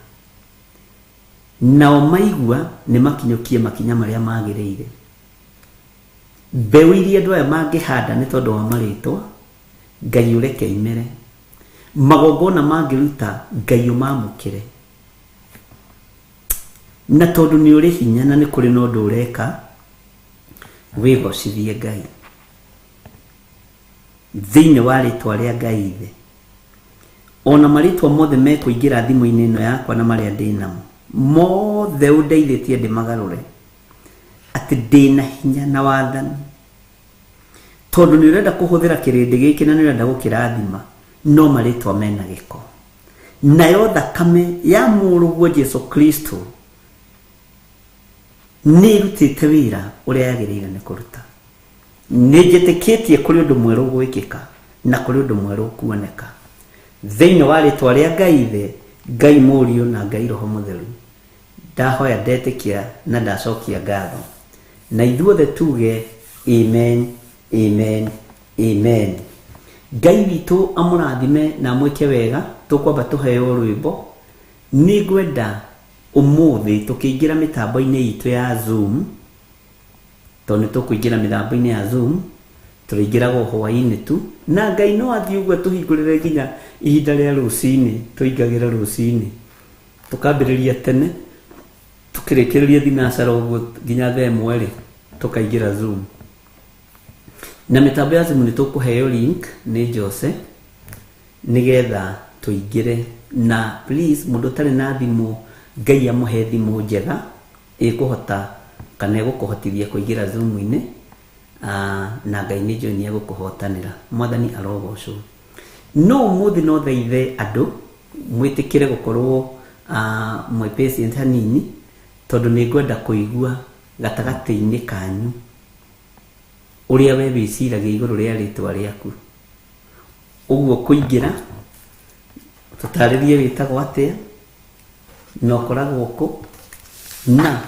Nao maigua nĩ makinyũkie makinya marĩa magĩrĩire. Mbeũ iria andũ aya mangĩhanda nĩ tondũ wa marĩtwa, Ngai ũreke imere. Magongona mangĩruta, Ngai ũmamũkĩre. Na tondũ nĩ ũrĩ hinya na nĩ kũrĩ na ũndũ ũreka, wĩgocithie Ngai. Thĩinĩ wa rĩtwa rĩa Ngai Ithe. Ona marĩtwa mothe mekũingĩra thimũ-inĩ ĩno yakwa na marĩa ndĩ namo, mothe ũndeithĩtie ndĩmagarũre. Atĩ ndĩna hinya na wathani. Tondũ nĩ ũrenda kũhũthĩra kĩrĩndĩ gĩkĩ na nĩ ũrenda gũkĩrathima, no marĩtwa mena gĩko. Nayo thakame ya mũrũguo Jesu Kristo nĩ ĩrutĩte wĩra ũrĩa yagĩrĩire nĩ kũruta. Nĩ njĩtĩkĩtie kũrĩ ũndũ mwerũ ũgwĩkĩka na kũrĩ ũndũ mwerũ ũkuoneka. Thĩinĩ wa rĩtwa rĩa Ngai Ithe, Ngai Mũriũ na Ngai Roho Mũtheru, ndahoya ndetĩkia na ndacokia ngatho. Na ithuothe tuge amen, amen, amen. Ngai witũ amũrathime na amwĩke wega. Tũkwamba tũheo rwĩmbo. Nĩ ngwenda ũmũthĩ tũkĩingĩra mĩtambo-inĩ itũ ya Zoom, tondũ nĩ tũkũingĩra mĩtambo-inĩ ya Zoom, tũrĩingĩraga hwaĩ-inĩ tu, na Ngai no athiĩ ũguo tũhingũrĩre nginya ihinda rĩa rũcinĩ, tũingagĩre rũcinĩ. Tũkambĩrĩria tene, Tũkĩrĩkĩrĩria thinacara ũguo nginya thaa 1 rĩ, tũkaingĩra Zoom. Na mĩtambo ya Zoom nĩ tũkũheo link nĩ Jose nĩgetha tũingĩre. Na please, mũndũ ũtarĩ na thimũ, Ngai amũhe thimũ njega ĩkũhota kana ĩgũkũhotithia kũingĩra Zoom-inĩ, na Ngai nĩ njũĩ nĩ egũkũhotanĩra. Mwathani arogocwo. No ũmũthĩ no thaithe andũ mwĩtĩkĩre gũkorwo mwĩ patient hanini, tondũ nĩ ngwenda kũigua gatagatĩ-inĩ kanyu ũrĩa we wĩciragia igũrũ rĩa rĩtwa rĩaku. Ũguo kũingĩra tũtarĩrie wĩtagwo atĩa na ũkoragwo kũ na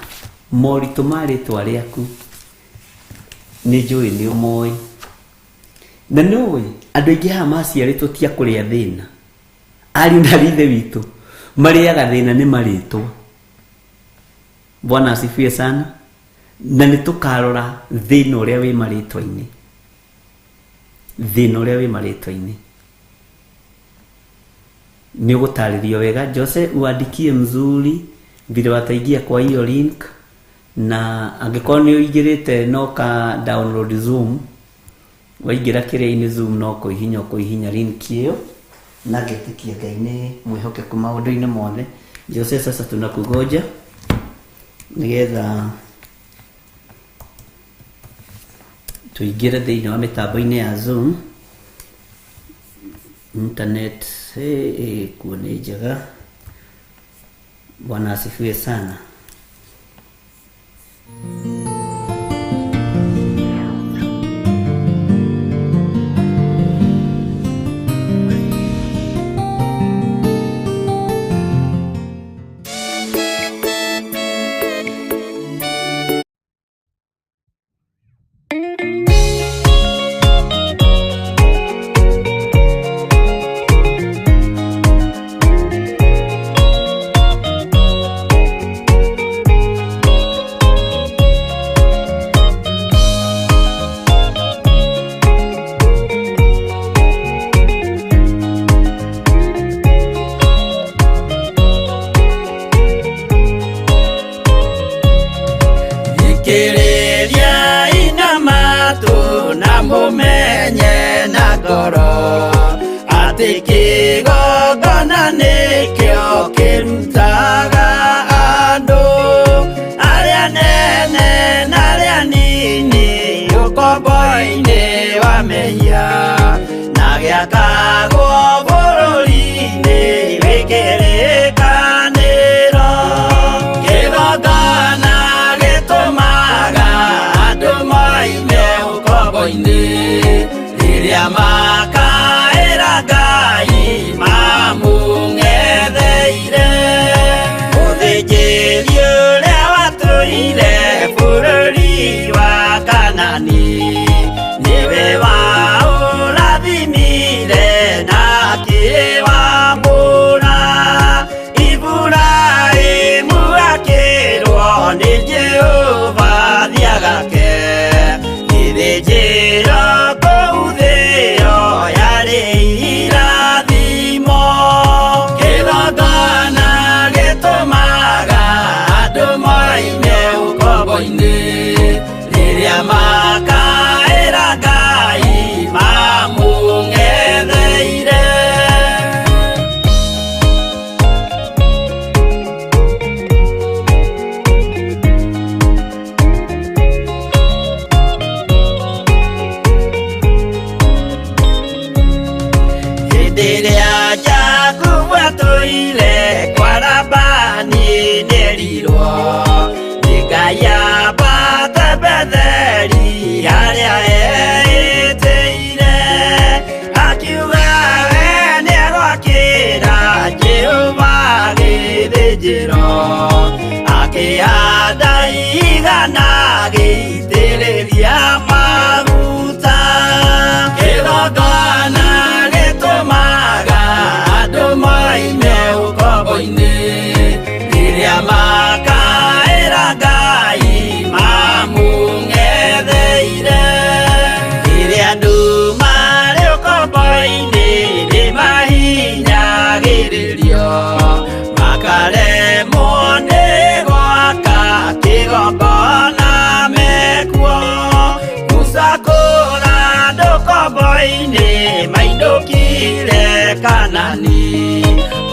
moritũ ma rĩtwa rĩaku nĩ njũĩ nĩ ũmoĩ. Na nĩũĩ andũ aingĩ haha maciarĩtwo ti a kũrĩa thĩna. Ariũ na aarĩ ithe witũ marĩaga thĩna nĩ marĩtwa. Bwana asifiwe sana. Na nĩ tũkarora thĩna ũrĩa wĩ marĩtwa-inĩ. Thĩna ũrĩa wĩ marĩtwa-inĩ. Nĩ ũgũtarĩrio wega. Jose, uandikie mzuri vile wataingia kwa hiyo link, na angĩkorwo nĩ ũingĩrĩte no ka download Zoom, waingĩra kĩrĩa-inĩ Zoom no kũhihinya ũkũhihinya link ĩyo, na ngetĩkia Ngai nĩ mwĩhokeku maũndũ-inĩ mothe. Jose, sasa tunakugoja nĩgetha tũingĩre thĩinĩ wa mĩtambo-inĩ ya Zoom. Internet kuo nĩ njega. Bwana asifiwe sana. Makaremwo nĩ gwaka ũkombo-inĩ mainũkire Kanani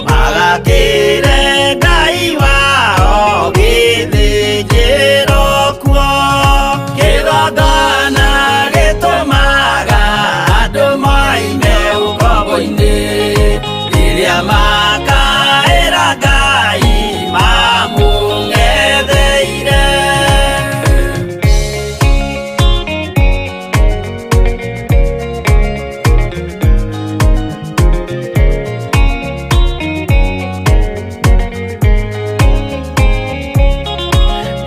magakĩre Ngai wao gĩthĩnjĩro kuo kĩgongona gĩtũmaga andũ moime ũkombo-inĩ rĩrĩa makaĩra Ngai mamũng'etheire.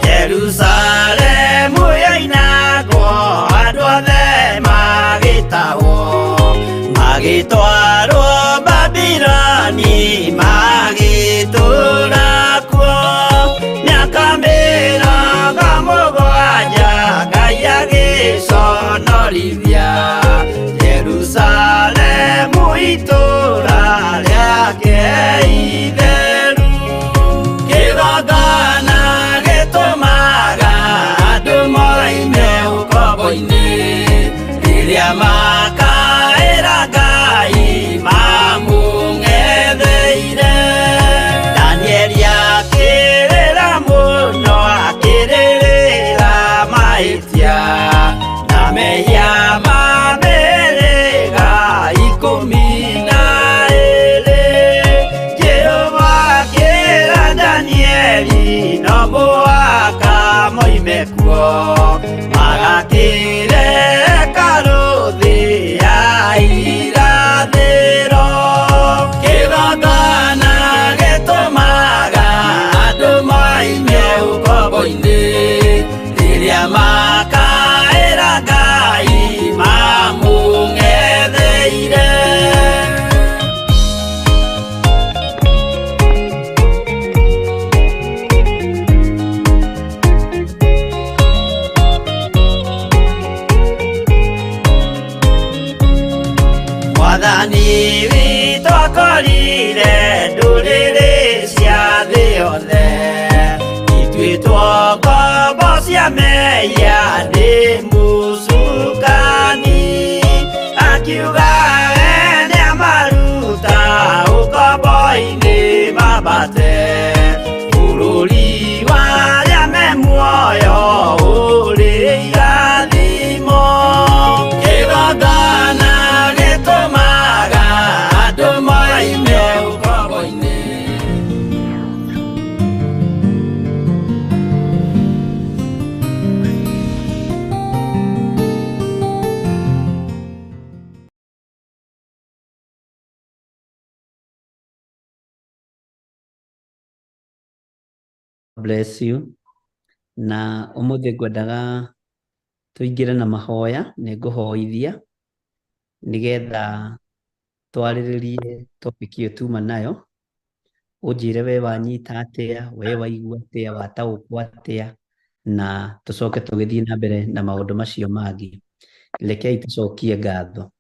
Jerusalemu yoinagwo andũ othe magĩtahwo magĩtwarwo Babiloni magĩtũũra kuo mĩaka 70 Ngai agĩconorithia Jerusalemu itũũra rĩake itheru. Kĩgongona gĩtũmaga andũ moime ũkombo-inĩ rĩrĩa makaĩra Ngai mamũng'etheire. Danieli akĩrĩra mũno akĩrĩrĩra mahĩtia na mehia ma mĩhĩrĩga 12. Jehova akĩra Danieli no mũhaka moime kuo magakĩre hekarũ thĩ ya irathĩro. Kĩgongona gĩtũmaga andũ moime ũkombo-inĩ rĩrĩa makaĩra Ngai mamũng'etheire. Mwathani witũ akorire ndũrĩrĩ cia thĩ yothe ituĩtwo ngombo cia mehia nĩ mũcukani akiuga we nĩamaruta ũkombo-inĩ mambate bũrũri wa arĩa me muoyo ũrĩ irathimo. Kĩgongona gĩtũmaga andũ moime ũkombo-inĩ. Bless you. Na ũmũthĩ ngwendaga tũingĩre na mahoya, nĩ ngũhoithia nĩgetha twarĩrĩrie topic ĩyo tuma nayo. Ũnjĩre we wanyita atĩa, we waigua atĩa, wataũkwo atĩa, na tũcoke tũgĩthiĩ na mbere na maũndũ macio mangĩ. Rekei tũcokie ngatho.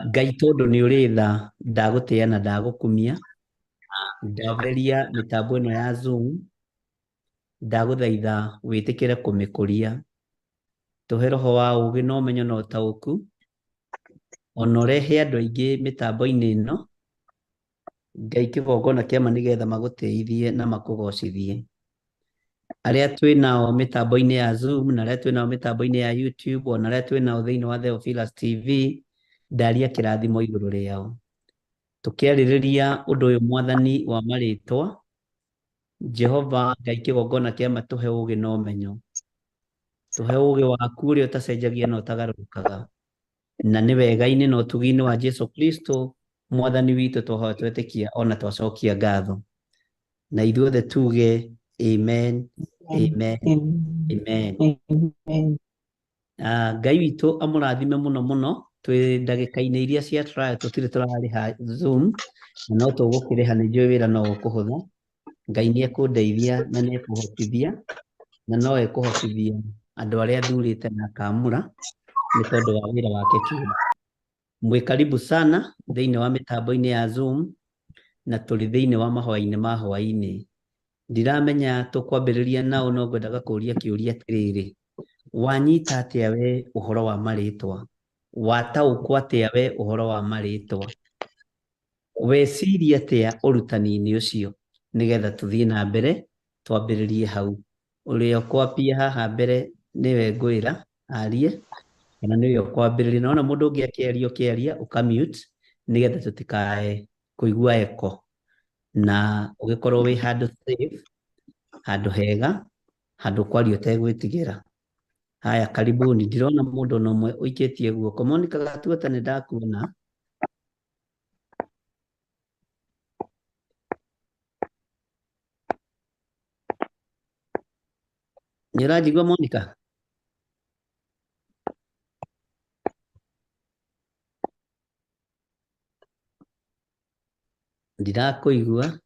Ngai tondũ nĩ ũrĩ tha, ndagũtĩĩa na ndagũkumia. Ndatheria mĩtambo ĩno ya Zoom, ndagũthaitha wĩtĩkĩre kũmĩkũria. Tũhe roho wa ũũgĩ na ũmenyo na ũtaũku, ona ũrehe andũ aingĩ mĩtambo-inĩ ĩno, Ngai kĩgongona kĩama nĩgetha magũtĩithie na makũgocithie. Arĩa twĩ nao mĩtambo-inĩ ya Zoom na arĩa twĩ nao mĩtambo-inĩ ya YouTube ona arĩa twĩ nao thĩinĩ wa Theophilus TV, ndaria kĩrathimo igũrũ rĩao. Tũkĩarĩrĩria ũndũ ũyũ mwathani wa marĩtwa, Jehova Ngai kĩgongona kĩama tũhe ũũgĩ na ũmenyo. Tũhe ũũgĩ waku ũrĩa ũtacenjagia na ũtagarũrũkaga. Na nĩ wega-inĩ na ũtugi-inĩ wa Jesu Kristo mwathani witũ twahoya twetĩkia ona twacokia ngatho. Na ithuothe tuge amen, amen, amen. Ngai witũ amũrathime mũno mũno. Twĩ ndagĩka-inĩ iria cia trial tũtirĩ tũrarĩha Zoom, na no tũgũkĩrĩha, nĩ njũĩ wĩra no ũkũhũtha. Ngai nĩ ekũndeithia na nĩ ekũhotithia, na no ekũhotithia andũ arĩa athurĩte na akamũra nĩ tondũ wa wĩra wake kĩũmbe. Mwĩ karibu sana thĩinĩ wa mĩtambo-inĩ ya Zoom na tũrĩ thĩinĩ wa mahoya-inĩ ma hwaĩ-inĩ. Ndiramenya tũkwambĩrĩria nao, no ngwendaga kũũria kĩũria atĩrĩrĩ, wanyita atĩa we ũhoro wa marĩtwa? Wataũkwo atĩa we ũhoro wa marĩtwa? Weciria atĩa ũrutani-inĩ ũcio? Nĩgetha tũthiĩ na mbere twambĩrĩrie hau. Ũrĩa ũkwambia haha mbere nĩwe ngwĩra arie, kana nĩwe ũkwambĩrĩria. Naona mũndũ ũngĩ akĩaria ũkĩaria ũka mute nĩgetha tũtikae kũigua echo, na ũgĩkorwo wĩ handũ safe, handũ hega, handũ kwaria ũtegwĩtigĩra. Haya, karibuni. Ndirona mũndũ ona ũmwe ũikĩtie guoko. Monica Gatuota nĩ ndakuona. Nĩ ũranjigua Monica? Ndirakũigua.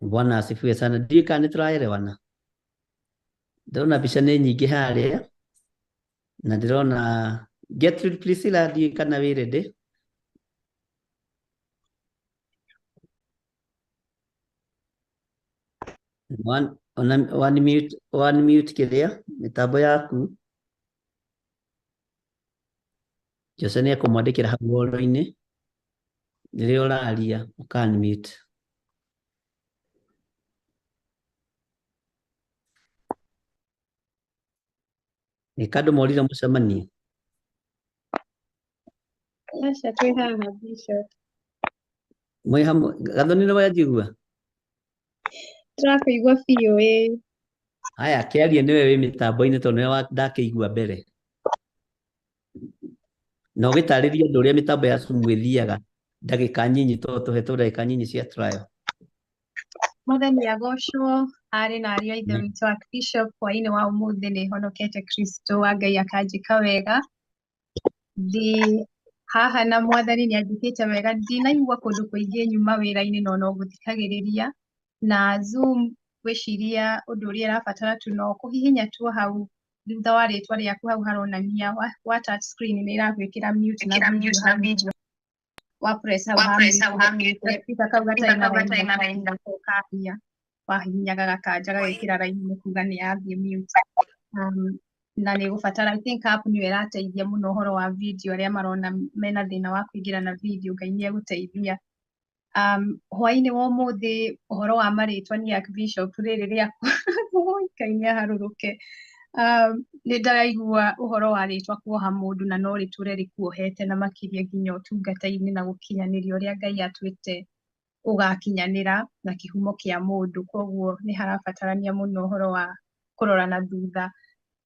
Bwana asifiwe sana. Ndiũĩ kana nĩ tũraelewana. Ndĩrona mbica nĩ nyingĩ harĩa na ndĩrona Gertrude Priscilla, ndiũĩ kana wĩ ready. One mute, one mute kĩrĩa mĩtambo yaku. Jose nĩ ekũmwandĩkĩra hau ũhoro-inĩ rĩrĩa ũraria ũka unmute. Nĩ kandũ morire mũcemanio. Aca, twĩ haha, Bishop. Mwĩ hamwe Gathoni, nĩ wanjigua? Tũrakũigua biũ, ĩĩ. Haya, kĩarie nĩwe wĩ mĩtambo-inĩ tondũ nĩwe ndakĩigua mbere. Na ũgĩtarĩria andũ ũrĩa mĩtambo ya Zoom ĩthiaga ndagĩka nyinyi tondũ tũhetwo ndagĩka nyinyi cia trial. Mwathani agocwo, arĩ na ariũ a Ithe witũ a Bishop, hwaĩ-inĩ wa ũmũthĩ nĩ honokete Kristo wa Ngai akanjĩka wega. Ndĩ haha na Mwathani nĩ anjĩkĩte wega, ndinaigua kũndũ kũingĩ nyuma wĩra-inĩ no no ngũthikagĩrĩria. Na Zoom ngwĩciria ũndũ ũrĩa ĩrabatara tu no kũhihinya tu hau thutha wa rĩtwa rĩaku hau haronania wa touch screen nĩ ĩragwĩkĩra mute na video hau wa press hau ha mute, speaker kau gatarĩ na raini ũkaria wahihinyaga gakanja gagekĩra raini nĩ kuga nĩ yathiĩ mute. Na nĩ gũbatara, I think app nĩyo ĩrateithia mũno ũhoro wa video, arĩa marona mena thĩna wa kũingĩra na video, Ngai nĩ egũteithia. Hwaĩ-inĩ wa ũmũthĩ ũhoro wa marĩtwa nĩ Archbishop rĩrĩ rĩakwa, Ngai nĩ aharũrũke. Nĩ ndĩraigua ũhoro wa rĩtwa kuoha mũndũ na no rĩtũre rĩkuohete na makĩria nginya ũtungata-inĩ na gũkinyanĩria ũrĩa Ngai atuĩte ũgakinyanĩra na kĩhumo kĩa mũndũ, koguo nĩ harabatarania mũno ũhoro wa kũrora na thutha,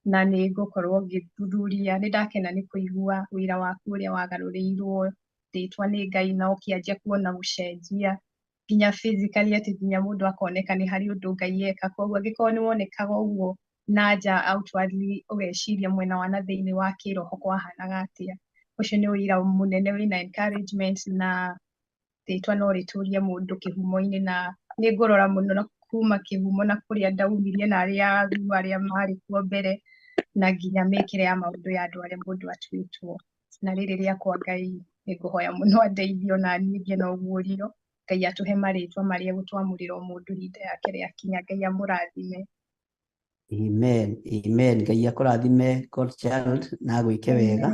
na nĩ ngũkorwo ngĩthuthuria. Nĩ ndakena nĩ kũigua wĩra waku ũrĩa wagarũrĩirwo rĩtwa nĩ Ngai na ũkĩanjia kuona gũcenjia nginya physically, atĩ nginya mũndũ akoneka nĩ harĩ ũndũ Ngai eka. Koguo angĩkorwo nĩ wonekaga ũguo na nja outwardly, ũgeciria mwena wa na thĩinĩ wa kĩroho kwahanaga atĩa. Ũcio nĩ ũira mũnene wĩna encouragement, na rĩtwa no rĩtũrie mũndũ kĩhumo-inĩ, na nĩ ngũrora mũno na kuma kĩhumo na kũrĩa ndaumirie na arĩa aru arĩa marĩ kuo mbere na nginya mĩkĩre ya maũndũ ya andũ arĩa mũndũ atuĩtwo. Na rĩrĩ rĩakwa, Ngai nĩ ngũhoya mũno andeithie ona niĩ ngĩe na ũguũrio, Ngai atũhe marĩtwa marĩa egũtwamũrĩra o mũndũ ihinda yake rĩakinya. Ngai amũrathime. Amen. Amen. Ngai akũrathime, God child, na agwĩke wega.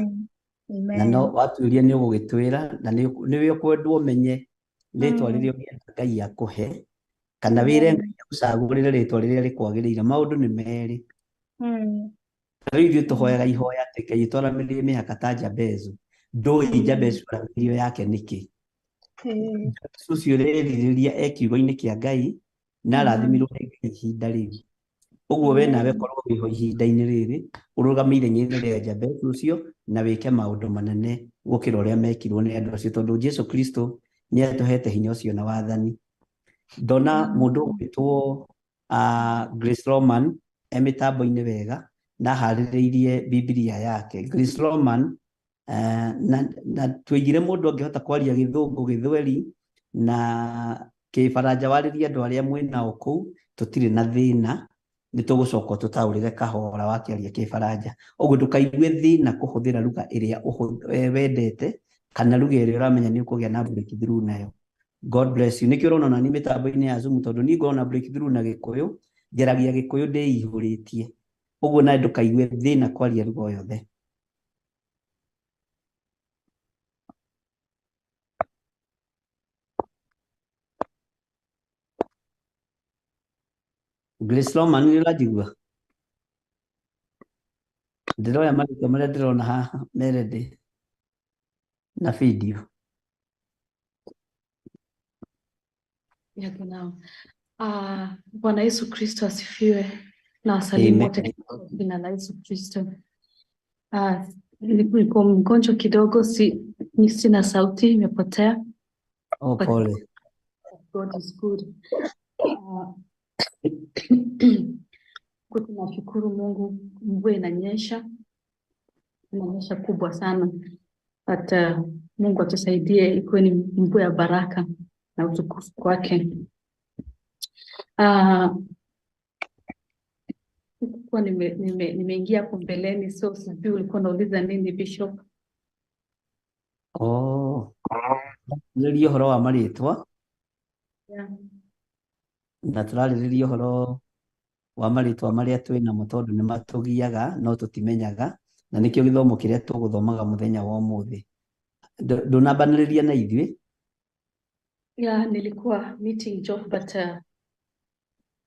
Amen. Na no watuĩria nĩ ũgũgĩtwĩra na nĩwe ũkwendwo ũmenye rĩtwa rĩrĩa ũngĩenda Ngai akũhe, kana wĩre Ngai agũcagũrĩre rĩtwa rĩrĩa rĩkwagĩrĩire. Maũndũ nĩ merĩ. Rĩu ithuĩ tũhoyaga ihoya atĩ Ngai twaramĩrie mĩhaka ta Jabezu. Ndũĩ Jabezu aramĩrio yake nĩkĩ? Jabezu ũcio ũrerirĩria e kiugo-inĩ kĩa Ngai na arathimirwo nĩ Ngai ihinda rĩu. Ũguo we nawe korwo wĩho ihinda-inĩ rĩrĩ ũrũgame ithenya-inĩ rĩa Jabezu ũcio na wĩke maũndũ manene gũkĩra ũrĩa mekirwo nĩ andũ acio, tondũ Jesu Kristo nĩ atũhete hinya ũcio na wathani. Ndona mũndũ ũgwĩtwo Grace Roman e mĩtambo-inĩ wega na aharĩrĩirie Bibilia yake. Grace Roman, na tũigire mũndũ angĩhota kwaria gĩthũngũ, gĩthweri na kĩbaranja, warĩrie andũ arĩa mwĩnao kũu, tũtirĩ na thĩna, nĩ tũgũcoka tũtaũrĩre kahora wakĩaria kĩbaranja. Ũguo ndũkaigue thĩna kũhũthĩra lugha ĩrĩa wendete kana lugha ĩrĩa ũramenya nĩ ũkũgĩa na breakthrough nayo. God bless you. Nĩkĩo ũrona nani mĩtambo-inĩ ya Zoom, tondũ niĩ ngoragwo na breakthrough na Gĩkũyũ. Njaragia Gĩkũyũ ndĩihũrĩtie. Ũguo nawe ndũkaigue thĩna kwaria lugha o yothe. Grace Roman nĩ ũranjigua? Ndĩroya marĩtwa marĩa ndĩrona haha merendĩ na video. Ja, genau. Ah, Bwana Yesu Kristo asifiwe na wasalimu Amen. wote kwa jina la Yesu Kristo. Ah, niko mgonjwa kidogo, sina sauti, imepotea. Oh, But pole. God is good. Ah, kwa tunashukuru Mungu, mvua inanyesha, inanyesha kubwa sana. But Mungu atusaidie ikuwe ni mvua ya baraka na utukufu kwake. Ah, sikuwa nimeingia hapo mbeleni, so sijui ulikuwa unauliza nini Bishop. Oh, tũrarĩrĩria ũhoro wa marĩtwa Yeah. na tũrarĩrĩria ũhoro wa marĩtwa marĩa twĩ namo tondũ nĩ matũgiaga no tũtimenyaga, na nĩkĩo gĩthomo kĩrĩa tũgũthomaga mũthenya wa ũmũthĩ. Ndũnambanĩrĩria na ithuĩ? Yeah, nilikuwa meeting job but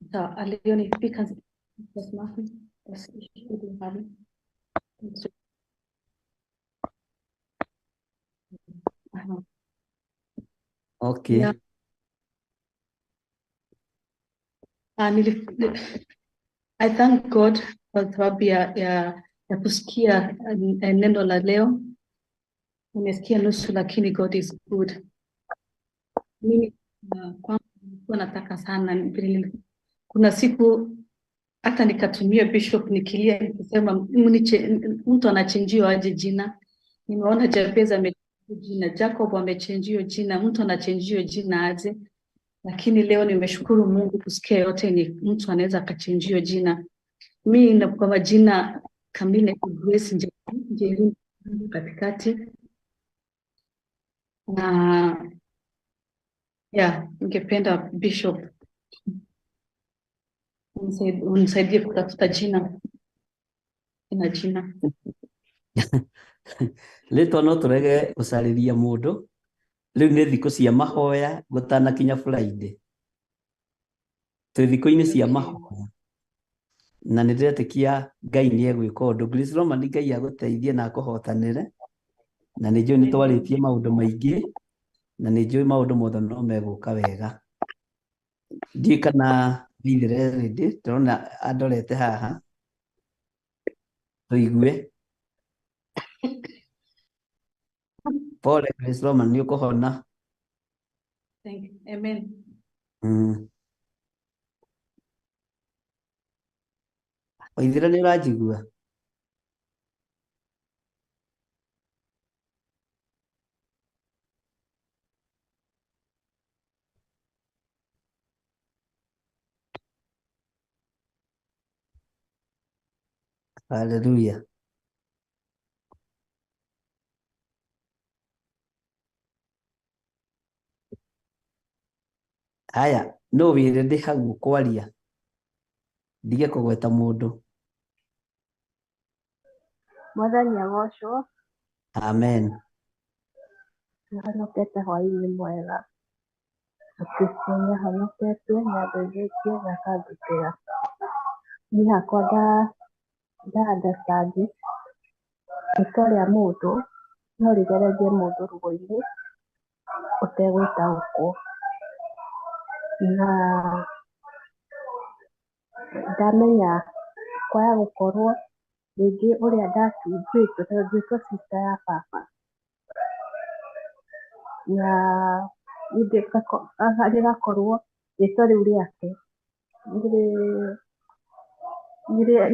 da alionifika das machen, das ich habe. Aha. Okay. Yeah. I thank God kwa sababu ya kusikia neno la leo. Nimesikia nusu lakini God is good. Mimi kwangu nilikuwa nataka sana, kuna siku hata nikatumia Bishop nikilia nikisema mtu anachenjiwa aje jina. Nimeona Jabez amechenjiwa jina, Jacob amechenjiwa jina, mtu anachenjiwa jina aje. Lakini leo nimeshukuru Mungu kusikia yote ni mtu anaweza akachenjiwa jina. Mimi na kwa majina kamili Grace Njeri katikati. Na yeah, ningependa Bishop unisaidie kutafuta jina. Jina jina. Rĩtwa no tũrege gũcarĩria mũndũ. Rĩu nĩ thikũ cia mahoya gũtanakinya Friday. Twĩ thikũ-inĩ cia mahoya. Na nĩ ndĩretĩkia Ngai nĩ egwĩka ũndũ. Grace Roman, Ngai agũteithie na akũhotanĩre. Na nĩ njũĩ nĩ twarĩtie maũndũ maingĩ, na nĩ njũĩ maũndũ mothe no megũka wega. Ndiũĩ kana Faith ready, ndĩrona andorete haha. Tũigue. Pole Grace Roman, nĩ ũkũhona. Thank you. Amen. Waithera nĩ ũranjigua? Hallelujah. Haya, no wĩre ndĩ hau kwaria ndige kũgweta mũndũ. Mwathani agocwo. Amen. Nĩhonokete hwaĩ-inĩ mwega. Kristo nĩahonoketie, nĩandeithĩtie na akangitĩra. Niĩ hakwa nda understand rĩtwa rĩa mũndũ no rĩgererie mũndũ ruo-inĩ ũtegwĩtaũkwo. Na ndamenya kwaya gũkorwo rĩngĩ ũrĩa nduĩtwo tondũ nduĩtwo sister ya baba. Na rĩgakorwo rĩtwa rĩu rĩake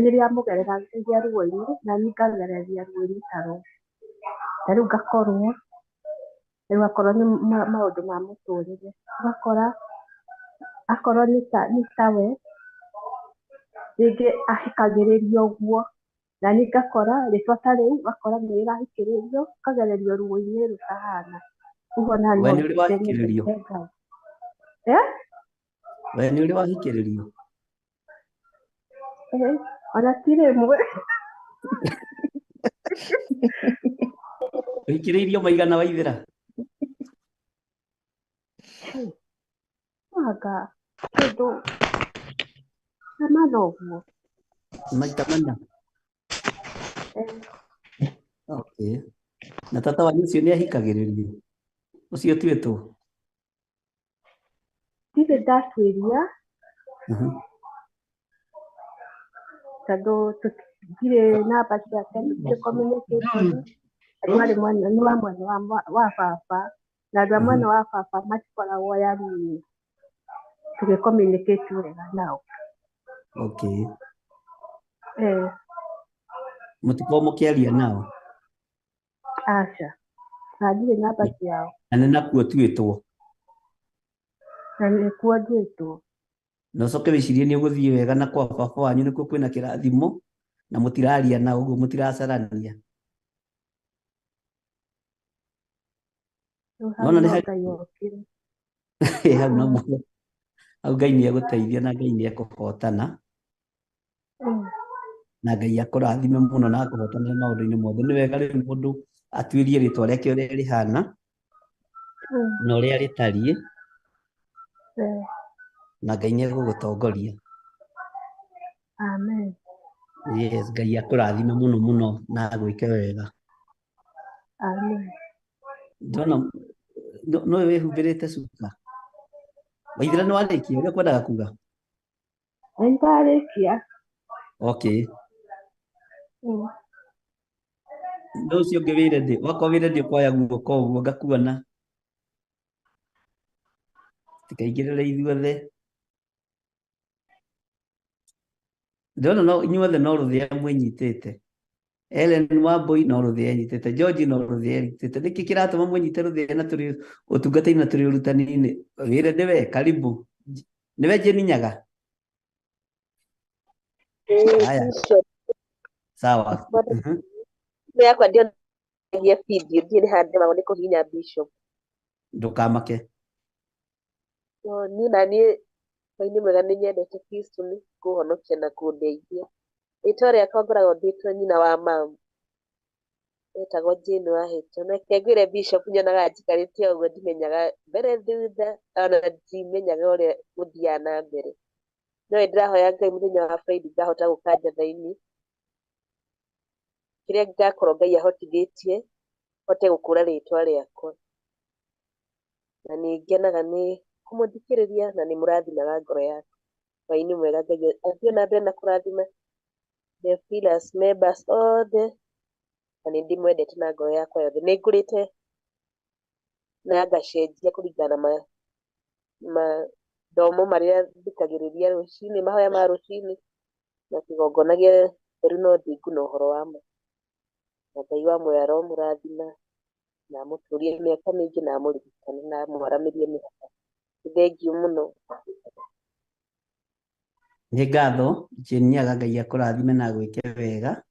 nĩrĩamũgereragia ruo-inĩ na niĩ ngagereria ruo-inĩ ta rũu. Ta rĩu ngakorwo rĩu akorwo nĩ maũndũ ma mũtũrĩre, ũgakora akorwo nĩ tawe rĩngĩ ahikagĩrĩrio ũguo, na niĩ ngakora rĩtwa ta rĩu ũgakora nĩ rĩrahikĩrĩrio ũkagererio ruo-inĩ rũtahana. Ũguo ona We no nĩ ũrĩ wahikĩrĩrio? nyende Ngai. We nĩ ũrĩ wahikĩrĩrio? Eh, ona ti rĩmwe. Ũhikĩrĩirio maigana Waithĩra? Anga kĩndũ ta mana ũguo. Maita mana. Eh, Okay. Na tata wanyu ũcio nĩ ahikagĩrĩrio? Ũcio ũtuĩtwo? Ndirĩ ndatuĩria tondũ ndirĩ namba ciake, tũtirĩ communication. Andũ arĩ mwena nĩ wa mwena wa baba na andũ a mwena wa baba matikoragwo yani tũgĩ communicate wega nao. Okay. Eh, Mũtikoragwo mũkĩaria nao? Aca, na ndirĩ namba ciao. Na nĩ nakuo ũtuĩtwo? Na nĩkuo nduĩtwo. Na ũcoke wĩcirie nĩ ũgũthiĩ wega na kwa baba wanyu nĩkuo kwĩna kĩrathimo na mũtiraria nao ũguo mũtiracarania. Rĩu hau Nona nĩ no harĩ Ngai okire. hau no mũhaka hau Ngai nĩ egũteithia na Ngai nĩ ekũhotana na Ngai akũrathime mũno na akũhotanĩre maũndũ-inĩ mothe. Nĩ wega rĩu mũndũ atuĩrie rĩtwa rĩake ũrĩa rĩhana na ũrĩa rĩtariĩ na Ngai nĩ egũgũtongoria. Amen. Yes, Ngai akũrathime mũno mũno na agwĩke wega. Amen. Ndona no wĩhumbĩrĩte cuka. Waithĩra nĩ warĩkia ũrĩa ũkwendaga kuga? Nĩ ndarĩkia. Okay. No ũcio ũngĩ wĩ ready, wakorwo wĩ ready ũkoya guoko ũguo ngakuona. Tikaingĩrĩre ithuothe. Ndĩrona no inyuothe no rũthĩa mwĩnyitĩte. Ellen Wambui no rũthĩa enyitĩte, George no rũthĩa enyitĩte. Nĩkĩ kĩratũma mwĩnyite rũthĩa na tũrĩ ũtungata-inĩ na tũrĩ ũrutani-inĩ? Wĩ ready we, karibu. Nĩwe Jane Nyaga? Haya, sawa. Thimũ yakwa ndionagia video ndiĩ nĩ handũ ndemagwo nĩ kũhihinya Bishop. Ndũkamake. No, niĩ na niĩ hwaĩ-inĩ mwega nĩ nyendete Kristo nĩ kũhonokia na kũndeithia. Rĩtwa rĩakwa ngoragwo ndĩtwo nyina wa mamu. Etagwo Jane Wahĩto. Na reke ngwĩre Bishop nyonaga njikarĩte o ũguo ndimenyaga mbere thutha ona ndimenyaga ũrĩa gũthiaga na mbere. No nĩ ndĩrahoya Ngai mũthenya wa Friday ngahota gũka njathai-inĩ. Kĩrĩa ngakorwo Ngai ahotithĩtie hote gũkũra rĩtwa rĩakwa. Na nĩ ngenaga nĩ kũmũthikĩrĩria na nĩ mũrathimaga ngoro yakwa. Hwaĩ-inĩ mwega Ngai athiĩ na mbere na kũrathima the Pillars members othe na nĩ ndĩmwendete na ngoro yakwa yothe. Nĩ ngũrĩte na ngacenjia kũringana na mathomo marĩa thikagĩrĩria rũcinĩ, mahoya ma rũcinĩ na kĩgongona gĩa theru na ũthingu na ũhoro wa ma. Na Ngai wa muoyo aromũrathima na amũtũrie mĩaka mĩingĩ na amũririkane na amwaramĩrie mĩhaka. Nĩ thengiũ mũno. Nĩ ngatho Jane Nyaga, Ngai akũrathime na agwĩke wega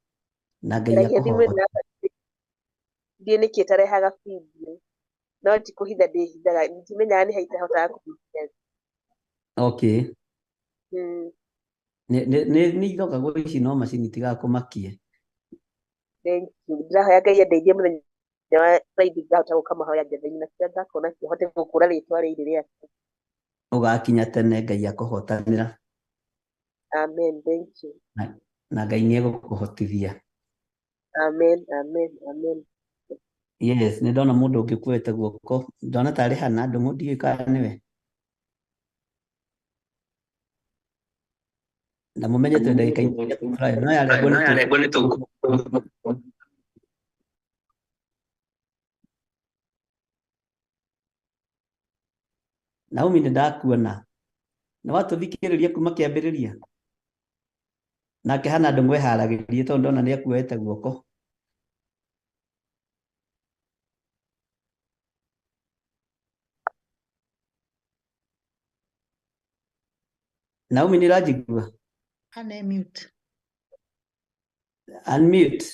na Ngai Ngeragia thimũ ĩno akũhote. yakwa ndiĩ nĩkĩ ĩtarehaga video no ti kũhitha ndĩhithaga ndimenyaga nĩ ha itahotaga kũhihinya. Okay. Nĩ ithokagwo ici no macini itigakũmakie. Thank you. Ndĩrahoya Ngai andeithie mũthenya wa Friday ngahota gũka mahoya njathai-inĩ na kĩrĩa ngakorwo nakĩo hote gũkũra rĩtwa rĩrĩ rĩakwa. Ũgakinya tene Ngai akũhotanĩra. Amen. Thank you. Na Ngai nĩ egũkũhotithia. Amen. Amen. Amen. Yes, nĩ ndona mũndũ ũngĩ ũkuoete guoko. Ndona tarĩ Hannah Ndung'u, ndiũĩ kana nĩwe. Na mũmenye twĩ ndagĩka-inĩ cia kũfly. No yarengwo nĩ tũ. Naomi nĩ ndakuona. Nĩ watũthikĩrĩria kuma kĩambĩrĩria? Nake Hannah Ndung'u eharagĩrie tondũ ndona nĩ akuoete guoko. Naomi nĩ ũranjigua? Unmute. Unmute.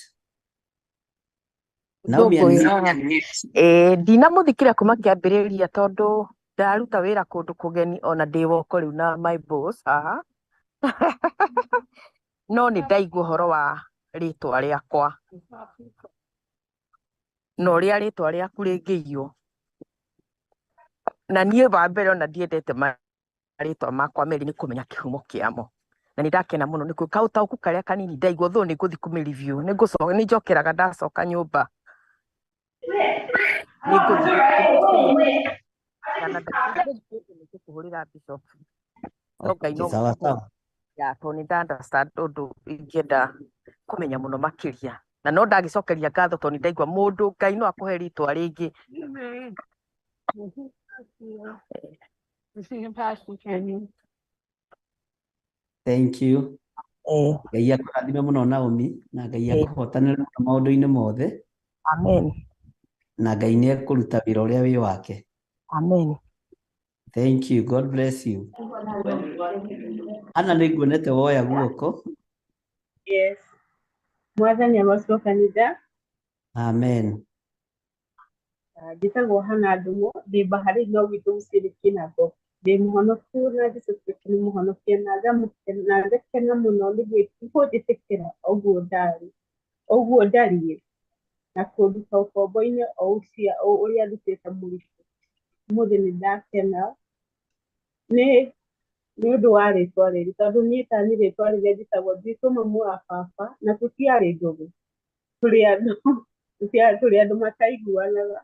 Naomi Ndũngũ unmute. Ĩĩ ndinamũthikĩria kuma kĩambĩrĩria tondũ ndaruta wĩra kũndũ kũgeni ona ndĩ woko rĩu na my boss haha. No nĩ ndaigua ũhoro wa rĩtwa rĩakwa na ũrĩa rĩtwa rĩaku rĩngĩiywo. Na niĩ wa mbere ona ndiendete marĩtwa makwa merĩ nĩ kũmenya kĩhumo kĩamo. Na nĩ ndakena mũno nĩ kaũtaũku karĩa kanini ndaigua though nĩ ngũthiĩ kũmĩ review nĩ ngũcoka nĩ njokeraga ndacoka nyũmba nĩ ngũthiĩ na kũhũrĩra bishop no Ngai Okay, no sawa sawa. ya tondũ nĩ nda understand ũndũ ingĩenda kũmenya mũno makĩria na no ndagĩcokeria ngatho tondũ nĩ ndaigua mũndũ Ngai no akũhe rĩtwa rĩngĩ. Thank you. Ngai akũrathime mũno Naomi, na Ngai akũhotanĩre mũno maũndũ-inĩ mothe. Amen. Na Ngai nĩ ekũruta wĩra ũrĩa wĩ wake. Amen. Thank you. God bless you. Hana, nĩ nguonete woya guoko. Yes. Mwathani agocwo kanitha. Amen. Njĩtagwo Hana Ndung'u, ndĩ Bahari no gwitũ mũciĩ nĩ Kĩnango. Ndĩ mũhonoku na Jesũ Kristo nĩ mũhonokia na ngakena mũno nĩ kũnjĩtĩkĩra ũguo ndarĩ, ũguo ndariĩ na kũnduta ũkombo-inĩ o ũcio ũrĩa ndutĩte mũritũ. Ũmũthĩ nĩ ndakena nĩ ũndũ wa rĩtwa rĩrĩ tondũ niĩ tani rĩtwa rĩrĩa njĩtagwo nditũ mamu wa baba na tũtiarĩ ndũgũ, tũrĩ andũ mataiguanaga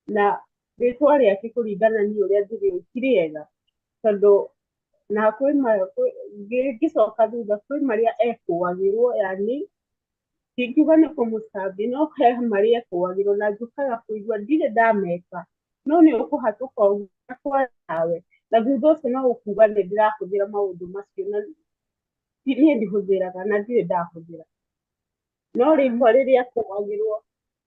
na rĩtwa rĩake kũringana niĩ ũrĩa njugĩte ti rĩega tondũ na kwĩ ngĩcoka thutha kwĩ marĩa ekũagĩrwo yani ndingiuga nĩ kũmũcambia no he marĩa ekũagĩrwo na njũkaga kũigua ndirĩ ndameka no nĩ ũkũhatũka ũguo na nawe na thutha ũcio no ũkuga nĩ ndĩrahũthĩra maũndũ macio na niĩ ndihũthĩraga na ndirĩ ndahũthĩra no rĩtwa rĩrĩa ekũagĩrwo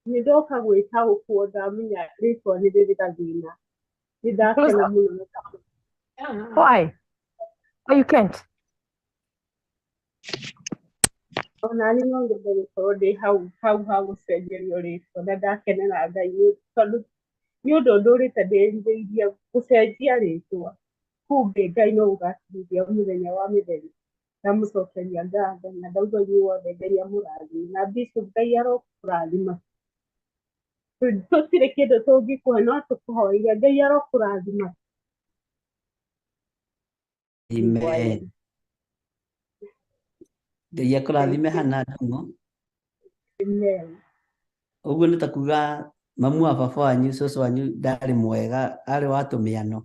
nĩ ndoka gwĩtaũkwo ndamenya rĩtwa nĩ rĩrĩ gathĩna nĩ ndakena mũno. Why? Why you can't? Ona niĩ no nyende gũkorwo ndĩ hau hau ha gũcenjerio rĩtwa na ndakenera Ngai tondũ nĩ ũndũ ndũrĩte ndĩrirĩirie gũcenjia rĩtwa kumbe Ngai no ũgakinyithia mũthenya wa mĩthenya. Ndamũcokeria ngatho na ndauga inyuothe Ngai amũrathime na Bishop Ngai arokũrathima. Tũtirĩ kĩndũ tũngĩkũhe no tũkũhoire Ngai arokũrathima. Amen. Ngai akũrathime Hana Ndung'u. Amen. Ũguo nĩ ta kuga mamu wa baba wanyu cũcũ wanyu ndarĩ mwega, arĩ wa tũmĩano.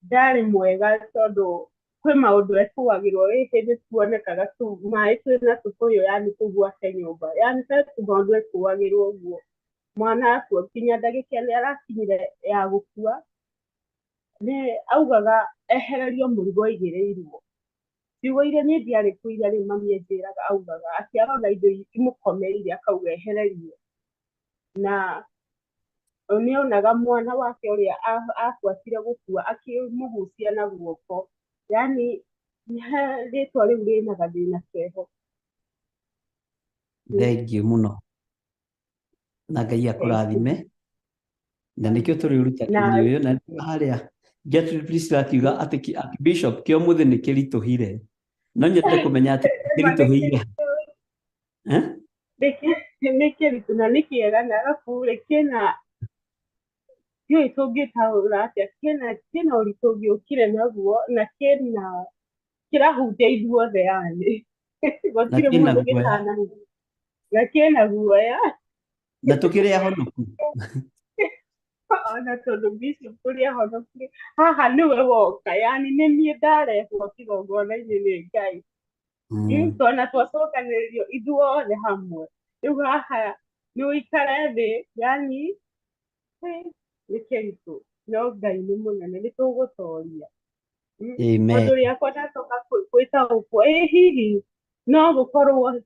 Ndarĩ mwega tondũ kwĩ maũndũ ekũagĩrwo ĩ hĩndĩ tuonekaga maĩ twĩna tũkũyũ yani kũu gwake nyũmba yani he tũmaũndũ ekũagĩrwo ũguo mwana akua nginya ndagĩka ĩrĩa arakinyire ya gũkua nĩ augaga ehererio mũrigo aigĩrĩirwo ciugo iria niĩ ndiarĩ kuo iria rĩu mami anjĩraga augaga atĩ arona indo imũkomeire akauga ehererio na nĩonaga mwana wake ũrĩa abuatire gũkua akĩmũgucia na guoko yani he rĩtwa rĩu rĩna gathĩna keho. Thank you mũno na Ngai akũrathime na nĩkĩo tũrĩ ũrutani-inĩ ũyũ na harĩa Gertrude Priscilla akiuga atĩ Bishop kĩa ũmũthĩ nĩ kĩritũhire no nyende kũmenya atĩ kĩritũhĩire nĩ kĩritũ na nĩ kĩega na arabu rĩ kĩna ndiũĩ tũngĩtaũra atĩa kĩna ũritũ ũngĩũkire naguo na kĩna kĩrahutia ithuothe yani gũtirĩ mũndũ gĩtanahutia na kĩna guoya na tũkĩrĩ ahonoku ona tondũ Bishop tũrĩ ahonoku haha nĩwe woka yani nĩ niĩ ndarehwo kĩgongona-inĩ nĩ Ngai twana twacokanĩrĩrio ithuothe hamwe rĩu haha nĩ ũikare thĩ yani nĩ kĩritũ no Ngai nĩ mũnene nĩ tũgũtoria. Tondũ rĩakwa ndacoka gwĩtaũkwo ĩ hihi no gũkorwo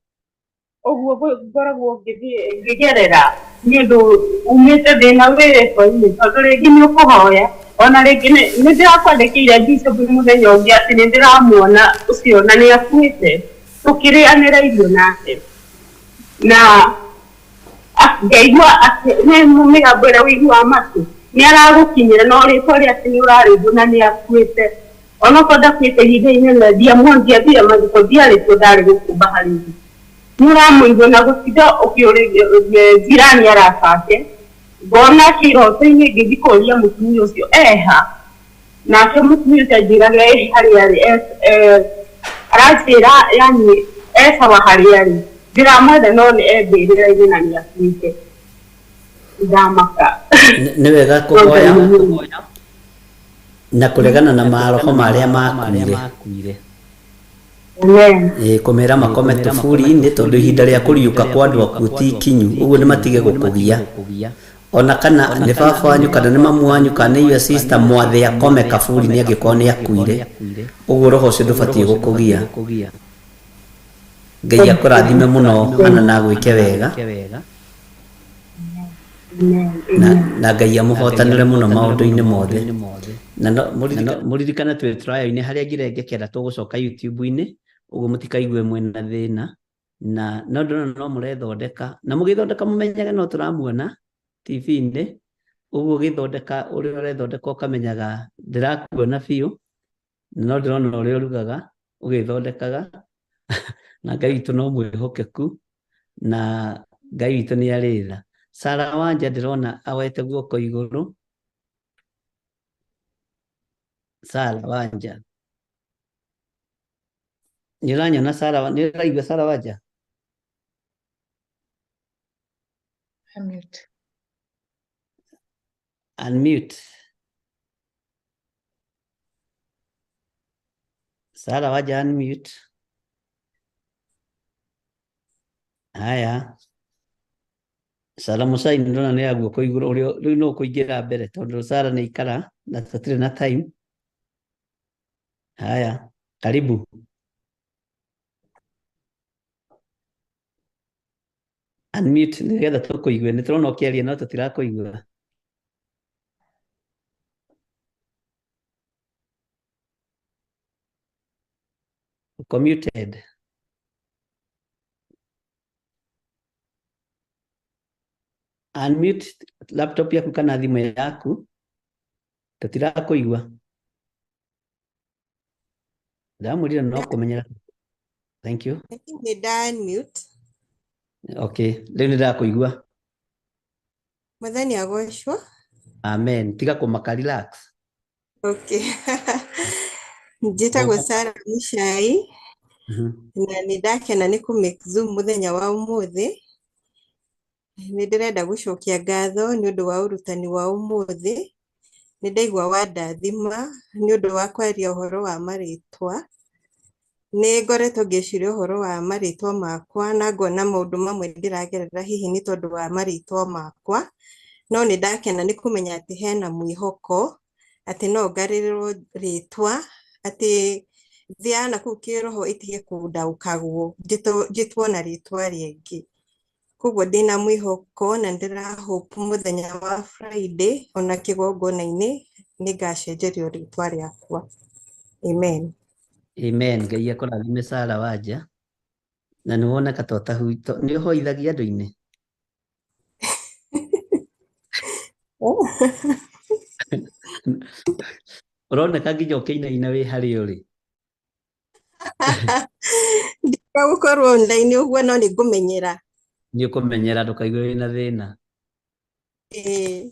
ũguo ngoragwo ngĩthiĩ ngĩgerera nĩ ũndũ umĩte thĩna wĩ rĩtwa-inĩ tondũ rĩngĩ nĩ ũkũhoya ona rĩngĩ nĩ ndĩrakwandĩkĩire Bishop mũthenya ũngĩ atĩ nĩ ndĩramuona ũcio na nĩ akuĩte tũkĩrĩanĩra irio nake na ngaigua atĩ nĩ mĩgambo ĩrĩa ũiguaga matũ nĩ aragũkinyĩra no rĩtwa rĩake nĩ ũrarĩigua na nĩ akuĩte Onokorwo ndakuĩte ihinda inene ndiamwongia mathiko ndiarĩ kuo ndarĩ gũkũ bahari-inĩ. Nĩ ũramũigua na gũtinda ũkĩũrĩria jirani arata ake. Ngona kĩroto-inĩ ngĩthiĩ kũria mũtumia ũcio eha. Nake mũtumia ũcio anjĩraga ĩ harĩa arĩ aranjĩra yani e sawa harĩa arĩ. Ndiramwetha no nĩ e mbĩrĩra-inĩ na nĩ akuĩte. Ndamaka. Nĩ wega kũhoya na kũregana na maroho marĩa makuire. Amen. Kũmera makome tũburi-inĩ tondũ ihinda rĩa kũriũka kwa andũ akuũ ti ikinyu, ũguo nĩ matige gũkũgia. Ona kana nĩ baba wanyu kana nĩ mamu wanyu kana nĩ your sister mwathe akome kaburi-inĩ angĩkorwo nĩ akuire, ũguo roho ũcio ndũbatiĩ gũkũgia. Ngai akũrathime mũno hana na agwĩke wega na Ngai amũhotanĩre mũno maũndũ-inĩ mothe. Na mũririkane twĩ trial-inĩ harĩa ngirengekera tũgũcoka YouTube-inĩ ũguo mũtikaigue mwĩna thĩna na no ndĩrona no mũrethondeka na mũgĩthondeka mũmenyage no tũramuona TV-inĩ ũguo ũgĩthondeka ũrĩa ũrethondeka ũkamenyaga ndĩrakuona biũ no ndĩrona ũrĩa ũrugaga ũgĩthondekaga na Ngai witũ no mwĩhokeku na Ngai witũ nĩ arĩ tha. Sarah Wanja ndĩrona awete guoko igũrũ. Sarah Wanja. Nĩ ũranyona Sarah, nĩ ũraigua Sarah Wanja? Unmute. Unmute. Sarah Wanja unmute. Haya. Sarah Musai ndĩrona nĩ ya guoko igũrũ ũrĩa rĩu no kũingĩra mbere tondũ Sarah nĩ ikara na tũtirĩ na time. Haya, karibu. Unmute nĩgetha tũkũigue. Nĩ tũrona ũkĩaria no tũtirakũigua. Uko muted. Unmute laptop yaku kana thimũ yaku tũtirakũigua. Ndamwĩrire no kũmenyera. Thank you. I think nĩ nda unmute. Okay, rĩu nĩ ndakũigua. Mwathani agocwo. Amen. Tiga kũmaka, relax. Okay. Njĩtagwo Sarah Muchai na nĩ ndakena nĩ kũ make Zoom mũthenya wa ũmũthĩ. Nĩ ndĩrenda gũcokia ngatho nĩ ũndũ wa ũrutani wa ũmũthĩ. Nĩ ndaigua wandathima nĩ ũndũ wa kwaria ũhoro wa marĩtwa. Nĩ ngoretwo ngĩciria ũhoro wa marĩtwa makwa na ngona maũndũ mamwe ndĩragerera hihi nĩ tondũ wa marĩtwa makwa. No nĩ ndakena nĩ kũmenya atĩ hena mwĩhoko atĩ no ngarĩrĩrwo rĩtwa atĩ thĩ ya nakũu kĩroho ĩtige kũndaũkagwo njĩtwo na rĩtwa rĩngĩ. Koguo ndĩna mwĩhoko na ndĩra hope mũthenya wa Friday ona kĩgongona-inĩ nĩ ngacenjerio rĩtwa rĩakwa. Amen. Amen. Ngai akũrathime Sarah Wanja. Na nĩ woneka ta nĩ ũhoithagia andũ-inĩ. Ũroneka nginya ũkĩinaina wĩ harĩa ũrĩ. Ndiga gũkorwo online ũguo no nĩ ngũmenyera. Nĩ ũkũmenyera ndũkaigue wĩna thĩna. Ĩĩ.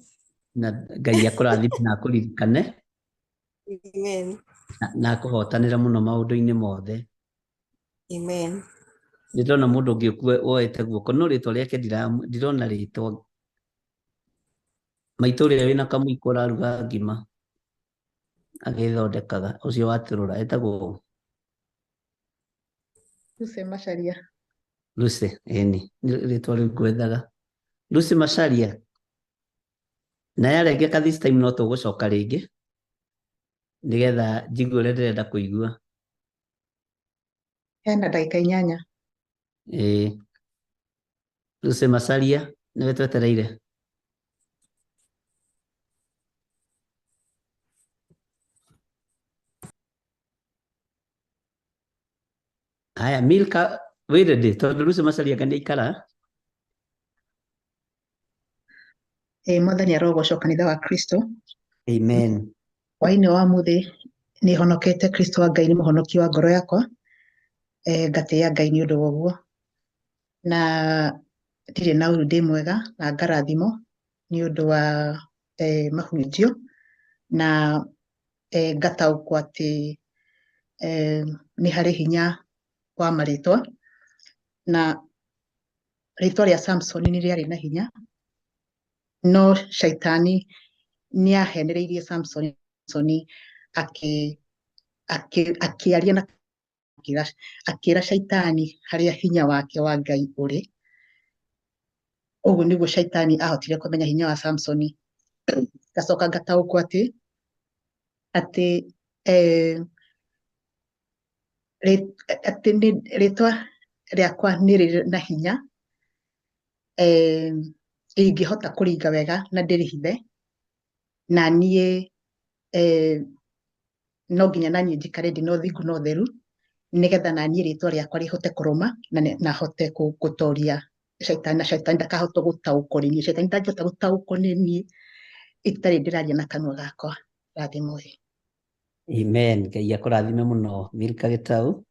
Na Ngai akũrathime na akũririkane. Amen. Na akũhotanĩre mũno maũndũ-inĩ mothe. Amen. Nĩ ndĩrona mũndũ ũngĩ woete guoko no rĩtwa rĩake ndirona rĩtwa. Maitũ ũrĩa wĩna kamũiko ũraruga ngima agĩthondekaga ũcio watũrũra etagwo Lucy Macharia. Lucy, ĩni rĩtwa rĩu ngwethaga. Lucy Macharia. Na yarengeka this time no tũgũcoka rĩngĩ nĩgetha njigue ũrĩa ndĩrenda kũigua. Hena ndagĩka 8. Ĩĩ. Lucy Macharia nĩwe twetereire. Haya, Milka wĩ ready tondũ Lucy Macharia anga nĩ aikara. Mwathani arogocwo kanitha wa Kristo. Amen. Hwaĩ-inĩ wa ũmũthĩ Nĩ honokete Kristo wa Ngai nĩ mũhonoki wa ngoro yakwa. Ngatĩĩa Ngai nĩ ũndũ wa ũguo. Na ndirĩ na ũru, ndĩ mwega na ngarathimo nĩ ũndũ wa mahunjio na ngataũkwo atĩ nĩ harĩ hinya wa marĩtwa, na rĩtwa rĩa Samson nĩ rĩarĩ na hinya, no caitani nĩ ahenereirie Samson akĩaria na akĩra caitani harĩa hinya wake wa Ngai ũrĩ. Ũguo nĩguo caitani ahotire kũmenya hinya wa Samsoni. Ngacoka ngataũkwo atĩ atĩ atĩ rĩtwa rĩakwa nĩ rĩrĩ na hinya, ingĩhota kũringa wega na ndĩrĩhithe, na niĩ no nginya na niĩ njikare ndĩ na ũthingu na ũtheru, nĩgetha na niĩ rĩtwa rĩakwa rĩhote kũrũma na hote gũtoria caitani, na caitani ndakahota gũtaũkwo nĩ niĩ. Caitani ndangĩhota gũtaũkwo nĩ niĩ itarĩ ndĩraria na kanua gakwa. Rathimwo. Amen. Ngai akũrathime mũno Milka Gĩtau,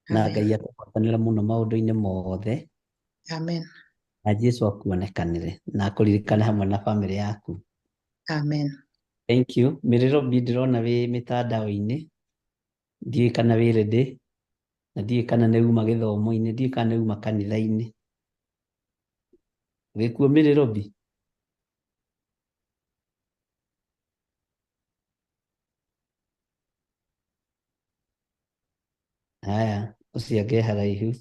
na Amen. Ngai akũgwatanĩre mũno maũndũ-inĩ mothe. Amen. Na Jesu akuonekanĩre na akũririkane hamwe na bamĩrĩ yaku. Amen. Thank you. Mĩrĩro bi ndĩrona wĩ mĩtandao-inĩ, ndiũĩ kana wĩ ready, na ndiũĩ kana nĩ uma gĩthomo-inĩ, ndiũĩ kana nĩ uma kanitha-inĩ. Wĩkuo Mĩrĩro bi? Haya, ũcio angĩ haraihu.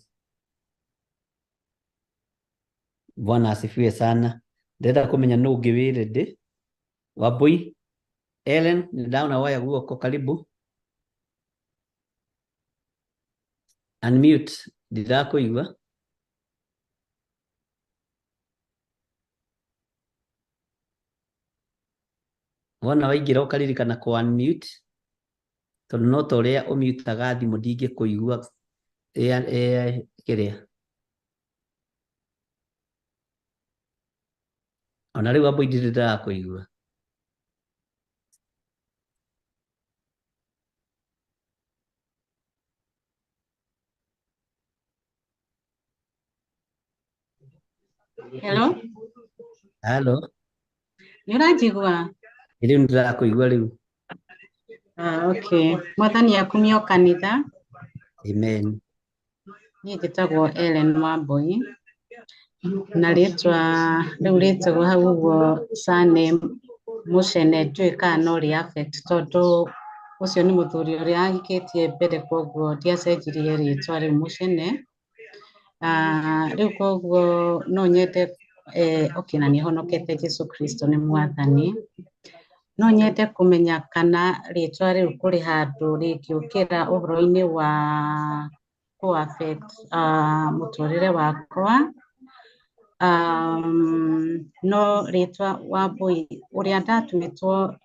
Bwana asifiwe sana. Ndĩrenda kũmenya nũ ũngĩ wĩ ready. Wambui Ellen, nĩ ndona woya guoko, karibu. Unmute, ndirakũigua. Wona waingĩra ũkaririkana kũ unmute, tondũ no ta ũrĩa ũmutaga thimũ ndingĩkũigua kĩrĩa. Ona rĩu Wambui ndirĩ ndĩrakũigua. Hello, Halo, nĩ ũranjigua? Rĩu nĩndĩrakũigua rĩu. Ah, okay. Mwathani akumio kanitha. Amen. Niĩ njĩtagwo Ellen Wambui na rĩtwa rĩu rĩtagwo hau ũguo surname Mũcene, ndiũĩ kana no rĩ affect tondũ ũcio nĩ mũthuri ũrĩa ahikĩtie mbere, koguo ndiacenjirie rĩtwa rĩu Mũcene. Ah, rĩu koguo no nyende okay, na nĩ honokete Jesu Kristo nĩ mwathani. No nyende kũmenya kana rĩtwa rĩu kũrĩ handũ rĩngĩũkĩra ũhoro-inĩ wa kũ affect mũtũrĩre wakwa. No rĩtwa Wambui ũrĩa ndatuĩtwo,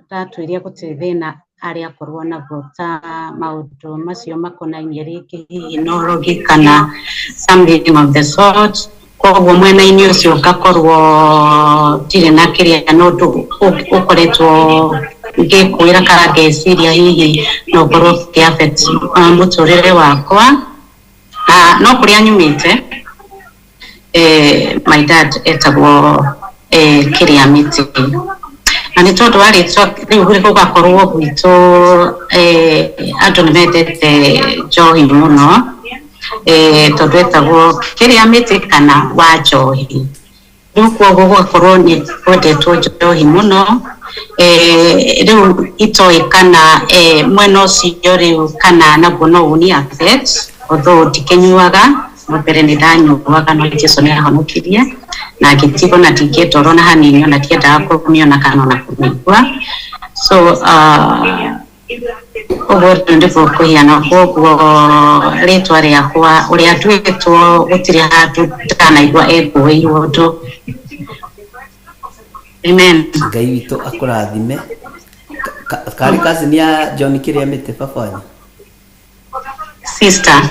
ndatuire gũtirĩ thĩna arĩa akorwo naguo ta maũndũ macio makonainie rĩngĩ hihi na ũrogi kana something of the sort, koguo mwena-inĩ ũcio ngakorwo ndirĩ na kĩrĩa, no ũndũ ũkoretwo ngĩkwĩra kana ngeciria hihi no ngorwo ngĩ affect mũtũrĩre wakwa. No kũrĩa nyumĩte, my dad etagwo Kĩrĩa Mĩtĩ, na nĩ tondũ wa rĩtwa rĩu gũgakorwo gwitũ andũ nĩ mendete njohi mũno, tondũ etagwo Kĩrĩa Mĩtĩ kana wa njohi, rĩu koguo gũgakorwo nĩ kwendetwo njohi mũno. Rĩu itoĩ kana mwena ũcio rĩu kana naguo no ũni affect, although ndikĩnyuaga, no mbere nĩ ndanyuaga, no Jesu nĩ ahonokirie na ngĩtigwo na ndingĩenda ona hanini, ona ndiendaga kũmĩona kana ona kũmĩigua. So ũguo rĩu nĩguo kũhiana, koguo rĩtwa rĩakwa ũrĩa nduĩtwo gũtirĩ handũ ndanaigua engũĩirwo ũndũ. Amen. Ngai witũ akũrathime. Karĩ cousin ya John Kĩrĩa Mĩtĩ baba wanyu? Sister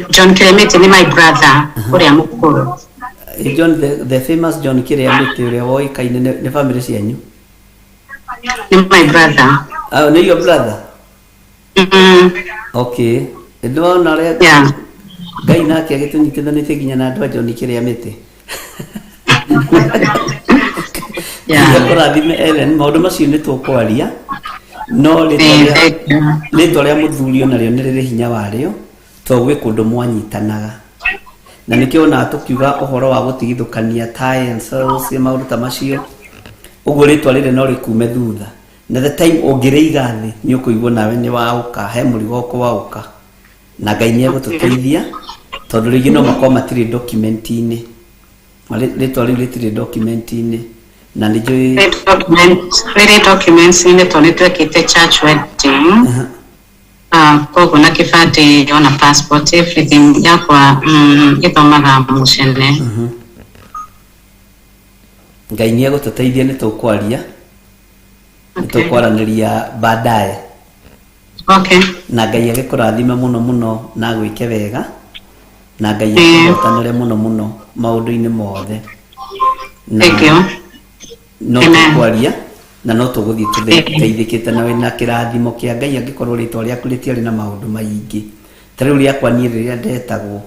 John Kĩrĩa Mĩtĩ nĩ my brother ũrĩa mũkũrũ. John the famous John Kĩrĩa Mĩtĩ ũrĩa woĩkaine nĩ family cianyu? Nĩ my brother. Oh, nĩ your brother? Okay, ndona ũrĩa Yeah. Ngai nake agĩtũnyitithanĩtie nginya na andũ a John kĩrĩa mĩtĩ. Yeah. Kũrathime Ellen, maũndũ macio nĩ tũkwaria no rĩtwa Eh, rĩa thank you. rĩtwa rĩa mũthuri onarĩo nĩ rĩrĩ hinya warĩo tondũ gwĩ kũndũ mwanyitanaga na nĩkĩo onaga tũkiuga ũhoro wa gũtigithũkania tie and cells maũndũ ta macio ũguo rĩtwa rĩrĩ no rĩkume thutha na the time ũngĩrĩiga thĩ nĩ ũkũigua nawe nĩ waũka he mũrigo ũkwaũka na Ngai nĩ egũtũteithia tondũ rĩngĩ no makorwo matirĩ document-inĩ. Rĩtwa rĩu rĩtirĩ document-inĩ na nĩ njũĩ Rĩ rĩrĩ documents-inĩ tondũ nĩ twekĩte church wedding. Koguo na kĩbandĩ ona passport everything yakwa ĩthomaga Mũcene. Ngai nĩ egũtũteithia nĩ tũkwaria nĩ tũkwaranĩria baadaye. Okay. Na Ngai agĩkũrathime mũno mũno na agwĩke wega na Ngai akũhotanĩre mũno mũno maũndũ-inĩ mothe. Na Thank you. no Amen. tũkwaria na no tũgũthiĩ tũteithĩkĩte na wĩna kĩrathimo kĩa Ngai angĩkorwo rĩtwa rĩaku rĩtiarĩ na maũndũ maingĩ. Ta rĩu rĩakwa niĩ rĩrĩa ndetagwo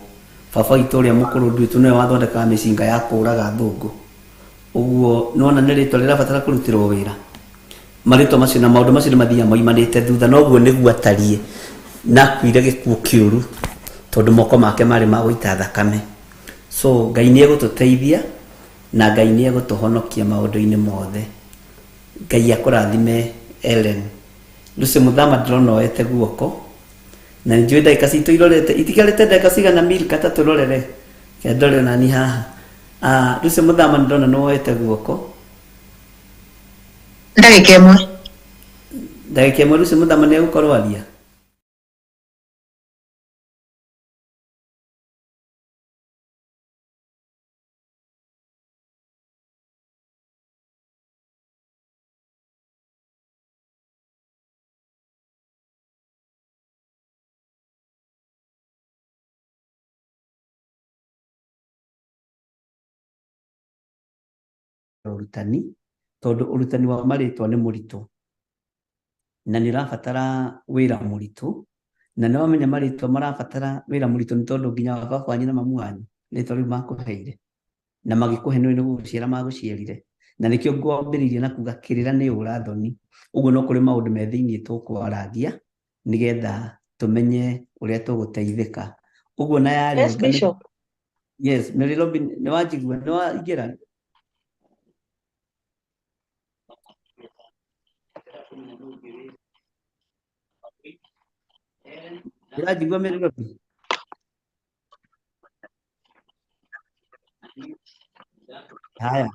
baba witũ ũrĩa mũkũrũ nduĩtwo nĩwe wathondekaga mĩcinga ya kũraga thũngũ. Ũguo nĩwona nĩ rĩtwa rĩrabatara kũrutĩrwo wĩra. Marĩtwa macio na maũndũ macio nĩ mathiaga moimanĩte thutha na ũguo nĩguo atariĩ na akuire gĩkuũ kĩũru tondũ moko make marĩ ma gũita thakame. So Ngai nĩ egũtũteithia na Ngai nĩ egũtũhonokia maũndũ-inĩ mothe. Ngai akũrathime Ellen. Lucy Mũthama ndĩrona oete guoko na nĩ njũĩ ndagĩka citũ irorete itigarĩte ndagĩka cigana Milka ta tũrorere Reke ndore onani haha. Lucy Mũthama nĩ ndĩrona nĩ woete guoko. Ndagĩka ĩmwe. Ndagĩka ĩmwe Lucy Mũthama nĩ egũkorwo aria. Ũrutani tondũ ũrutani wa marĩtwa nĩ mũritũ na nĩ ũrabatara wĩra mũritũ na nĩ wamenya marĩtwa marabatara wĩra mũritũ nĩ tondũ nginya wa baba wanyu na mamu wanyu rĩtwa rĩu makũheire na magĩkũhe nĩ gũgũciara magũciarire na nĩkĩo ngwambĩrĩirie na kuga kĩrĩra nĩ ũra thoni ũguo no kũrĩ maũndũ me thĩiniĩ tũkwarangia nĩgetha tũmenye ũrĩa tũgũteithĩka ũguo na yarĩ Yes, Bishop. Yes, Mary Robin nĩ wanjigua nĩ waingĩra. Ũranjigua Mary Robin? Haya.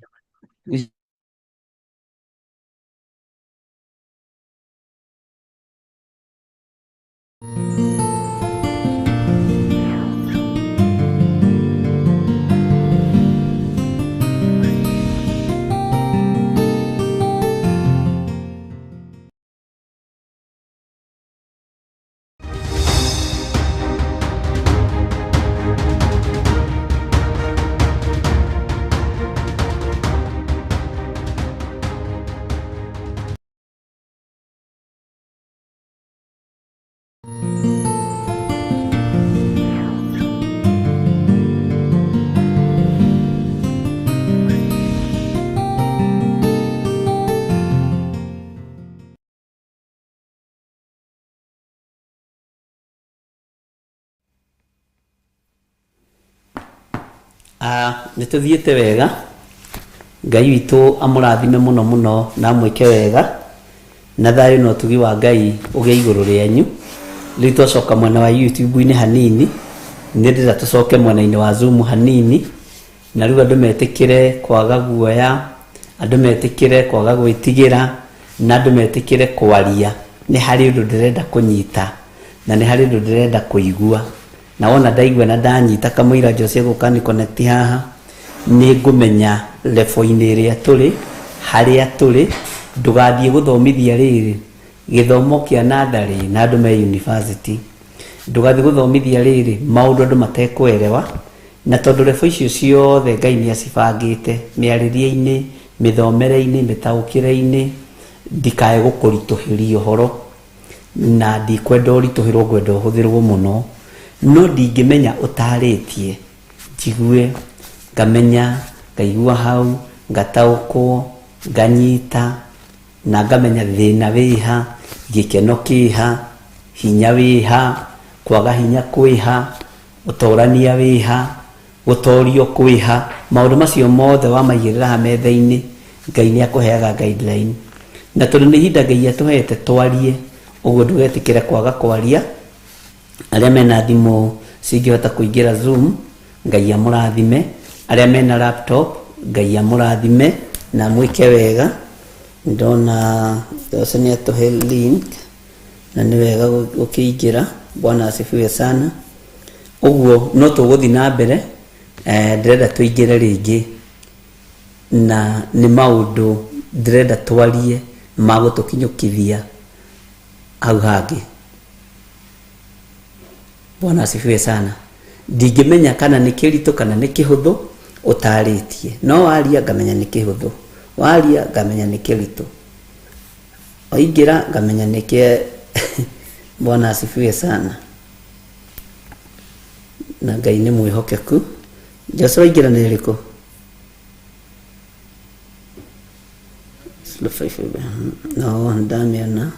Nĩ tũthiĩte wega Ngai witũ amũrathime mũno mũno na amwĩke wega na thayũ na ũtugi wa Ngai ũgĩe igũrũ rĩanyu. Rĩu twacoka mwena wa YouTube-inĩ hanini nĩ ndĩrenda tũcoke mwena-inĩ wa Zoom hanini na rĩu andũ metĩkĩre kwaga guoya, andũ metĩkĩre kwaga gwĩtigĩra na andũ metĩkĩre kwaria. Nĩ harĩ ũndũ ndĩrenda kũnyita na nĩ harĩ ũndũ ndĩrenda kũigua na wona ndaigua na ndanyita kamũira Jose gũka ni connect haha nĩ ngũmenya level-inĩ ĩrĩa tũrĩ harĩa tũrĩ ndũgathiĩ gũthomithia rĩrĩ gĩthomo kĩa natharĩ na andũ me university ndũgathiĩ gũthomithia rĩrĩ maũndũ andũ matekũerewa na tondũ level icio ciothe Ngai nĩ acibangĩte mĩarĩrie-inĩ mĩthomere-inĩ mĩtaũkĩre-inĩ ndikae gũkũritũhĩria ũhoro Na ndikwenda ũritũhĩrwo, ngwenda ũhũthĩrwo mũno, no ndingĩmenya ũtarĩtie njigue ngamenya, ngaigua hau, ngataũkwo, nganyita na ngamenya thĩna wĩha, gĩkeno kĩha, hinya wĩha, kwaga hinya kwĩha, ũtorania wĩha, gũtorio kwĩha. Maũndũ macio mothe wamaigĩrĩra ha metha-inĩ, Ngai nĩ akũheaga guideline. Na tondũ nĩ ihinda Ngai atũhete twarie, ũguo ndũgetĩkĩre kwaga kwaria. Arĩa mena thimũ cingĩhota kũingĩra Zoom, Ngai amũrathime. Arĩa mena laptop, Ngai amũrathime na mwĩke wega. Ndona Jose nĩ atũhe link na nĩ wega gũkĩingĩra. Bwana asifiwe sana. Ũguo no tũgũthiĩ na mbere, ndĩrenda tũingĩre rĩngĩ, na nĩ maũndũ ndĩrenda twarie ma gũtũkinyũkithia hau hangĩ. Bwana asifiwe sana. Ndingĩmenya kana nĩ kĩritũ kana nĩ kĩhũthũ ũtarĩtie, no waria ngamenya nĩ kĩhũthũ, waria ngamenya nĩ kĩritũ, waingĩra ngamenya nĩ kĩ. Bwana asifiwe sana. Na Ngai nĩ mwĩhokeku. Jose, waingĩra nĩ ĩrĩkũ? No ndamĩona.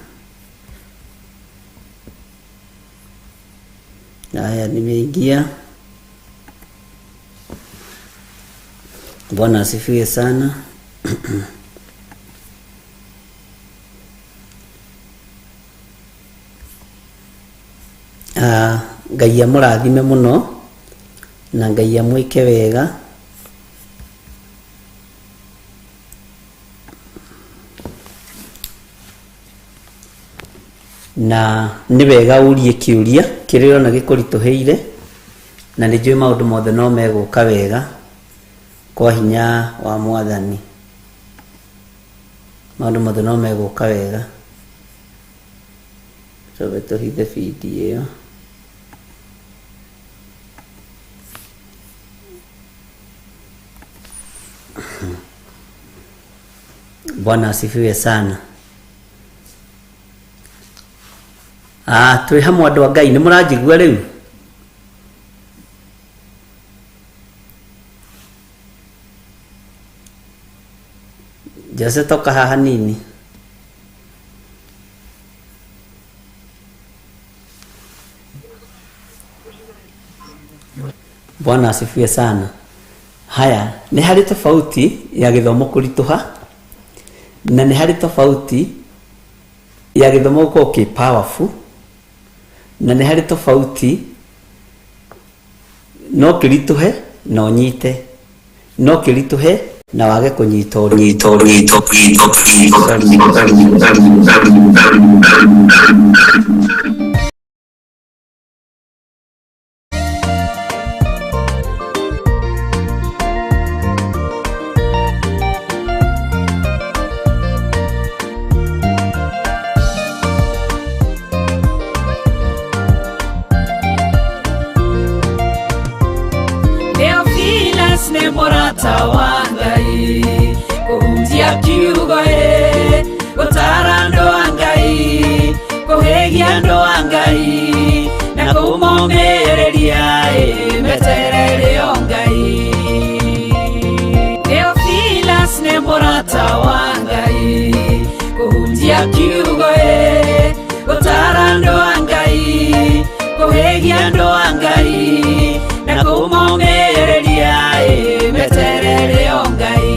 Haya, nimeingia. Bwana asifiwe sana. Ngai amũrathime mũno na Ngai amwĩke wega. Na nĩ wega ũrie kĩũria kĩrĩa ũrona gĩkũritũhĩire, na nĩ njũĩ maũndũ mothe no megũka wega kwa hinya wa Mwathani. Maũndũ mothe no megũka wega. Twambe tũhithe feed ĩyo. Bwana asifiwe sana. Twĩ hamwe andũ a Ngai, nĩ mũranjigua rĩu? Jose, toka haha nini. Bwana asifiwe sana. Haya, nĩ harĩ tofauti ya gĩthomo kũritũha na nĩ harĩ tofauti ya gĩthomo gũkorwo kĩ powerful, na nĩ harĩ tofauti no kĩritũhe na ũnyite, no kĩritũhe na wage kũnyita ũndũ. Sorry. Theophilus nĩ mũrata wa Ngai, kũhunjia kiugo ĩ, gũtara andũ a Ngai, kũhĩgia andũ a Ngai, na kũmomĩrĩria ĩ, meterere o Ngai. Theophilus nĩ mũrata wa Ngai, kũhunjia kiugo ĩ, gũtara andũ a Ngai, kũhĩgia andũ a Ngai, na kũmomĩrĩria ĩ, meterere o Ngai.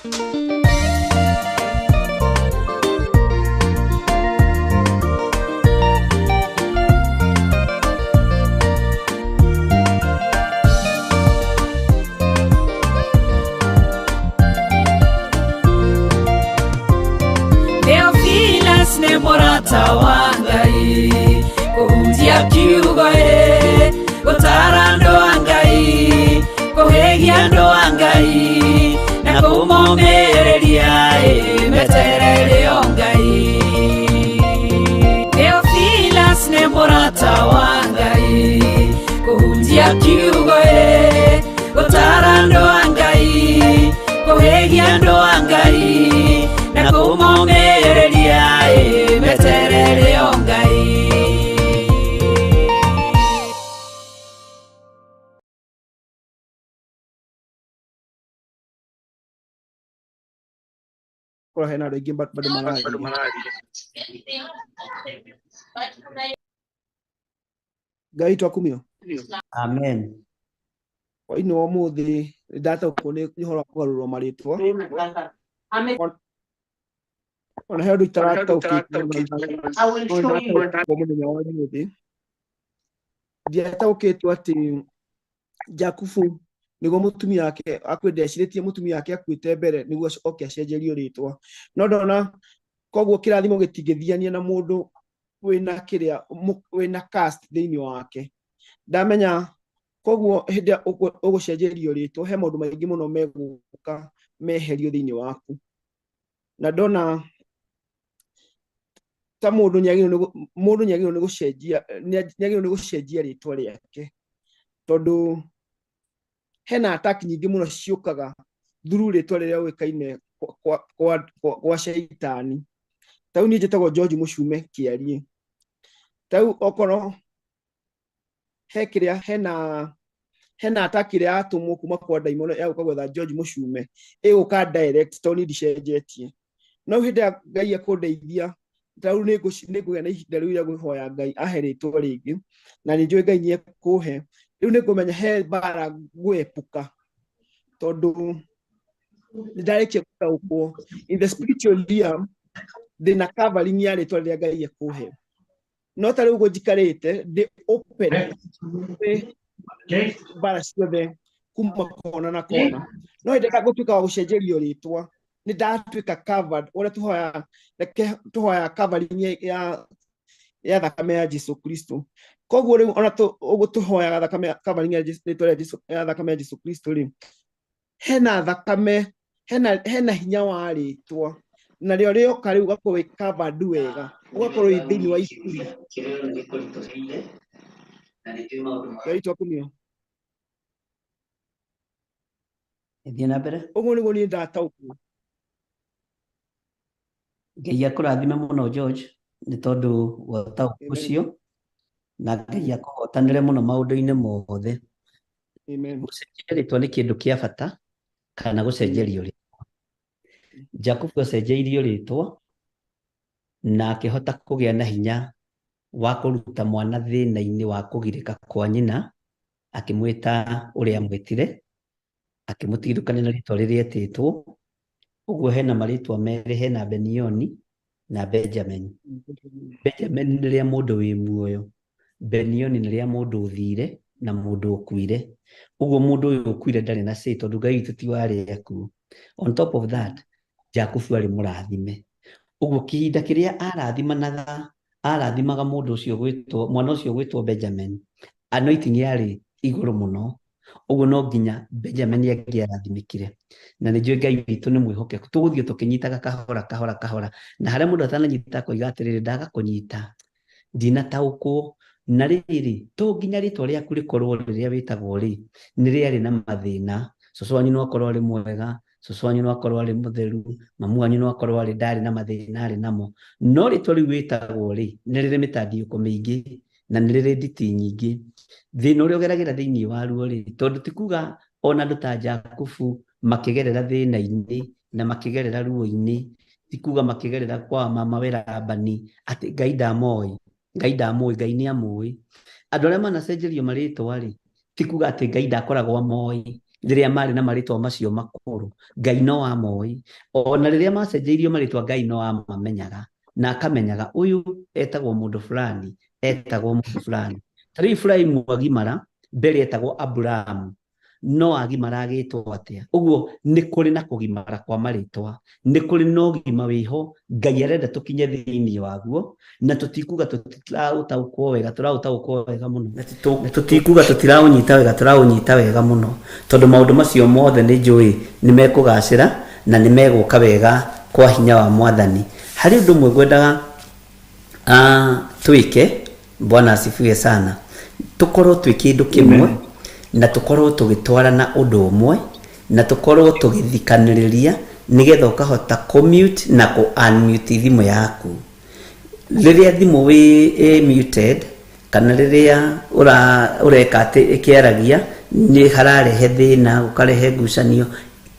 Theophilus nĩ mũrata wa Ngai kũhunjia kiugo ĩ gũtara andũ a Ngai kũhĩgia andũ a Ngai na kũmomĩrĩria ĩ meterere o Ngai. Theophilus nĩ mũrata wa Ngai kũhunjia kiugo ĩ gũtara andũ a Ngai kũhĩgia andũ a Ngai na kũmomĩrĩria ĩ meterere o Ngai. Korwo hena andũ aingĩ bado mararia. Ngai twakumio. Amen. Hwaĩ-inĩ wa ũmũthĩ nĩ ndataũkwo nĩ ũhoro wa kũgarũrwo marĩtwa. Ona he ũndũ itarataũkĩtwo mũthenya wa ũmũthĩ. Ndiataũkĩtwo atĩ Jakubu nĩguo mũtumia wake akuĩte, ndecirĩtie mũtumia wake akuĩte mbere nĩguo oke acenjerio rĩtwa. No ndona koguo kĩrathimo gĩtingĩthiania na mũndũ wĩna kĩrĩa wĩna caste thĩinĩ wake. Ndamenya koguo hĩndĩ ĩrĩa ũgũcenjerio rĩtwa he maũndũ maingĩ mũno megũka meherio thĩinĩ waku. Na ndona ta mũndũ mũndũ nĩagĩrĩirwo nĩ gũcenjia nĩagĩrĩirwo nĩ gũcenjia rĩtwa rĩake tondũ hena attack nyingĩ mũno ciũkaga through rĩtwa rĩrĩa ũĩkaine kwa caitani. Ta rĩu niĩ njĩtagwo George Mũcume Kĩariĩ. Ta rĩu okorwo he kĩrĩa hena attack ĩrĩa yatũmwo kuma kwa ndaimono ya gũka gwetha George Mũcume ĩgũka direct tondũ niĩ ndicenjetie. No hĩndĩ ĩrĩa Ngai ekũndeithia ta rĩu nĩngũgĩa na ihinda rĩu rĩa kũhoya Ngai ahe rĩtwa rĩngĩ na nĩ njũĩ Ngai nĩekũhe. Rĩu nĩngũmenya he mbara ngũepuka tondũ nĩndarĩkia gũtaũkwo in the spiritual realm ndĩna covering ya rĩtwa rĩrĩa Ngai ekũhe. No ta rĩu ũguo njikarĩte ndĩ open kwĩ mbara ciothe kuma kona na kona. No hĩndĩ ĩrĩa ngũtuĩka wa gũcenjerio rĩtwa nĩ ndatuĩka covered ũrĩa tũhoya reke tũhoya covering ya thakame ya Jesu Kristo. Koguo rĩu ona ũguo tũhoyaga thakame covering ya Jesu rĩtwa rĩa Jesu ya thakame ya Jesu Kristo rĩ hena thakame hena hinya wa rĩtwa na rĩo rĩoka rĩu ũgakorwo wĩ covered wega ũgakorwo wĩ thĩinĩ wa iburi. Ngai twakumio. Thiĩ na mbere. Ũguo nĩguo niĩ ndataũkwo. Ngai akũrathime mũno George nĩ tondũ wa ũtaũku ũcio na Ngai akũhotanĩre mũno maũndũ-inĩ mothe. Amen. Gũcenjia rĩtwa nĩ kĩndũ kĩa bata kana gũcenjerio rĩtwa. Jakubu acenjeirio rĩtwa na akĩhota kũgĩa na hinya wa kũruta mwana thĩna-inĩ wa kũgirĩka kwa nyina akĩmwĩta ũrĩa amwĩtire akĩmũtigithũkania na rĩtwa rĩrĩa etĩtwo. Ũguo hena marĩtwa merĩ, hena Benioni na Benjamin. Benjamin nĩ rĩa mũndũ wĩ muoyo, Benioni nĩ rĩa mũndũ ũthire na mũndũ ũkuire. Ũguo mũndũ ũyũ ũkuire ndarĩ na say tondũ Ngai witũ ti wa arĩa akuũ. On top of that, Jakubu arĩ mũrathime. Ũguo kĩhinda kĩrĩa arathimanaga arathimaga mũndũ ũcio gwĩtwo mwana ũcio gwĩtwo Benjamin, anointing yarĩ igũrũ mũno. Ũguo no nginya Benjamin angĩarathimĩkire. Na nĩ njũĩ Ngai witũ nĩ mwĩhokeku. Tũgũthiĩ tũkĩnyitaga kahora kahora kahora. Na harĩa mũndũ atananyita akoiga atĩrĩrĩ ndaga kũnyita ndinataũkwo. Na rĩrĩ to nginya rĩtwa rĩaku rĩkorwo rĩrĩa wĩtagwo rĩ nĩ rĩarĩ na mathĩna. Cũcũ wanyu no akorwo arĩ mwega, cũcũ wanyu no akorwo arĩ mũtheru, mamu wanyu no akorwo arĩ ndarĩ na mathĩna arĩ namo. No rĩtwa rĩu wĩtagwo rĩ nĩ rĩrĩ mĩtandiũko mĩingĩ na nĩ rĩrĩ nditi nyingĩ. Thĩna ũrĩa ũgeragĩra thĩinĩ waruo rĩ tondũ ti kuga ona andũ ta Jakubu makĩgerera thĩna-inĩ na makĩgerera ruo-inĩ ti kuga makĩgerera kwa mama we Labani atĩ Ngai ndamoĩ, Ngai ndamũĩ, Ngai nĩ amũĩ. Andũ arĩa manacenjerio marĩtwa rĩ ti kuga atĩ Ngai ndakoragwo amoĩ, Rĩrĩa marĩ na marĩtwa macio makũrũ, Ngai no amoĩ. Ona rĩrĩa macenjeirio marĩtwa, Ngai no amamenyaga na akamenyaga ũyũ etagwo mũndũ fulani, etagwo mũndũ fulani. Ta rĩu Iburahĩmu agimara, mbere etagwo Aburamu, no agimara agĩtwo atĩa? Ũguo nĩ kũrĩ na kũgimara kwa marĩtwa, nĩ kũrĩ na ũgima wĩho Ngai arenda tũkinye thĩinĩ waguo, na tũtikuga tũtiraũtaũkwo wega, tũraũtaũkwo wega mũno. Tũtikuga tũtiraũnyita wega, tũraũnyita wega mũno, tondũ maũndũ macio mothe nĩ njũĩ nĩ mekũgacĩra na nĩ megũka wega kwa hinya wa Mwathani. Harĩ ũndũ ũmwe ngwendaga twĩke, Bwana asifiwe sana, tũkorwo twĩ kĩndũ kĩmwe na tũkorwo tũgĩtwarana ũndũ ũmwe na tũkorwo tũgĩthikanĩrĩria, nĩgetha ũkahota kũ-mute na kũ-unmute thimũ yaku. Rĩrĩa thimũ wĩ muted kana rĩrĩa ũreka atĩ ĩkĩaragia, nĩ hararehe thĩna, gũkarehe ngucanio.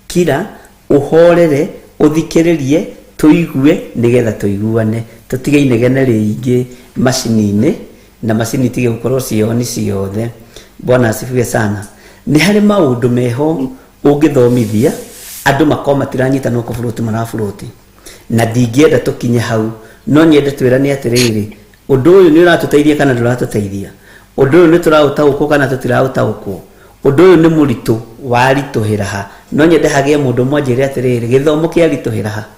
Kira, ũhorere, ũthikĩrĩrie, tũigue, nĩgetha tũiguane, tũtige inegene rĩingĩ macini-inĩ, na macini itige gũkorwo cioni ciothe. Bwana asifiwe sana. Nĩ harĩ maũndũ meho ũngĩthomithia andũ makorwo matiranyita no kũburũti maraburũti, na ndingĩenda tũkinye hau. No nyende twĩrane atĩrĩrĩ, ũndũ ũyũ nĩ ũratũteithia kana ndũratũteithia, ũndũ ũyũ nĩ tũraũtaũkwo kana tũtiraũtaũkwo, ũndũ ũyũ nĩ mũritũ waritũhĩra ha. No nyende hagĩe mũndũ ũmwe anjĩre atĩrĩrĩ, gĩthomo kĩaritũhĩra ha.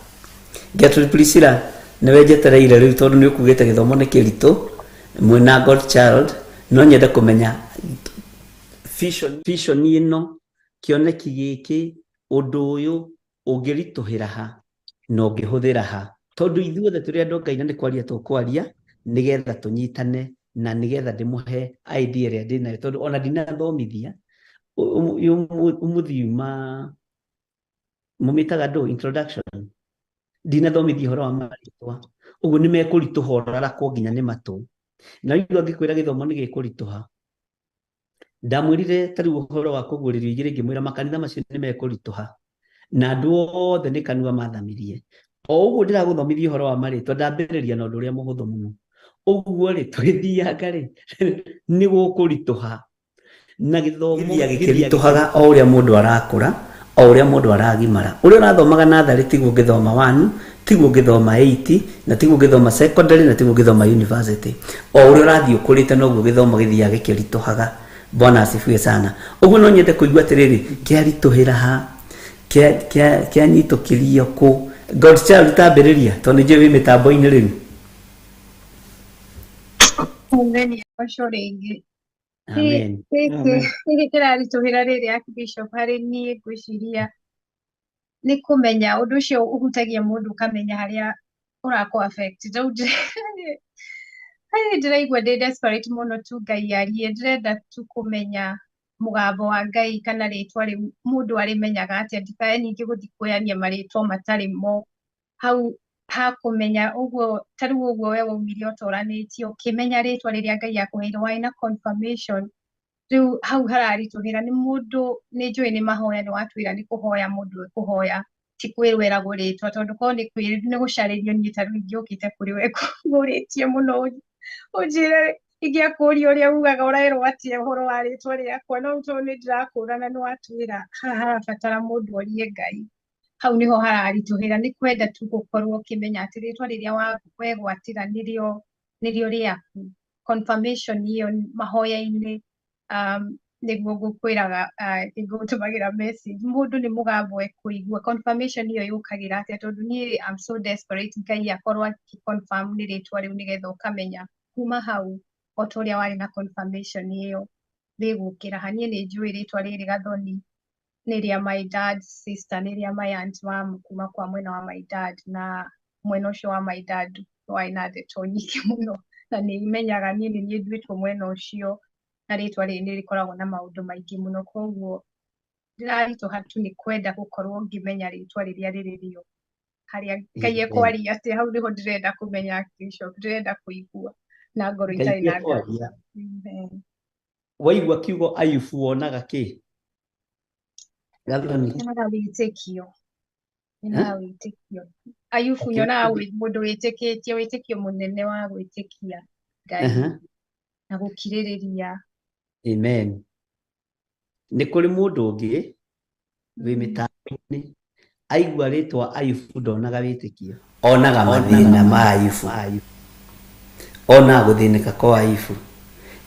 Gertrude Priscilla, nĩwe njetereire rĩu, tondũ nĩ ũkugĩte gĩthomo nĩ kĩritũ mwĩna God Child. No nyende kũmenya vision ĩno, kĩoneki gĩkĩ, ũndũ ũyũ ũngĩritũhĩra ha na ũngĩhũthĩra ha, tondũ ithuothe tũrĩ andũ a Ngai na nĩ kwaria tũkwaria nĩgetha tũnyitane na nĩgetha ndĩmũhe idea ĩrĩa ndĩnayo, tondũ ona ndinathomithia ũmũthiuma mũmĩtaga ndũ introduction, ndinathomithia ũhoro wa marĩtwa, ũguo nĩ mekũritũha ũrarakwo nginya nĩ matũ. Na rĩu angĩkwĩra gĩthomo nĩ gĩkũritũha, ndamwĩrire ta rĩu ũhoro wa kũguũrĩrio igĩrĩ, ngĩmwĩra makanitha macio nĩ mekũritũha na andũ othe nĩ kanua mathamirie. O ũguo ndĩragũthomithia ũhoro wa marĩtwa, ndambĩrĩria na ũndũ ũrĩa mũhũthũ mũno. Ũguo rĩ, tũgĩthianga rĩ, nĩ gũkũritũha na gĩthomo gĩkĩritũhaga o ũrĩa mũndũ arakũra, o ũrĩa mũndũ aragimara. Ũrĩa ũrathomaga natharĩ tiguo ũngĩthoma 1, tiguo ũngĩthoma 8, na tiguo ũngĩthoma secondary, na tiguo ũngĩthoma university. O ũrĩa ũrathiĩ ũkũrĩte noguo gĩthomo gĩthiaga gĩkĩritũhaga. Bwana asifiwe sana. Ũguo no nyende kũigua atĩrĩrĩ, kĩaritũhĩra ha, kĩanyitũkĩrio kũ. God Child, tambĩrĩria tondũ nĩ njũĩ wĩ mĩtambo-inĩ rĩu. Amen. Ũcio rĩngĩ. Amen. Gĩkĩ kĩraritũhĩra rĩrĩ Archbishop, harĩ niĩ ngwĩciria nĩ kũmenya ũndũ ũcio ũhutagia mũndũ, ũkamenya harĩa ũrakũ affect. Rĩu ndĩraigua ndĩ desperate mũno tu Ngai arie, ndĩrenda tu kũmenya mũgambo wa Ngai kana rĩtwa rĩu mũndũ arĩmenyaga atĩa, ndikae ningĩ gũthiĩ kũyania marĩtwa matarĩ mo. Hau hakũmenya ũguo, ta rĩu ũguo we waumire ũtoranĩtio, ũkĩmenya rĩtwa rĩrĩa Ngai akũheire, warĩ na confirmation. Rĩu hau hararitũhĩra nĩ mũndũ, nĩ njũĩ nĩ mahoya, nĩ watwĩra nĩ kũhoya mũndũ ekũhoya, ti kwĩrwo eragwo rĩtwa, tondũ korwo nĩ gũcarĩrio niĩ ta rĩu ingĩũkĩte kũrĩ we ngũrĩtie mũno ũnjĩre ingĩakũria ũrĩa ugaga ũrerwo atĩa ũhoro wa rĩtwa rĩakwa, no tondũ nĩ ndĩrakũrana nĩ watwĩra haha harabatara mũndũ orie Ngai. Hau niho hararitũhĩra, nĩ kwenda tu gũkorwo ũkĩmenya atĩ rĩtwa rĩrĩa wegwatĩra nĩrĩo rĩaku. Confirmation ĩyo mahoya-inĩ, nĩguo ngũkwĩraga, ngũtũmagĩra message, mũndũ nĩ mũgambo ekũigua. Confirmation ĩyo yũkagĩra atĩa? Tondũ niĩ I'm so desperate Ngai akorwo akĩ confirm nĩ rĩtwa rĩu, nĩgetha ũkamenya kuma hau o ta ũrĩa warĩ na confirmation ĩyo rĩgũkĩra ha. Niĩ nĩ njũĩ rĩtwa rĩrĩ Gathoni nĩ rĩa my dad's sister, nĩ rĩa my aunt wa kuma kwa mwena wa my dad, na mwena ũcio wa my dad warĩ na ndeto nyingĩ mũno, na nĩ menyaga niĩ nĩ niĩ nduĩtwo mwena ũcio, na rĩtwa rĩrĩ nĩ rĩkoragwo na maũndũ maingĩ mũno. Koguo ndĩraritũha tu nĩ kwenda gũkorwo ngĩmenya rĩtwa rĩrĩa rĩrĩ rĩo, harĩa Ngai ekwaria atĩ hau nĩho ndĩrenda kũmenya, Bishop, ndĩrenda kũigua na ngoro itarĩ na nganja. Waigua kiugo Ayubu wonaga kĩ? Gathoni. Nyonaga wĩtĩkio. Nyonaga wĩtĩkio. Ayubu nyonaga mũndũ wĩtĩkĩtie, wĩtĩkio mũnene wa gwĩtĩkia Ngai na gũkirĩrĩria. Amen. Nĩ kũrĩ mũndũ ũngĩ Wĩ mĩtambo-inĩ aigua rĩtwa Ayubu ndonaga wĩtĩkio, onaga mathĩna ma Ayubu, onaga gũthĩnĩka kwa Ayubu.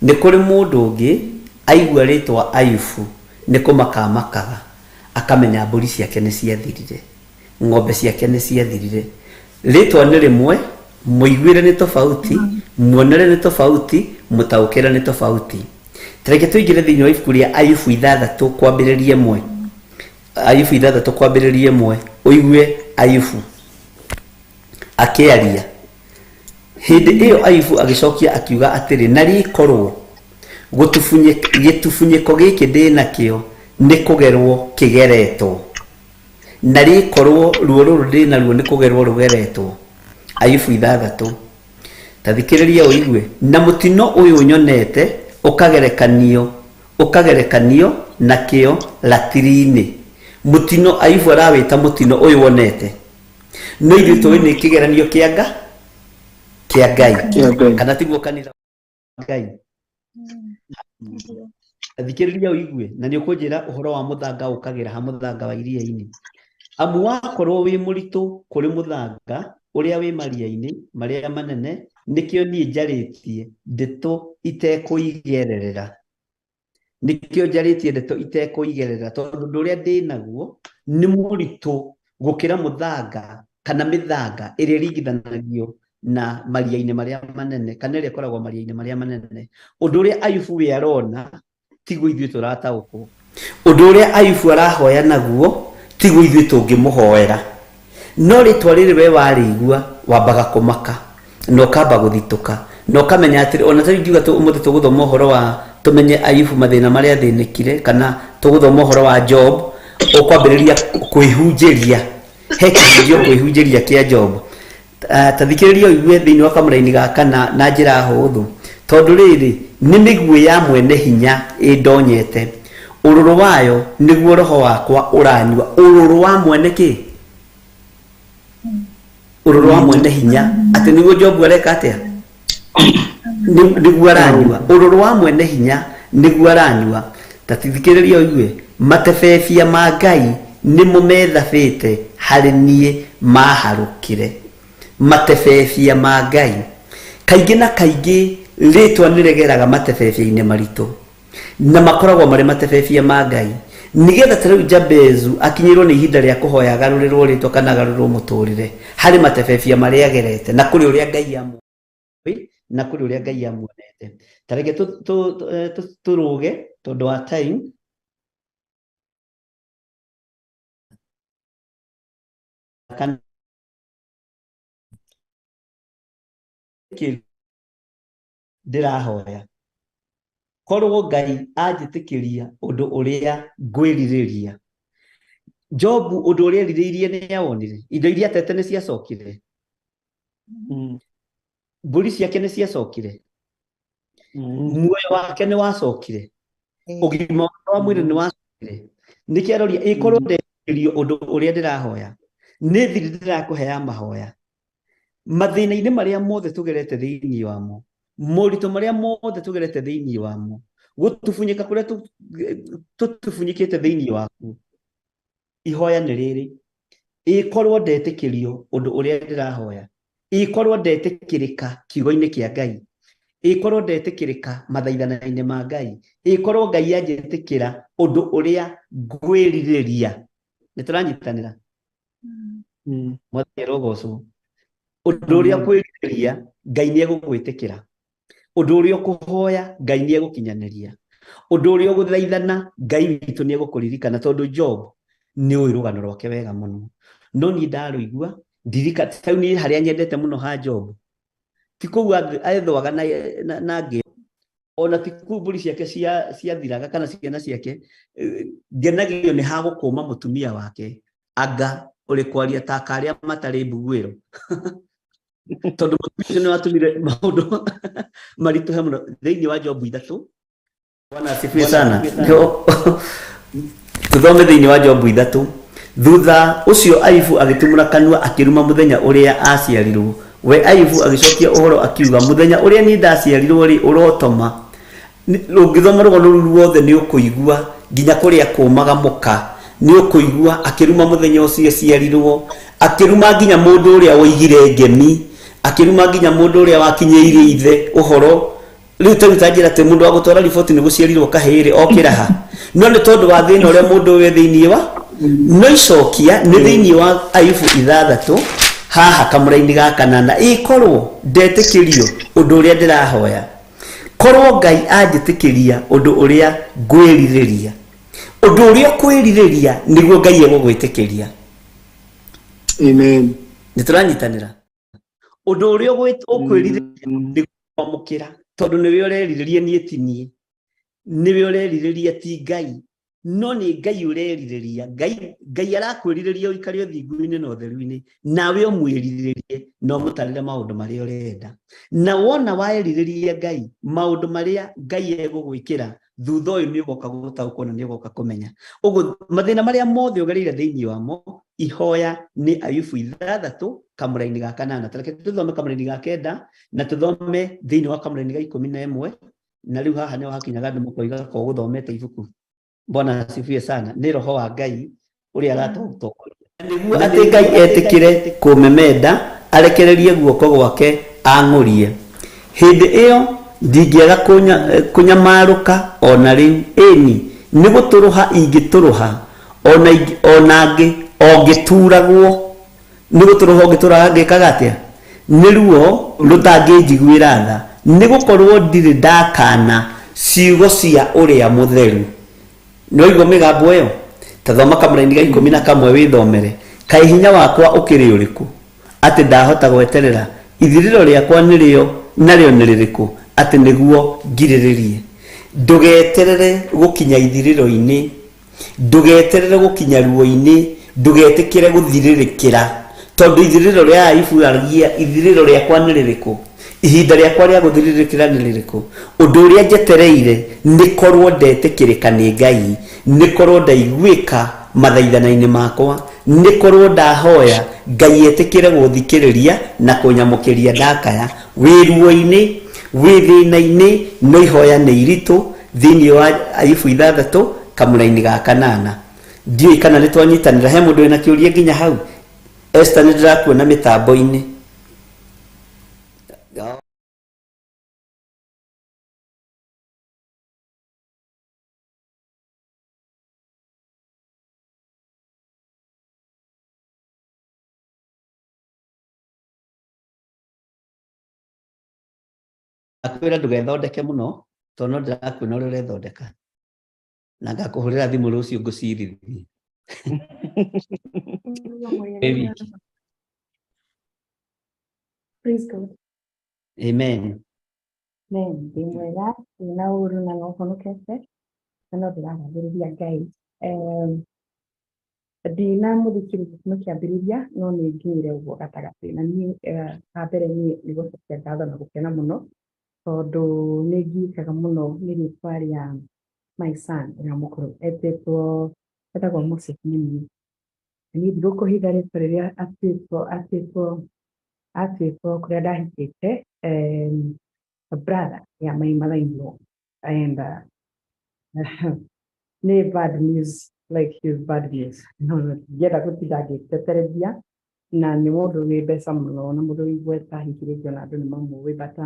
Nĩ kũrĩ mũndũ ũngĩ aigua rĩtwa Ayubu nĩ kũmaka amakaga, akamenya mbũri ciake nĩ ciathirire, ng'ombe ciake nĩ ciathirire. Rĩtwa nĩ rĩmwe, mũiguĩre nĩ tofauti, muonere nĩ tofauti, mũtaũkĩre nĩ tofauti. Tareke tũingĩre thĩinĩ wa ibuku rĩa Ayubu 6 kwambĩrĩria 1. Ayubu 6 kwambĩrĩria 1, ũigue Ayubu akĩaria. Hĩndĩ ĩyo Ayubu agĩcokia akiuga atĩrĩ, na rĩkorwo gĩtubunyĩko gĩkĩ ndĩ nakĩo nĩ kũgerwo kĩgeretwo, na rĩkorwo ruo rũrũ ndĩ naruo nĩ kũgerwo rũgeretwo. Ayubu 6, ta thikĩrĩria ũigue. Na mũtino ũyũ nyonete ũkagerekanio nakĩo ratiri-inĩ. Mũtino Ayubu arawĩta mũtino ũyũ wonete, no ithuĩ tũĩ nĩ kĩgeranio kĩa kĩa Ngai, kana tiguo kanitha wa Ngai? Thikĩrĩria ũigue, na nĩ ũkũnjĩra ũhoro wa mũthanga ũkagĩra ha mũthanga wa iria-inĩ. Amu wakorwo wĩ mũritũ kũrĩ mũthanga ũrĩa wĩ maria-inĩ marĩa manene, nĩkĩo niĩ njarĩtie ndeto itekũigererera. Nĩkĩo njarĩtie ndeto itekũigerera, tondũ ũndũ ũrĩa ndĩ naguo nĩ mũritũ gũkĩra mũthanga kana mĩthanga ĩrĩa ĩringithanagio na maria-inĩ marĩa manene, kana ĩrĩa ĩkoragwo maria-inĩ marĩa manene. Ũndũ ũrĩa Ayubu we arona tiguo ithuĩ tũrataũkwo. Ũndũ ũrĩa Ayubu arahoya naguo tiguo ithuĩ tũngĩmũhoera. No rĩtwa rĩrĩ we warĩigua wambaga kũmaka na ũkamba gũthitũka na ũkamenya atĩrĩ, ona tarĩu ingiuga ũmũthĩ tũgũthoma ũhoro wa tũmenye Ayubu mathĩna marĩa athĩnĩkire, kana tũgũthoma ũhoro wa Job, ũkwambĩrĩria kwĩhunjĩria. He kĩhunjio kwĩhunjĩria kĩa Job. Ta thikĩrĩria ũigue thĩinĩ wa kamũraini ga kana na njĩra hũthũ, tondũ rĩrĩ nĩ mĩguĩ ya mwene hinya ĩndonyete, ũrũrũ wayo nĩguo roho wakwa ũranyua. Ũrũrũ wa mwene kĩ? Ũrũrũ wa mwene hinya. Atĩ nĩguo Jobu areka atĩa? Nĩguo aranyua. Ũrũrũ wa mwene hinya nĩguo aranyua. Ta thikĩrĩria ũigue, matebebia ma Ngai nĩmo methabĩte harĩ niĩ maharũkire. Matebebia ma Ngai. Kaingĩ na kaingĩ rĩtwa nĩrĩgeraga matebebia-inĩ maritũ, na makoragwo marĩ matebebia ma Ngai, nĩgetha ta rĩu Jabezu akinyĩrwo nĩ ihinda rĩa kũhoya agarũrĩrwo rĩtwa kana agarũrĩrwo mũtũrĩre harĩ matebebia marĩa agerete, na kũrĩ ũrĩa Ngai amũĩ, na kũrĩ ũrĩa Ngai amuonete. Ta reke tũrũge tondũ wa time. Kana ndĩrahoya korwo Ngai anjĩtĩkĩria ũndũ ũrĩa ngwĩrirĩria. Jobu ũndũ ũrĩa erirĩirie nĩ awonire, indo iria atete nĩ ciacokire, mbũri ciake nĩ ciacokire, muoyo wake nĩ wacokire, ũgima wake wa mwĩrĩ nĩ wacokire. Nĩkĩo aroria ĩkorwo ndetĩkĩrio ũndũ ũrĩa ndĩrahoya, nĩ thiri ndĩrakũhe ya mahoya. Mathĩna-inĩ marĩa mothe tũgerete thĩinĩ wamo, moritũ marĩa mothe tũgerete thĩinĩ wamo, gũtubunyĩka kũrĩa tũtubunyĩkĩte thĩinĩ waku, ihoya nĩ rĩrĩ, ĩkorwo ndetĩkĩrio ũndũ ũrĩa ndĩrahoya, ĩkorwo ndetĩkĩrĩka kiugo-inĩ kĩa Ngai, ĩkorwo ndetĩkĩrĩka mathaithana-inĩ ma Ngai, ĩkorwo Ngai anjĩtĩkĩra ũndũ ũrĩa ngwĩrirĩria. Nĩ tũranyitanĩra? Mwathani arogocwo. Ũndũ ũrĩa ũkwĩrirĩria Ngai nĩ egũgwĩtĩkĩra, ũndũ ũrĩa ũkũhoya Ngai nĩ egũkinyanĩria, ũndũ ũrĩa ũgũthaithana Ngai witũ nĩ egũkũririkana, tondũ Job nĩ ũĩ rũgano rwake wega mũno. No niĩ ndarũigua ndirika, ta rĩu niĩ harĩa nyendete mũno ha Job ti kũu ethwaga na ngĩo, ona ti kũu mbũri ciake ciathiraga kana ciana ciake, ngenagio nĩ ha gũkũma mũtumia wake anga ũrĩ kwaria ta karĩa matarĩ mbuguĩro. Tondũ mũtumia ũcio nĩ watũmire maũndũ maritũhe mũno thĩinĩ wa Jobu 3. Bwana asifiwe sana. Tuthome thĩinĩ wa Jobu 3. Thutha ũcio Ayubu agĩtumũra kanua akĩruma mũthenya ũrĩa aciarirwo. We Ayubu agĩcokia ũhoro akiuga, mũthenya ũrĩa niĩ ndaciarirwo rĩ, ũrotoma. Ũngĩthoma rũgano rũu ruothe nĩ ũkũigua nginya kũrĩa kũmaga mũka Nĩ ũkũigua akĩruma mũthenya ũcio aciarirwo, akĩruma nginya mũndũ ũrĩa woigire ngemi, akĩruma nginya mũndũ ũrĩa wakinyĩirie ithe ũhoro. Rĩu ta rĩu ta njĩra atĩ mũndũ wa gũtwara riboti nĩ gũciarirwo kahĩĩ okĩra ha, no nĩ tondũ wa thĩna ũrĩa mũndũ ũyũ e thĩinĩ wa. No icokia nĩ thĩinĩ wa Ayubu 6 haha kamũraini ga kanana, ĩkorwo ndetĩkĩrio ũndũ ũrĩa ndĩrahoya, korwo Ngai anjĩtĩkĩria ũndũ ũrĩa ngwĩrirĩria. Ũndũ ũrĩa ũkwĩrirĩria nĩguo Ngai egũgwĩtĩkĩria. Amen. Nĩ tũranyitanĩra. Ũndũ ũrĩa ũkwĩrirĩria nĩguo kwamũkĩra, tondũ nĩwe ũrerirĩria, niĩ ti niĩ, nĩwe ũrerirĩria, ti Ngai, no nĩ Ngai ũrerirĩria. Ngai arakwĩrirĩria ũikare ũthingu-inĩ na ũtheru-inĩ, nawe ũmwĩrirĩrie na ũmũtarĩre maũndũ marĩa ũrenda. Na wona waerirĩria Ngai maũndũ marĩa Ngai egũgwĩkĩra thutha ũyũ, nĩ ũgoka gũtaũkwo na nĩ ũgoka kũmenya ũguo mathĩna marĩa mothe ũgereire thĩinĩ wamo. Ihoya nĩ Ayubu 6 kamũraini ga kanana. Tareke tũthome kamũraini ga kenda na tũthome thĩinĩ wa kamũraini ga 11. Na rĩu haha nĩho hakinyaga andũ makoiga ko gũthomete ibuku. Bwana asifiwe sana. Nĩ roho wa Ngai ũrĩa aratũtongoria nĩguo atĩ Ngai etĩkĩre kũmemenda, arekererie guoko gwake ang'ũrie. Hĩndĩ ĩyo ndingĩaga kũnyamarũka ona rĩu, ĩni nĩ gũtũrũha ingĩtũrũha ona ona ngĩ o ngĩturagwo. Nĩ gũtũrũha ũngĩtũraga ngĩkaga atĩa nĩ ruo rũtangĩnjiguĩra tha, nĩ gũkorwo ndirĩ ndakana ciugo cia ũrĩa mũtheru. Nĩwaigua mĩgambo ĩyo? Ta thoma kamũraini ga 11 wĩthomere. Kaĩ hinya wakwa ũkĩrĩ ũrĩkũ atĩ ndahota gweterera? Ithirĩro rĩakwa nĩrĩo narĩo nĩ rĩrĩkũ atĩ nĩguo ngirĩrĩrie? Ndũgeterere gũkinya ithirĩro-inĩ, ndũgeterere gũkinya ruo-inĩ, ndũgetĩkĩre gũthirĩrĩkĩra, tondũ ithirĩro rĩa Ayubu aragia, ithirĩro rĩakwa nĩ rĩrĩkũ? Ihinda rĩakwa rĩa gũthirĩrĩkĩra nĩ rĩrĩkũ? Ũndũ ũrĩa njetereire nĩ korwo ndetĩkĩrĩka nĩ Ngai, nĩ korwo ndaiguĩka mathaithana-inĩ makwa, nĩ korwo ndahoya Ngai etĩkĩre gũthikĩrĩria na kũnyamũkĩria ndakaya. Wĩ ruo-inĩ, wĩ thĩna-inĩ, no ihoya nĩ iritũ thĩinĩ wa Ayubu 6 kamũraini ga kanana. Ndiũĩ kana nĩ twanyitanĩra. He mũndũ wĩna kĩũria nginya hau? Esther, nĩ ndĩrakuona mĩtambo-inĩ. Akwĩra ndũgethondeke mũno, tondũ no ndĩrakuona ũrĩa ũrethondeka, na ngakũhũrĩra thimũ rũciũ ngũcirithie wĩ wiki. Praise God. Amen. Amen. Ndĩ mwega, ndĩ na ũru na no honokete, na no ndĩragathĩrĩria Ngai. Ndinamũthikĩrĩria kuma kĩambĩrĩria, no nĩ nginyire ũguo gatagatĩ. Na niĩ ha mbere niĩ nĩ gũcokia ngatho na gũkena mũno, tondũ nĩ ngiĩkaga mũno nĩ rĩtwa rĩa my son ũrĩa mũkũrũ etĩtwo, etagwo Moses Munini. Na niĩ ndigũkũhitha rĩtwa rĩrĩa atuĩtwo kũrĩa ndahikĩte, brother ya my mother in law, and nĩ bad news, like he's bad news. No ndingĩenda gũtinda ngĩteterethia, na nĩ mũndũ wĩ mbeca mũno na mũndũ wĩ igweta, hihi rĩngĩ ona andũ nĩ mamũĩ, but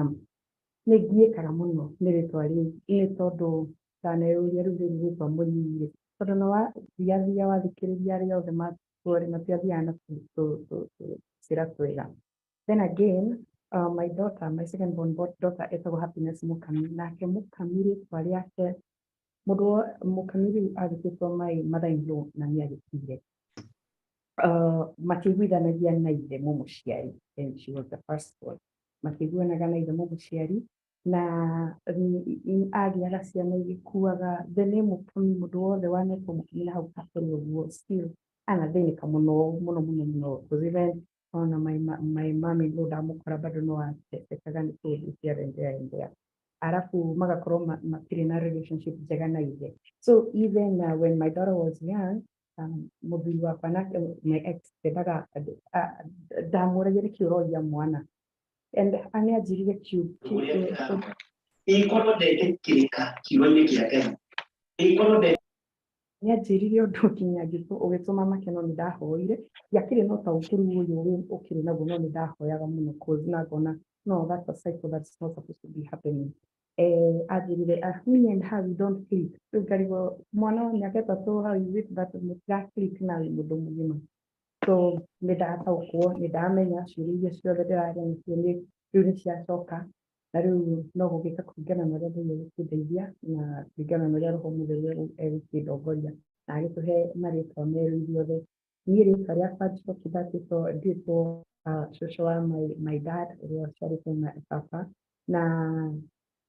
nĩ ngiĩkaga mũno nĩ rĩtwa rĩu, nĩ tondũ ndaneyũria rĩu rĩrĩ rĩtwa mũnini, tondũ na wathiathia wathikĩrĩria arĩa othe matuo rĩ, matiathiaga na tũcĩra twega. Then again, my daughter, my second born daughter etagwo Happiness Mukami, nake Mukami rĩtwa rĩake mũndũ Mukami rĩu agĩtuĩtwo my mother in law na nĩ agĩkuire. Matiiguithanagia na ithe mũmũciari, and she was the first born. Matiiguanaga na ithe mũmũciari, na agĩaga ciana igĩkuaga. The name Mukami, mũndũ wothe wanetwo Mukami na hau kabere ũguo still anathĩnĩka mũno mũno mũno mũno, because even ona my mom in law ndamũkora bado no atesekaga nĩ tondũ here and there and there, arabu magakorwo matirĩ na relationship njega na ithe. So even when my daughter was young, mũthuri wakwa nake, my ex, ndendaga ndamũragia nĩkĩ ũroria mwana, and nĩ anjĩrire Ĩkorwo ndetĩkĩrĩka kiugo-inĩ kĩa Ngai, ĩkorwo nde Nĩ anjĩrire ũndũ nginya ũgĩtũma make no nĩ ndahoire. Ndiakĩrĩ na ũtaũku rĩu ũyũ ũkĩrĩ naguo, no nĩ ndahoyaga mũno cause na ngona no that's a cycle that's not supposed to be happening. Anjĩrire me and her we don't click. Rĩu ngarigwo mwana wa mĩaka 3, how is it that mũtira click na wĩ mũndũ mũgima? So nĩ ndataũkwo, nĩ ndamenya ciũria iria ciothe ndĩrarĩ nacio nĩ rĩu nĩ ciacoka, na rĩu no gũgĩka kũringana na ũrĩa Ngai egũkĩndeithia na kũringana na ũrĩa Roho Mũtheru egũkĩndongoria na agĩtũhe marĩtwa merũ ithuothe. Niĩ rĩtwa rĩakwa Njoki ndatĩtwo ndĩtwo cũcũ wa my dad ũrĩa ũciarĩtwo na baba, na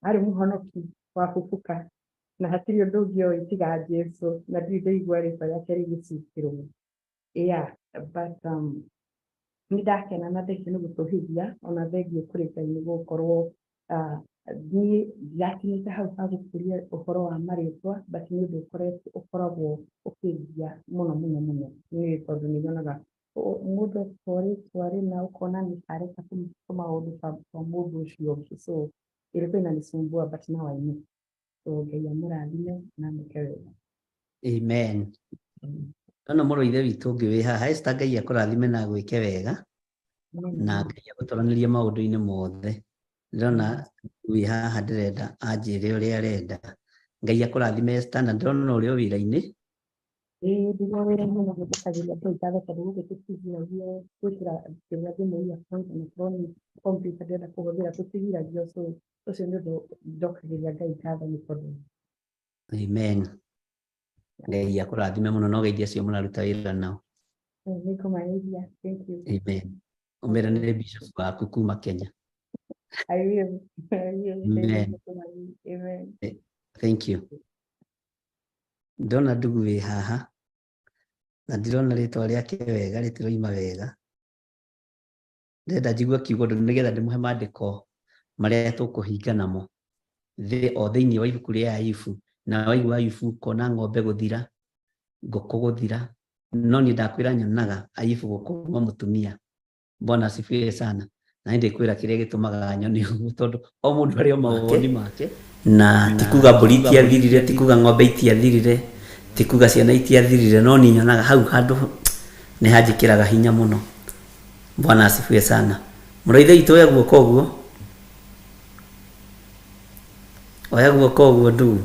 arĩ mũhonoki wa bubuka na hatirĩ ũndũ ũngĩ oĩ tiga Jesũ, na ndirĩ ndaigua rĩtwa rĩake rĩgĩcukĩrwo. Yeah, but nĩ ndakena na thengiũ nĩ gũtũhithia, ona thengiũ kũrĩ Ngai nĩ gũkorwo niĩ ndirakinyĩte hau ha gũkũria ũhoro wa marĩtwa, but nĩ ũndũ ũkoretwo ũkoragwo ũkĩngia mũno mũno mũno nĩ tondũ nĩ nyonaga mũndũ etwo rĩtwa rĩna ũkona nĩ kareka tũmaũndũ twa mũndũ ũcio ũngĩ, so ilikuwa inanisumbua, but now I know. So Ngai amũrathime na amwĩke wega. Amen. Ndona mũrũ ithe witũ ũngĩ wĩ haha. Esther, Ngai akũrathime na agwĩke wega na Ngai agũtoranĩrie maũndũ-inĩ mothe. Ndĩrona wĩ haha, ndĩrenda anjĩre ũrĩa arenda. Ngai akũrathime Esther, na ndĩrona ũrĩ o wĩra-inĩ. Ĩĩ, ndĩ o wĩra-inĩ na hũthĩkagĩria Ngai ngatho tondũ gũkũ tũtigiragio gwĩkĩra kĩrĩa thimũ earphones, ona korwo nĩ computer ndĩrenda kũhũthĩra tũtigiragio, so ũcio nĩ ũndũ njokagĩria Ngai ngatho nĩ tondũ. Amen. Ngai akũrathime mũno na ũgeithie acio mũraruta wĩra nao. Nĩngũmageithia. Thank you. Amen. Ũmere nĩ bishop waku kuma Kenya. I will. I will. Amen. Amen. Thank you. Ndona ndugu wĩ haha na ndirona rĩtwa rĩake wega, rĩtiroima wega. Ndĩrenda njigue kiugo ũndũ nĩgetha ndĩmũhe maandĩko marĩa tũkũhinga namo o thĩinĩ wa ibuku rĩa Ayubu. Na waigua Ayubu ũkona ng'ombe gũthira, ngũkũ gũthira, no niĩ ndakwĩra nyonaga Ayubu gũkũma mũtumia. Bwana asifiwe sana. Na nĩ ndĩkwĩra kĩrĩa gĩtũmaga nyone ũguo, tondũ o mũndũ arĩ o mawoni make, na ti kuga mbũri itiathirire, ti kuga ng'ombe itiathirire, ti kuga ciana itiathirire, no niĩ nyonaga hau handũ nĩ hanjĩkĩraga hinya mũno. Bwana asifiwe sana. Mũrũ ithe witũ, oya guoko ũguo, oya guoko ũguo ndugu.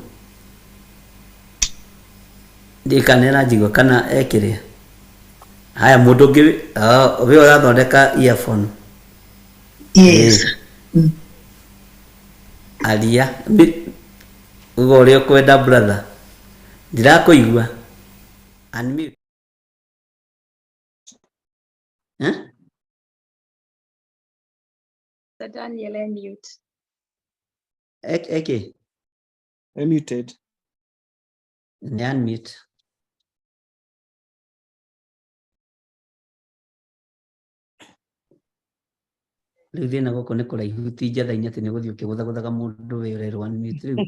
Ndiĩ kana ĩranjigua kana ekĩrĩa. Haya, mũndũ ũngĩ we ũrathondeka earphone. Yes. Aria uga ũrĩa ũkwenda, brother, ndirakũigua. Unmute. Eh? Daniel mute. Eke Muted. Nĩ unmute. Rĩu thĩna gũkũ nĩ kũraihu, ti njatha-inĩ atĩ nĩ gũthiĩ ũkĩgũthagũthaga mũndũ wĩ ũrerwo unmute rĩu.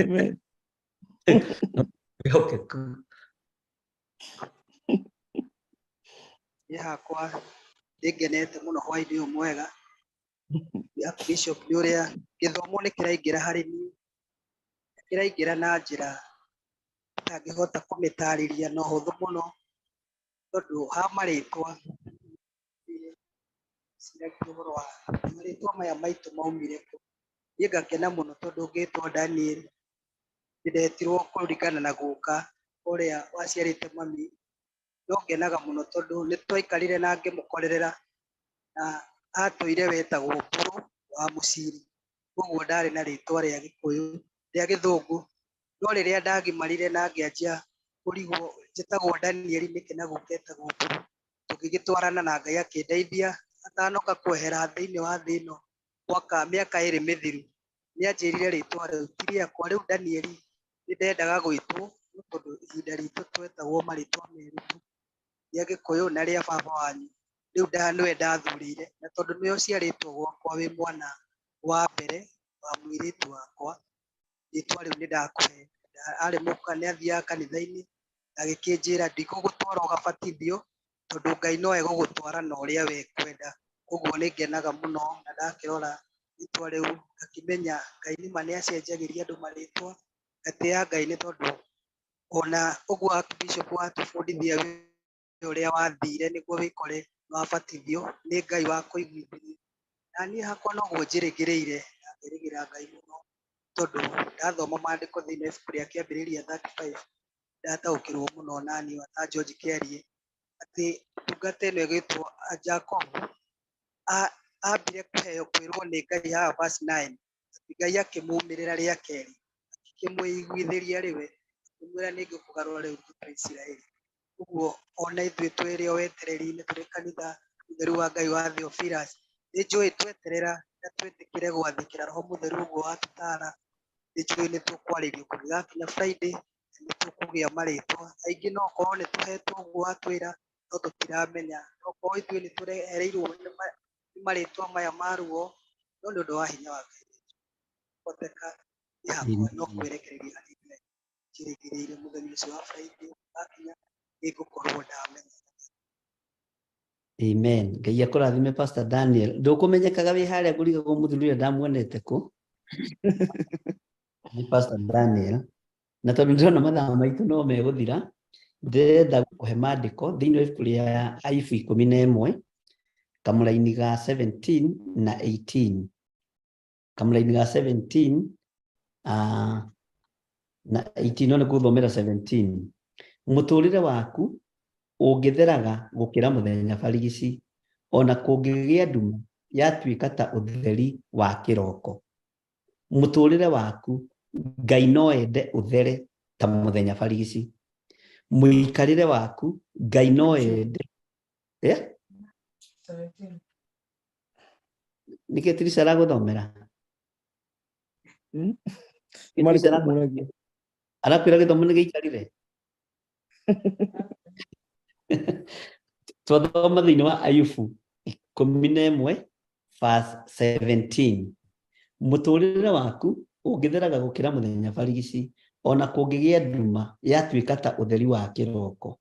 Amen. Wĩhokeku. Niĩ hakwa nĩngenete mũno hwaĩ-inĩ ũyũ mwega Bishop, nĩ ũrĩa gĩthomo nĩ kĩraingĩra harĩ niĩ, kĩraingĩra na njĩra itangĩhota kũmĩtarĩria na ũhũthũ mũno, tondũ ha marĩtwa ciragia ũhoro wa marĩtwa maya maitũ maumire kũ. Niĩ ngakena mũno tondũ ngĩtwo Daniel, nĩndetirwo kũringana na guka ũrĩa waciarĩte mami, no ngenaga mũno tondũ nĩ twaikarire na ngĩmũkorerera, na atũire wetagwo Mbũrũ wa Mũciri, koguo ndarĩ na rĩtwa rĩa Gĩkũyũ rĩa Gĩthũngũ, no rĩrĩa ndagimarire na ngĩanjia kũrigwo njĩtagwo Daniel nĩkĩ na guka etagwo Mbũrũ, tũgĩgĩtwarana na Ngai akĩndeithia atanoka kwehera thĩinĩ wa thĩ ĩno mwaka mĩaka 2 mĩthiru, nĩ anjĩrire rĩtwa rĩu ti rĩakwa. Rĩu Daniel nĩ ndendaga gwĩtwo no tondũ ihinda ritũ twetagwo marĩtwa merĩ tu, rĩa Gĩkũyũ na rĩa baba wanyu, rĩu nĩwe ndathurire, na tondũ nĩwe ũciarĩtwo gwakwa wĩ mwana wa mbere wa mũirĩtu wakwa, rĩtwa rĩu nĩ ndakũhe. Arĩ mũka nĩ athiaga kanitha-inĩ, agĩkĩnjĩra ndikũgũtwara ũgabatithio tondũ Ngai no egũgũtwara na ũrĩa we kwenda. Koguo nĩ ngenaga mũno na ndakĩrora Rĩtwa rĩu ngakĩmenya Ngai nĩma nĩ acenjagĩria andũ marĩtwa, ngatĩĩa Ngai nĩ tondũ ona ũguo Archbishop watũbundithia ũrĩa wathire nĩguo wĩkore wabatithio nĩ Ngai wakũiguithirie. Na niĩ hakwa noguo njĩrĩgĩrĩire na ngerĩgĩra Ngai mũno tondũ ndathoma maandĩko thĩinĩ wa ibuku rĩa Kĩambĩrĩria 35 ndataũkĩrwo mũno naniĩ ta George Kĩarie atĩ ndungata ĩno ĩgwĩtwo Jacob ambire kũheo kwĩrwo nĩ Ngai haha verse 9 atĩ Ngai akĩmumĩrĩra rĩa kerĩ akĩmwĩiguithĩria rĩwe akĩmwĩra nĩ ngũkũgarũra rĩu ngũtue Isiraeli. Ũguo ona ithuĩ twĩrĩ o wetereri-inĩ tũrĩ kanitha mũtheru wa Ngai wa Theophilus nĩ njũĩ tweterera na twĩtĩkĩre gwathĩkĩra Roho Mũtheru ũguo watũtara nĩ njũĩ nĩ tũkwarĩrio kũngĩgakinya Friday nĩ tũkũgĩa marĩtwa aingĩ no korwo nĩ tũhetwo ũguo watwĩra no tũtiramenya no korwo ithuĩ nĩ tũrehereirwo nĩ marĩtwa maya ma ruo no nĩ ũndũ wa hinya wa Ngai hoteka nĩ hakwa no kwĩrekereria harĩ Ngai njĩrĩgĩrĩire mũthenya ũcio wa Friday wakinya nĩ ngũkorwo ndamenya. Amen. Ngai akũrathime Pastor Daniel. Ndũkũmenyekaga wĩ harĩa ngũrigagwo mũthuri ũrĩa ndamuonete kũ. Nĩ Pastor Daniel. Na tondũ ndĩrona mathaa maitũ no megũthira, ndĩrenda gũkũhe maandĩko thĩinĩ wa ibuku rĩa Ayubu 11 kamũraini ga 17 na 18. Kamũraini ga 17 na 18 no nĩ gũthomera 17. Mũtũrĩre waku ũngĩtheraga gũkĩra mũthenya barigici, ona kũngĩgĩa nduma yatuĩka ta ũtheri wa kĩroko. Mũtũrĩre waku Ngai no ende ũthere ta mũthenya barigici. Mũikarĩre waku Ngai no ende. Yeah? Nĩkĩ Trisha aragũthomera? Marĩkũ ũmũragia? Arakwĩra gĩthomo nĩ gĩikarire? Twathoma thĩinĩ wa Ayubu 11 verse 17. Mũtũrĩre waku ũngĩtheraga gũkĩra mũthenya barigici, ona kũngĩgĩa nduma yatuĩka ta ũtheri wa kĩroko.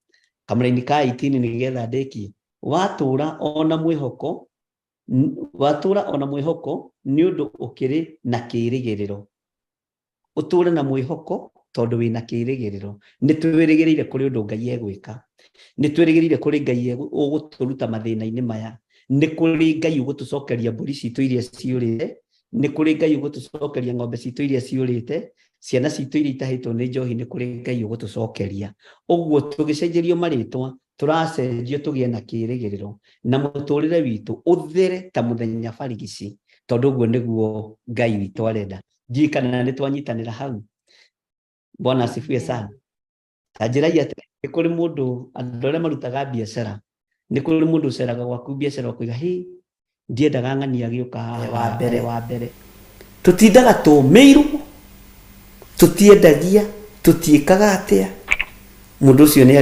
Kamũraini ka 18 nĩgetha ndĩkie. Watũra ona mwĩhoko, watũra ona mwĩhoko nĩ ũndũ ũkĩrĩ na kĩĩrĩgĩrĩro. Ũtũre na mwĩhoko tondũ wĩna kĩĩrĩgĩrĩro. Nĩ twĩrĩgĩrĩire kũrĩ ũndũ Ngai egwĩka. Nĩ twĩrĩgĩrĩire kũrĩ Ngai ũgũtũruta mathĩna-inĩ maya. Nĩ kũrĩ Ngai ũgũtũcokeria mbũri citũ iria ciũrĩte. Nĩ kũrĩ Ngai ũgũtũcokeria ng'ombe citũ iria ciũrĩte. Ciana citũ iria itahĩtwo nĩ njohi nĩ kũrĩ Ngai ũgũtũcokeria. Ũguo tũgĩcenjerio marĩtwa tũracenjio tũgĩe na kĩĩrĩgĩrĩro na mũtũrĩre witũ ũthere ta mũthenya barigici tondũ ũguo nĩguo Ngai witũ arenda. Ndiũĩ kana nĩ twanyitanĩra hau. Bwana asifiwe sana. Ta njĩrai atĩ nĩ kũrĩ mũndũ, andũ arĩa marutaga biacara, nĩ kũrĩ mũndũ ũceraga gwaku biacara ũkoiga hĩ ndiendaga ng'ania agĩũka haha wa mbere wa mbere. Tũtindaga tũmĩirwo, tũtiendagia, tũtiĩkaga atĩa. Mũndũ ũcio nĩ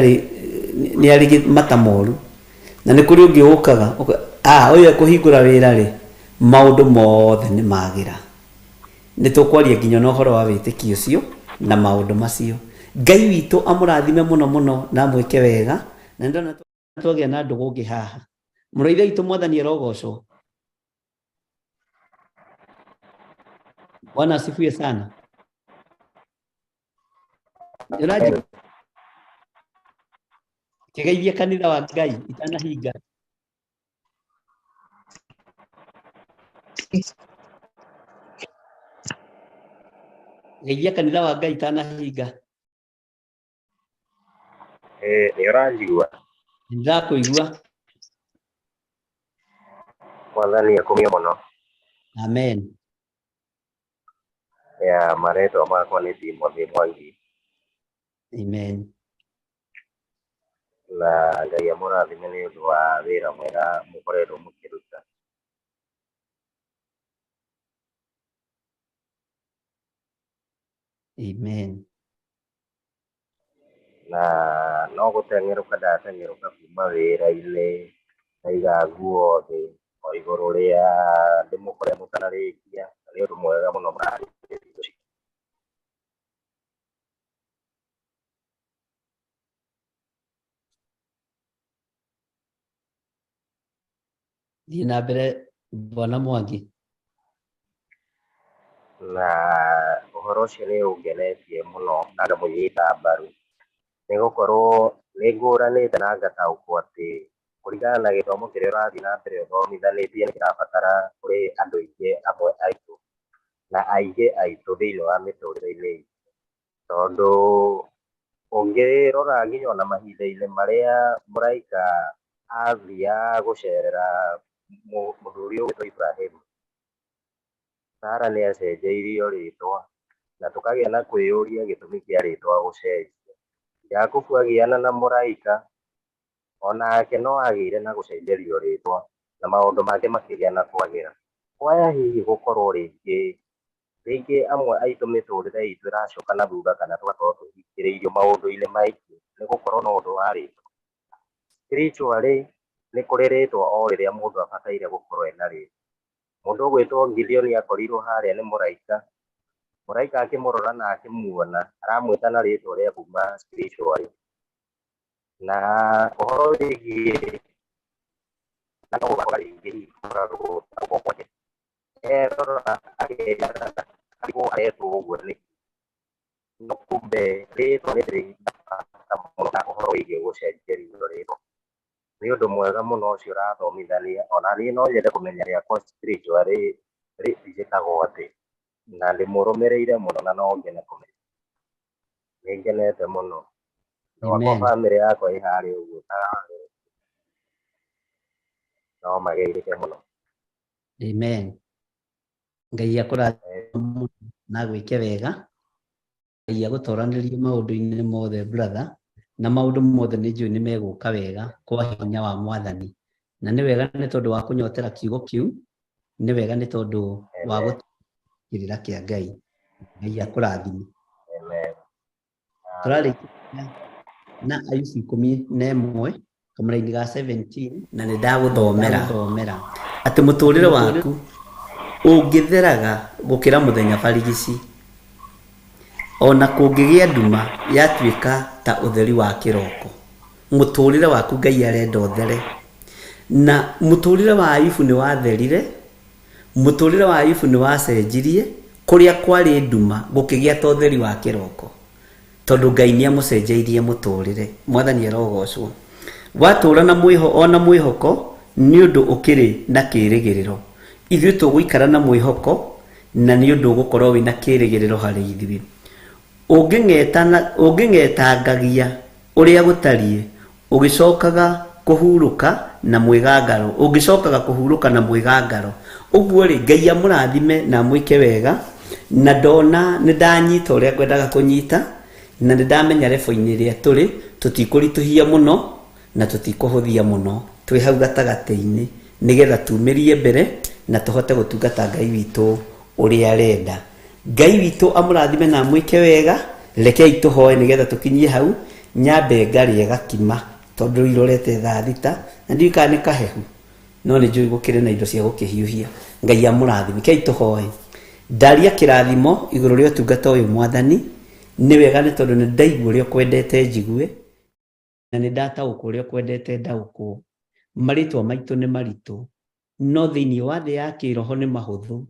arĩ mata moru. Na nĩ kũrĩ ũngĩ ũkaga, ũyũ ekũhingũra wĩra rĩ, maũndũ mothe nĩ magĩra. Nĩ tũkwaria nginya na ũhoro wa wĩtĩkio ũcio na maũndũ macio. Ngai witũ amũrathime mũno mũno na amwĩke wega. Na nĩndona twagĩa na ndũgũ ũngĩ haha. Mũrũ witũ Mwathani arogocwo. Bwana asifiwe sana. Ũranjigua? Kĩgeithie kanitha wa Ngai itanahinga. Geithia kanitha wa Ngai itanahinga. Nĩ ũranjigua? Nĩndakũigua. Mwathani akumio mũno. Amen. Ya marĩtwa makwa nĩ Timothy Mwangi. Amen. Na Ngai amũrathime nĩ ũndũ wa wĩra mwega mũkoretwo mũkĩruta. Amen. Na no gũteng'erũka ndateng'erũka kuma wĩra-inĩ ndaiga nguo thĩ o igũrũ rĩa ndĩmũkore mũtanarĩkia. Nĩ ũndũ mwega mũno mũrarĩkia. Thiĩ na mbere Bwana Mwangi. Na ũhoro ũcio nĩ ũngenetie mũno na ngamũnyita mbaru, nĩ gũkorwo nĩ ngũranĩte na ngataũkwo atĩ kũringana na gĩthomo kĩrĩa ũrathiĩ na mbere ũthomithanĩtie nĩ kĩrabatara kũrĩ andũ aingĩ amwe aitũ na aingĩ aitũ thĩinĩ wa mĩtũrĩre-inĩ itũ. Tondũ ũngĩrora nginya ona mahinda-inĩ marĩa mũraika athiaga gũcerera mũthuri ũgwĩtwo Ibrahĩmu, Sara nĩ acenjeirio rĩtwa na tũkagĩa na kwĩyũria gĩtũmi kĩa rĩtwa gũcenjio. Jakubu agĩana na mũraika onake no agĩire na gũcenjerio rĩtwa na maũndũ make makĩgĩa na kwagĩra. Kwaya hihi gũkorwo rĩngĩ rĩngĩ amwe aitũ mĩtũrĩre itũ ĩracoka na thutha kana tũgakorwo tũhingĩrĩirio maũndũ-inĩ maingĩ nĩ gũkorwo na ũndũ wa rĩtwa. Spiritually nĩ kũrĩ rĩtwa o rĩrĩa mũndũ abataire gũkorwo ena rĩtwa. Mũndũ ũgwĩtwo Gideon akorirwo harĩa nĩ mũraika, mũraika akĩmũrora na akĩmuona aramwĩta na rĩtwa rĩa kuma spiritually. Na ũhoro wĩgiĩ na no ũgakora rĩngĩ hihi kũrorwo gwake erora akera arigwo aretwo ũguo nĩkĩ, no kumbe rĩtwa nĩ rĩrĩ bata mũno na ũhoro wĩgiĩ gũcenjerio rĩtwa. Nĩ ũndũ mwega mũno ũcio ũrathomithania, ona niĩ no nyende kũmenya rĩakwa spiritually rĩtagwo atĩ, na ndĩmũrũmĩrĩire mũno na no ngene kũmenya. Nĩ ngenete mũno. Gwakwa Amen. bamĩrĩ yakwa ĩ harĩa ũguo no mageithĩke mũno. Amen. Ngai akũrathime mũno na agwĩke wega. Ngai agũtoranĩrie maũndũ-inĩ mothe brother, na maũndũ mothe nĩ njũĩ nĩ megũka wega kwa hinya wa Mwathani. Na nĩ wega nĩ tondũ wa kũnyotera kiugo kĩu, nĩ wega nĩ tondũ wa Amen. gũkĩrĩra kĩa Ngai. Ngai akũrathime. Amen. Tũrarĩkia na Ayubu 11 kamũraini ga 17 na nĩ ndagũthomera atĩ mũtũrĩre waku ũngĩtheraga gũkĩra mũthenya barigici, ona kũngĩgĩa nduma yatuĩka ta ũtheri wa kĩroko. Mũtũrĩre waku Ngai arenda ũthere. Na mũtũrĩre wa Ayubu nĩ watherire, mũtũrĩre wa Ayubu nĩ wacenjirie, kũrĩa kwarĩ nduma gũkĩgĩa ta ũtheri wa kĩroko, tondũ Ngai nĩ amũcenjeirie mũtũrĩre. Mwathani arogocwo. Watũra na mwĩho ona mwĩhoko nĩ ũndũ ũkĩrĩ na kĩrĩgĩrĩro. Ithuĩ tũgũikara na mwĩhoko na nĩ ũndũ ũgũkorwo wĩna kĩrĩgĩrĩro harĩ ithuĩ. Ũngĩng'etangagia ũrĩa gũtariĩ, ũgĩcokaga kũhurũka na mwĩgangaro, ũngĩcokaga kũhurũka na mwĩgangaro. Ũguo rĩ, Ngai amũrathime na amwĩke wega, na ndona nĩ ndanyita ũrĩa ngwendaga kũnyita, na nĩ ndamenya rebo-inĩ ĩrĩa tũrĩ, tũtikũritũhia mũno na tũtikũhũthia mũno, twĩ hau gatagatĩ-inĩ nĩgetha tumĩrie mbere na tũhote gũtungata Ngai witũ ũrĩa arenda. Ngai witũ amũrathime na amwĩke wega. Rekei tũhoe nĩgetha tũkinyie hau. Nyambe ngarĩe gakima tondũ irorete thaa 6 na ndiũĩ kana nĩ kahehu, no nĩ njũĩ gũkĩrĩ na indo cia gũkĩhiũhia. Ngai amũrathime. Rekei tũhoe. Ndaria kĩrathimo igũrũ rĩa ũtungata ũyũ Mwathani. Nĩ wega nĩ tondũ nĩ ndaigua ũrĩa ũkwendete njigue, na nĩ ndataũkwo ũrĩa ũkwendete ndaũkwo. Marĩtwa maitũ nĩ maritũ, no thĩinĩ wa thĩ ya kĩroho nĩ mahũthũ.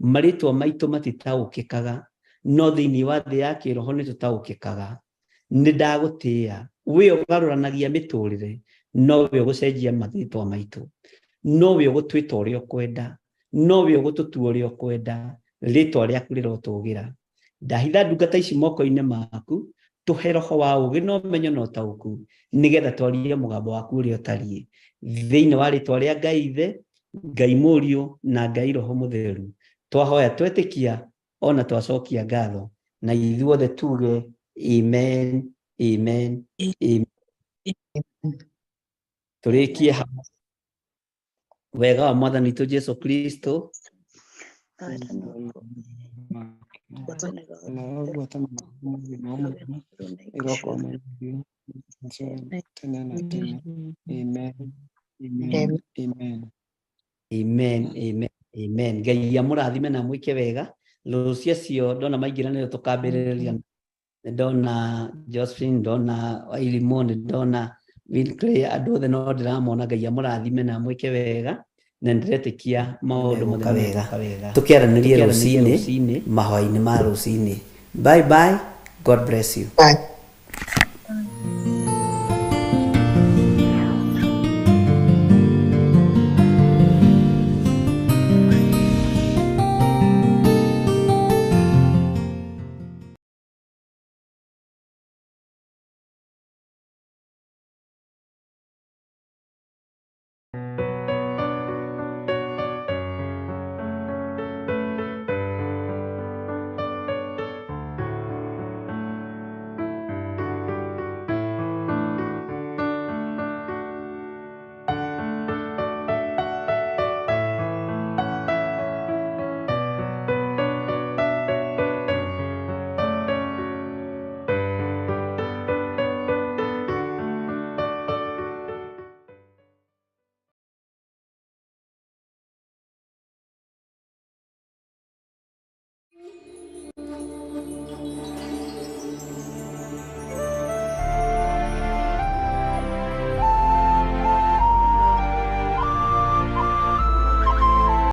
Marĩtwa maitũ matitaũkĩkaga, no thĩinĩ wa thĩ ya kĩroho nĩ tũtaũkĩkaga. Nĩ ndagũtĩĩa, we ũgarũranagia mĩtũrĩre, no we ũgũcenjia marĩtwa maitũ, no we ũgũtwĩta ũrĩa ũkwenda, no we ũgũtũtua ũrĩa ũkwenda. Rĩtwa rĩaku rĩrotũgĩra. Ndahitha ndungata ici moko-inĩ maku, tũhe roho wa ũũgĩ na ũmenyo na ũtaũku, nĩgetha twarie mũgambo waku ũrĩa ũtariĩ. Thĩinĩ wa rĩtwa rĩa Ngai Ithe, Ngai Mũriũ na Ngai Roho Mũtheru, twahoya twetĩkia ona twacokia ngatho, na ithuothe tuge amen, amen, amen. Tũrĩkie hau. Wega wa Mwathani witũ Jesu Kristo Tene na tene. Amen. Amen. Amen. Amen, amen, amen. Ngai amũrathime na amwĩke wega. Rũciũ acio ndona maingĩra nĩrĩo tũkambĩrĩria. Nĩ ndona Josephine, ndona Wairimũ, nĩ ndona Winclay, andũ othe no ndĩramona. Ngai amũrathime na amwĩke wega. Na ndĩretĩkia maũndũ mothe Megũka wega. nĩmegũka wega. Tũkĩaranĩrie Tũkĩaranĩrie rũcinĩ, mahoya-inĩ ma rũcinĩ. Bye bye, God bless you. Bye.